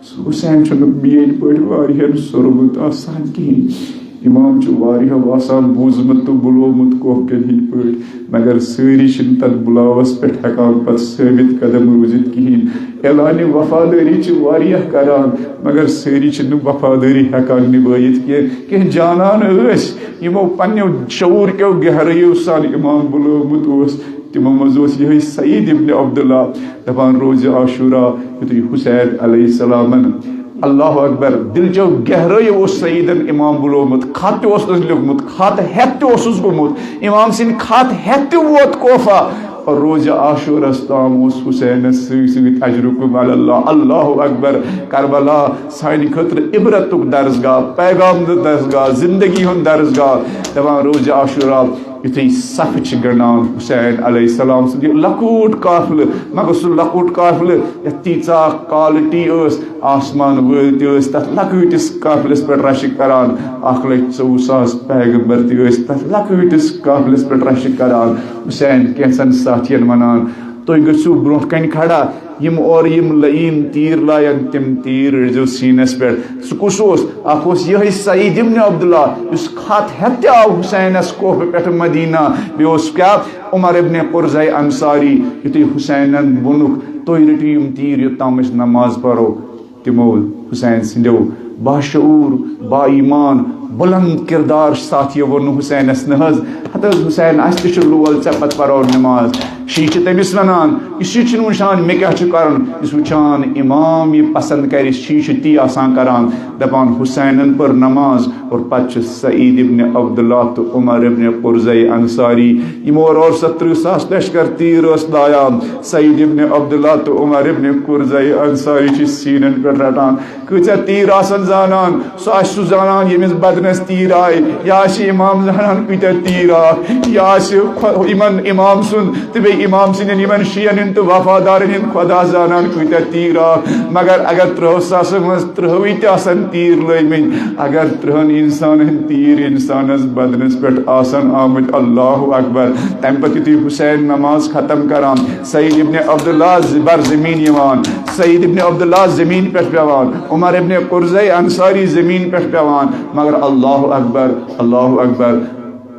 سُہ حسین چھُنہٕ میٲنۍ پٲٹھۍ واریاہن سوٚرمُت آسان کِہیٖنۍ۔ امام چھُ واریاہو آسان بوٗزمُت تہٕ بُلومُت کوفہٕ کٮ۪ن ہٕنٛدۍ پٲٹھۍ، مگر سٲری چھِنہٕ تتھ بُلاوس پٮ۪ٹھ ہٮ۪کان پتہٕ ثٲبت قدم روٗزِتھ کِہیٖنۍ۔ اعلانِ وفادٲری چھِ واریاہ کران، مگر سٲری چھِنہٕ وفادٲری ہٮ۪کان نِبٲیِتھ کینٛہہ۔ کینٛہہ جانان ٲسۍ، یِمو پننیو شعوٗر کیو گہرٲیو سان امام بُلومُت اوس، تِمو منٛز اوس یِہوٚے سعید ابن عبداللہ۔ دپان، روزِ عاشورہ یُتھُے حسین علیہ السلامن، اللہ اکبر، دِلچو گہرٲیو اوس سعیدن امام بُلومُت، خط تہِ اوس نہٕ لیوٚکھمُت، خط ہٮ۪تھ تہِ اوسُس گوٚمُت، امام سٕنٛدِ خط ہٮ۪تھ تہِ ووت کوفہ۔ اور روزِ عاشورس تام اوس حسینس سۭتۍ سۭتۍ اجرکم علی اللہ، اللہ اکبر۔ کربلا سانہِ خٲطرٕ عبرتُک درسگاہ، پیغام ہُنٛد درسگاہ، زندگی ہُنٛد درسگاہ۔ دپان، روزِ عاشورہ یُتھُے صف چھِ گنٛڈان حسین علیہ السلام سُنٛد یہِ لۄکُٹ قافلہٕ، مگر سُہ لۄکُٹ قافلہٕ یَتھ تیٖژاہ quality ٲس، آسمان وٲلۍ تہِ ٲسۍ تَتھ لۄکٕٹِس قافلَس پٮ۪ٹھ رَشہٕ کران۔ اَکھ لَچھ ژوٚوُہ ساس پیغمبر تہِ ٲسۍ تَتھ لۄکٕٹِس قافلَس پٮ۪ٹھ رَشہٕ کران۔ حسین کینٛژَن ساتھیَن وَنان، تُہۍ گٔژھِو برونٛٹھ کَنہِ کھڑا، یِم اورٕ یِم لئیٖم تیٖر لایَن، تِم تیٖر رٔٹۍزیو سیٖنَس پٮ۪ٹھ۔ سُہ کُس اوس؟ اَکھ اوس یِہوٚے سعید ابن عبداللہ، یُس خط ہٮ۪تھ تہِ آو حسینَس کوفہٕ پٮ۪ٹھ مدینہ۔ بیٚیہِ اوس کیٛاہ؟ عمر ابن قرزے انصاری۔ یُتھُے حسینَن ووٚنُکھ، تُہۍ رٔٹِو یِم تیٖر یوٚت تام أسۍ نماز پَرو، تِمو حسین سٕنٛدیو باشعوٗر، با ایمان، بُلند کردار ساتھیو ووٚن نہٕ حسینَس، نہ حظ، ہَتہٕ حظ حسین، اَسہِ تہِ چھُ لول، ژےٚ پَتہٕ پَرو نماز۔ شیٖشہِ چھِ تٔمِس وَنان، یُس یہِ چھُنہٕ وٕچھان مےٚ کیٛاہ چھُ کَرُن، یُس وٕچھان امام یہِ پَسنٛد کَرِ، شیٖشہِ تی آسان کَران۔ دَپان، حسینَن پٔر نماز اور پَتہٕ چھُ سعید ابن عبداللہ تہٕ عمر ابن قرزے انصاری، یِمو اور اور سۄ تٕرٛہ ساس لشکر تیٖر ٲس لایان۔ سعید ابن عبداللہ تہٕ عمر ابن قرزے انصاری چھِ سیٖنَن پٮ۪ٹھ رَٹان۔ کۭتیٛاہ تیٖر آسَن زانان، سُہ آسہِ سُہ زانان، ییٚمِس بدنَس تیٖر آے، یا آسہِ امام زانان، کۭتیٛاہ تیٖر آو، یا آسہِ خۄ-، یِمَن امام سُنٛد تہٕ بیٚیہِ امام سٕنٛدٮ۪ن یِمَن شِیَن ہُنٛد تہٕ وفادارَن ہُنٛد خۄدا زانان، کۭتیٛاہ تیٖر آو۔ مگر اگر تٕرٛہو ساسو منٛز تٕرٛہوٕے تہِ آسَن تیٖر لٲگمٕتۍ، اگر تٕرٛہَن اِنسانَن تیٖر اِنسانَس بدنَس پٮ۪ٹھ آسَن آمٕتۍ، اللہ اکبر۔ تَمہِ پَتہٕ یُتھُے حسین نماز ختم کران، سعید ابن عبداللہ ز-، بر زمین یِوان، سعید ابن عبداللہ زمین پٮ۪ٹھ پٮ۪وان، عمر ابن قرزے انصاری زمین پٮ۪ٹھ پٮ۪وان، مگر اللہ اکبر، اللہ اکبر۔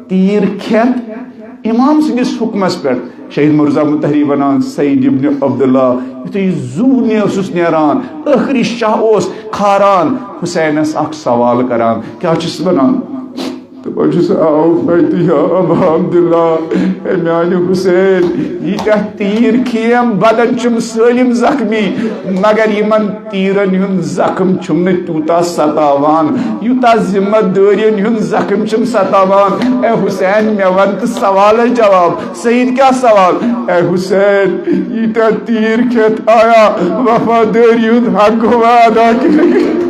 تیٖر کھٮ۪تھ امام سٕنٛدِس حُکمس پٮ۪ٹھ، شہید مرزا متحری ونان، سعید ابن عبداللہ یُتھُے زوٗ نیرسُس نیران، ٲخری شاہ اوس کھاران، حسینس اکھ سوال کران، کیٛاہ چھُس ونان؟ دپان چھُس، آو فتح یا ابا عبداللہ، اے میانہِ حسین، ییٖتیٛاہ تیٖر کھیٚیم، بدن چھُم سٲلِم زخمی، مگر یِمن تیٖرن ہُنٛد زخم چھُم نہٕ تیوٗتاہ ستاوان، یوٗتاہ ذمہ دٲرین ہُنٛد زخم چھُم ستاوان۔ اے حسین، مےٚ وَن تہٕ سوالس جواب۔ سعید، کیٛاہ سوال؟ اے حسین، ییٖتیٛاہ تیٖر کھٮ۪تھ آیا وفادٲری ہُنٛد حق گوٚوا ادا کِنہٕ؟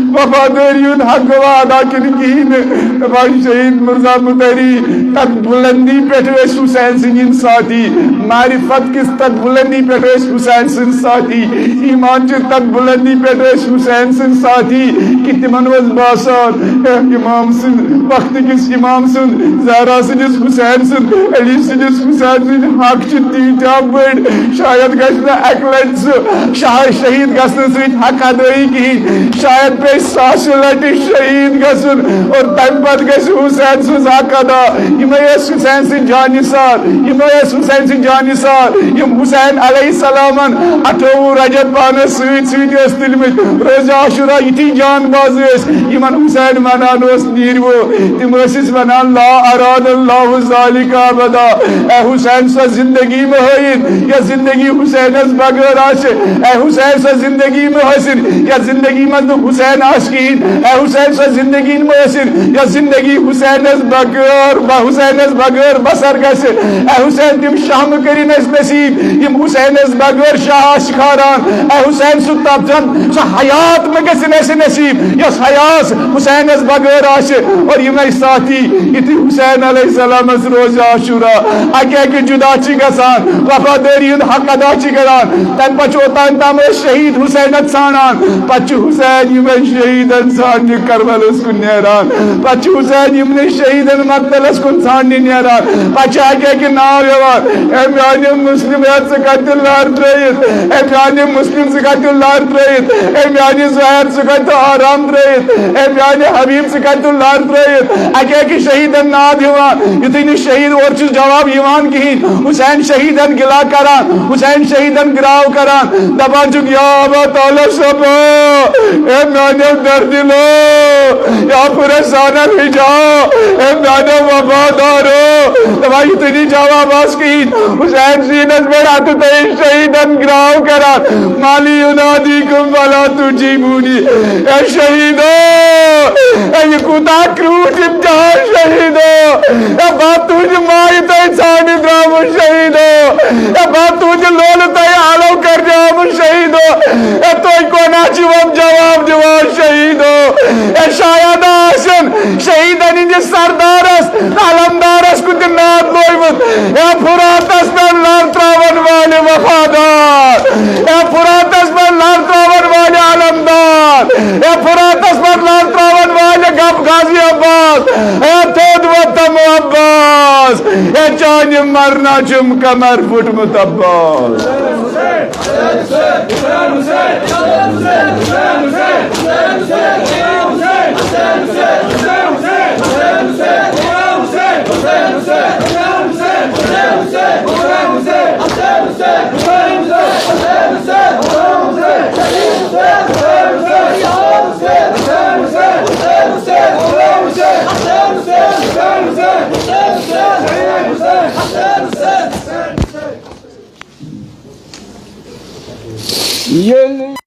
وفادٲری ہُنٛد حق گوٚوا ادا کِنہٕ کِہیٖنۍ نہٕ؟ دَپان شہید مرزا متحری، تَتھ بُلندی پٮ۪ٹھ ٲسۍ حسین سٕنٛدۍ یِم ساتھی، معرفت کِس تَتھ بُلندی پٮ۪ٹھ ٲسۍ حسین سٕنٛدۍ ساتھی، ایمان چہِ تَتھ بُلندی پٮ۪ٹھ ٲسۍ حسین سٕنٛدۍ ساتھی، کہِ تِمن اوس باسان، اے امام سٕنٛدۍ وقتہٕ کِس امام سٕنٛدۍ، زہرا سٕنٛدِس حسین سٕنٛدۍ، علی سٕنٛدِس حسین سٕنٛدۍ حق چھِ تیٖتیٛاہ بٔڑۍ، شاید گژھِ نہٕ اَکہِ لٹہِ سُہ شہر شہید گژھنہٕ سۭتۍ حق ادٲیی کِہیٖنۍ۔ شاید پیٚیہِ ساسہِ لٹہِ شہید گژھُن اور تَمہِ پتہٕ گژھِ حسین سٕنٛز حق ادا۔ یِمے ٲسۍ حسین سٕنٛدۍ جان نثار، یِمے ٲسۍ حسین سٕنٛدۍ جان نثار، یِم حسین علیہ السلامن اَٹھووُہ رجب پانس سۭتۍ سۭتۍ ٲسۍ تُلمٕتۍ۔ روزِ عاشورہ یِتھی جان باز ٲسۍ، یِمن حسین ونان اوس، نیٖرِو۔ تِم ٲسۍ أسۍ ونان، لا اراد اللہ ذالک ابدا۔ اے حسین، سۄ زندگی مہٕ ہٲیِن، یۄس زندگی حسینس بغٲر آسہِ۔ اے حسین، سۄ زندگی مہٕ حٲصِل، یۄس زندگی منٛز نہٕ حسین آسہِ کِہیٖنۍ۔ اے حسین، سۄ زندگی مہٕ ٲسِن، یۄس زندگی حسینس بغٲر، بہ-، حسینس بغٲر بسر گژھِ۔ اے حسین، تِم شہمہٕ کٔرِن اَسہِ نصیٖب، یِم حسینس بغٲر شاہ آسہِ کھاران۔ اے حسین، سُہ تپزن، سۄ حیات مہٕ گژھِن اَسہِ نصیٖب، یۄس حیاس حسینس بغٲر آسہِ۔ اور یِمے ساتھی، یُتھُے حسین علیہ السلامس روزِ عاشورہ، اکہِ اکہِ جدا چھِ گژھان، وفادٲری ہُنٛد حق ادا چھِ کران۔ تمہِ پتہٕ چھُ اوٚتام تام أسۍ شہید حسینس ژھانڈان۔ پتہٕ چھُ حسین یِمن شہیدن ژھانڈنہِ کربلس کُن نیران۔ پتہٕ چھُ حسین یِمنٕے شہیدن مقتلس کُن ژھانڈنہِ نیران۔ پتہٕ چھُ اکہِ اکہِ ناو یِوان، "اے میانہِ مسلم، ہے ژٕ کتہِ لر ترٲیِتھ؟ اے میانہِ مسلم، ژٕ کتہِ لر ترٲیِتھ؟ اے میانہِ زہر، ژٕ کتہِ آرام ترٲیِتھ؟ اے میانہِ حبیب، ژٕ کتہِ لر ترٲیِتھ؟" اکہِ اکہِ شہیدن ناد یِوان، یُتھُے نہٕ شہید اورٕ چھُس جواب یِوان کِہیٖنۍ۔ حسین شہیدن گِلا کران، حسین شہیدن گراو کران، دپان چھُکھ، "یا ابا طالب صٲب، اے میانیو دردِلو، یا پھُرسانن ہِجا، اے میانیو وفادارو۔" دپان یُتھُے نہٕ جواب آس کِہیٖنۍ، حسین سیٖنس پٮ۪ٹھ اَتھٕ تھٲیِتھ شہیدن گراو کران، "ما لی انادیکم فلا تجیبونی۔" اے شہیدو، اے یہِ کوٗتاہ کروٗٹھ امتحان شہیدو۔ اے بہٕ تُہنٛدِ مایہِ تۄہہِ ژھانڈِ درٛامُت شہیدو۔ اے بہٕ تُہنٛدِ لولہٕ تۄہہِ آلو کرنہِ آمُت شہیدو۔ اے تُہۍ کونہ چھِو وۄنۍ جواب دِوان شہیدو؟ اے شاید آسن شہیدن ہٕنٛدِس سردارس، علمدارس کُن تہِ ناد لویمُت۔ اے فراتس پٮ۪ٹھ لر تراون والہِ وفادار، اے فراتس پٮ۪ٹھ لر تراون والہِ علمدار، اے فراتس پٮ۪ٹھ لر تراون والہِ غ-، غازی عباس، اے تھوٚد وۄتھم عباس، اے چانہِ مرنہ چھُم کمر پھُٹمُت عباس۔ ییٚلہِ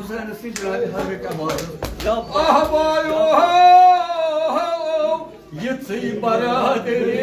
سٲنِس سٕنٛدِ جنابِ حضرت عباس۔ آہ وایو، یِژٕے برادری۔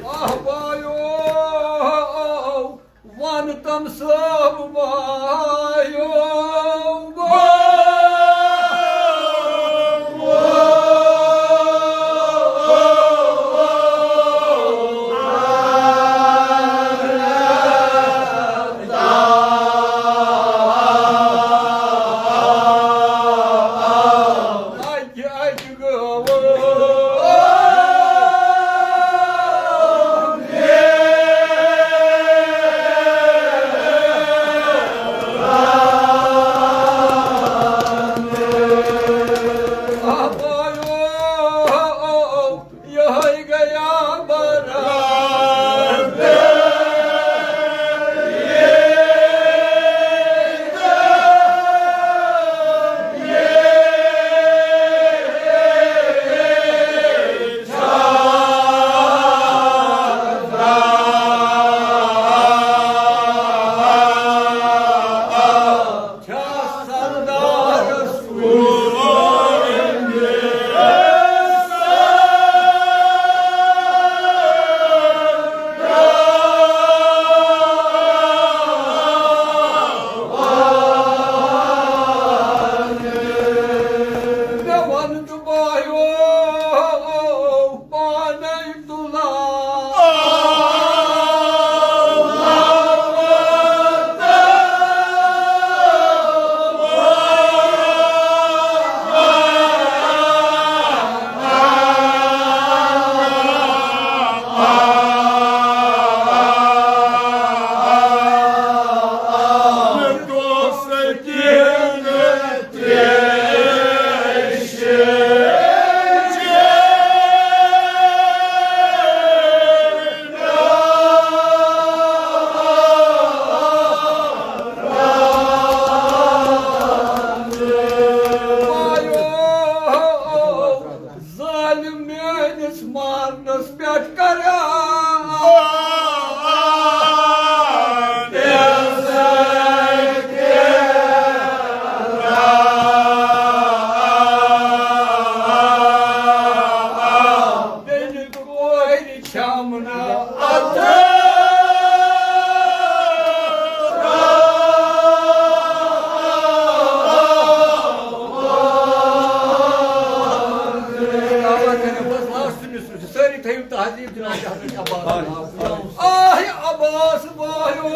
آہ وایو، وَن تَم صٲب وایو۔ ظالم میٲنِس مارنس پٮ۪ٹھ کران۔ بیٚنہِ کورِ چھَم نہٕ اَتھٕ۔ سٲری تھٲیِو تہذیٖب جناب حضرت عباس۔ آہ عباس وایو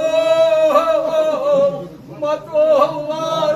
متوار۔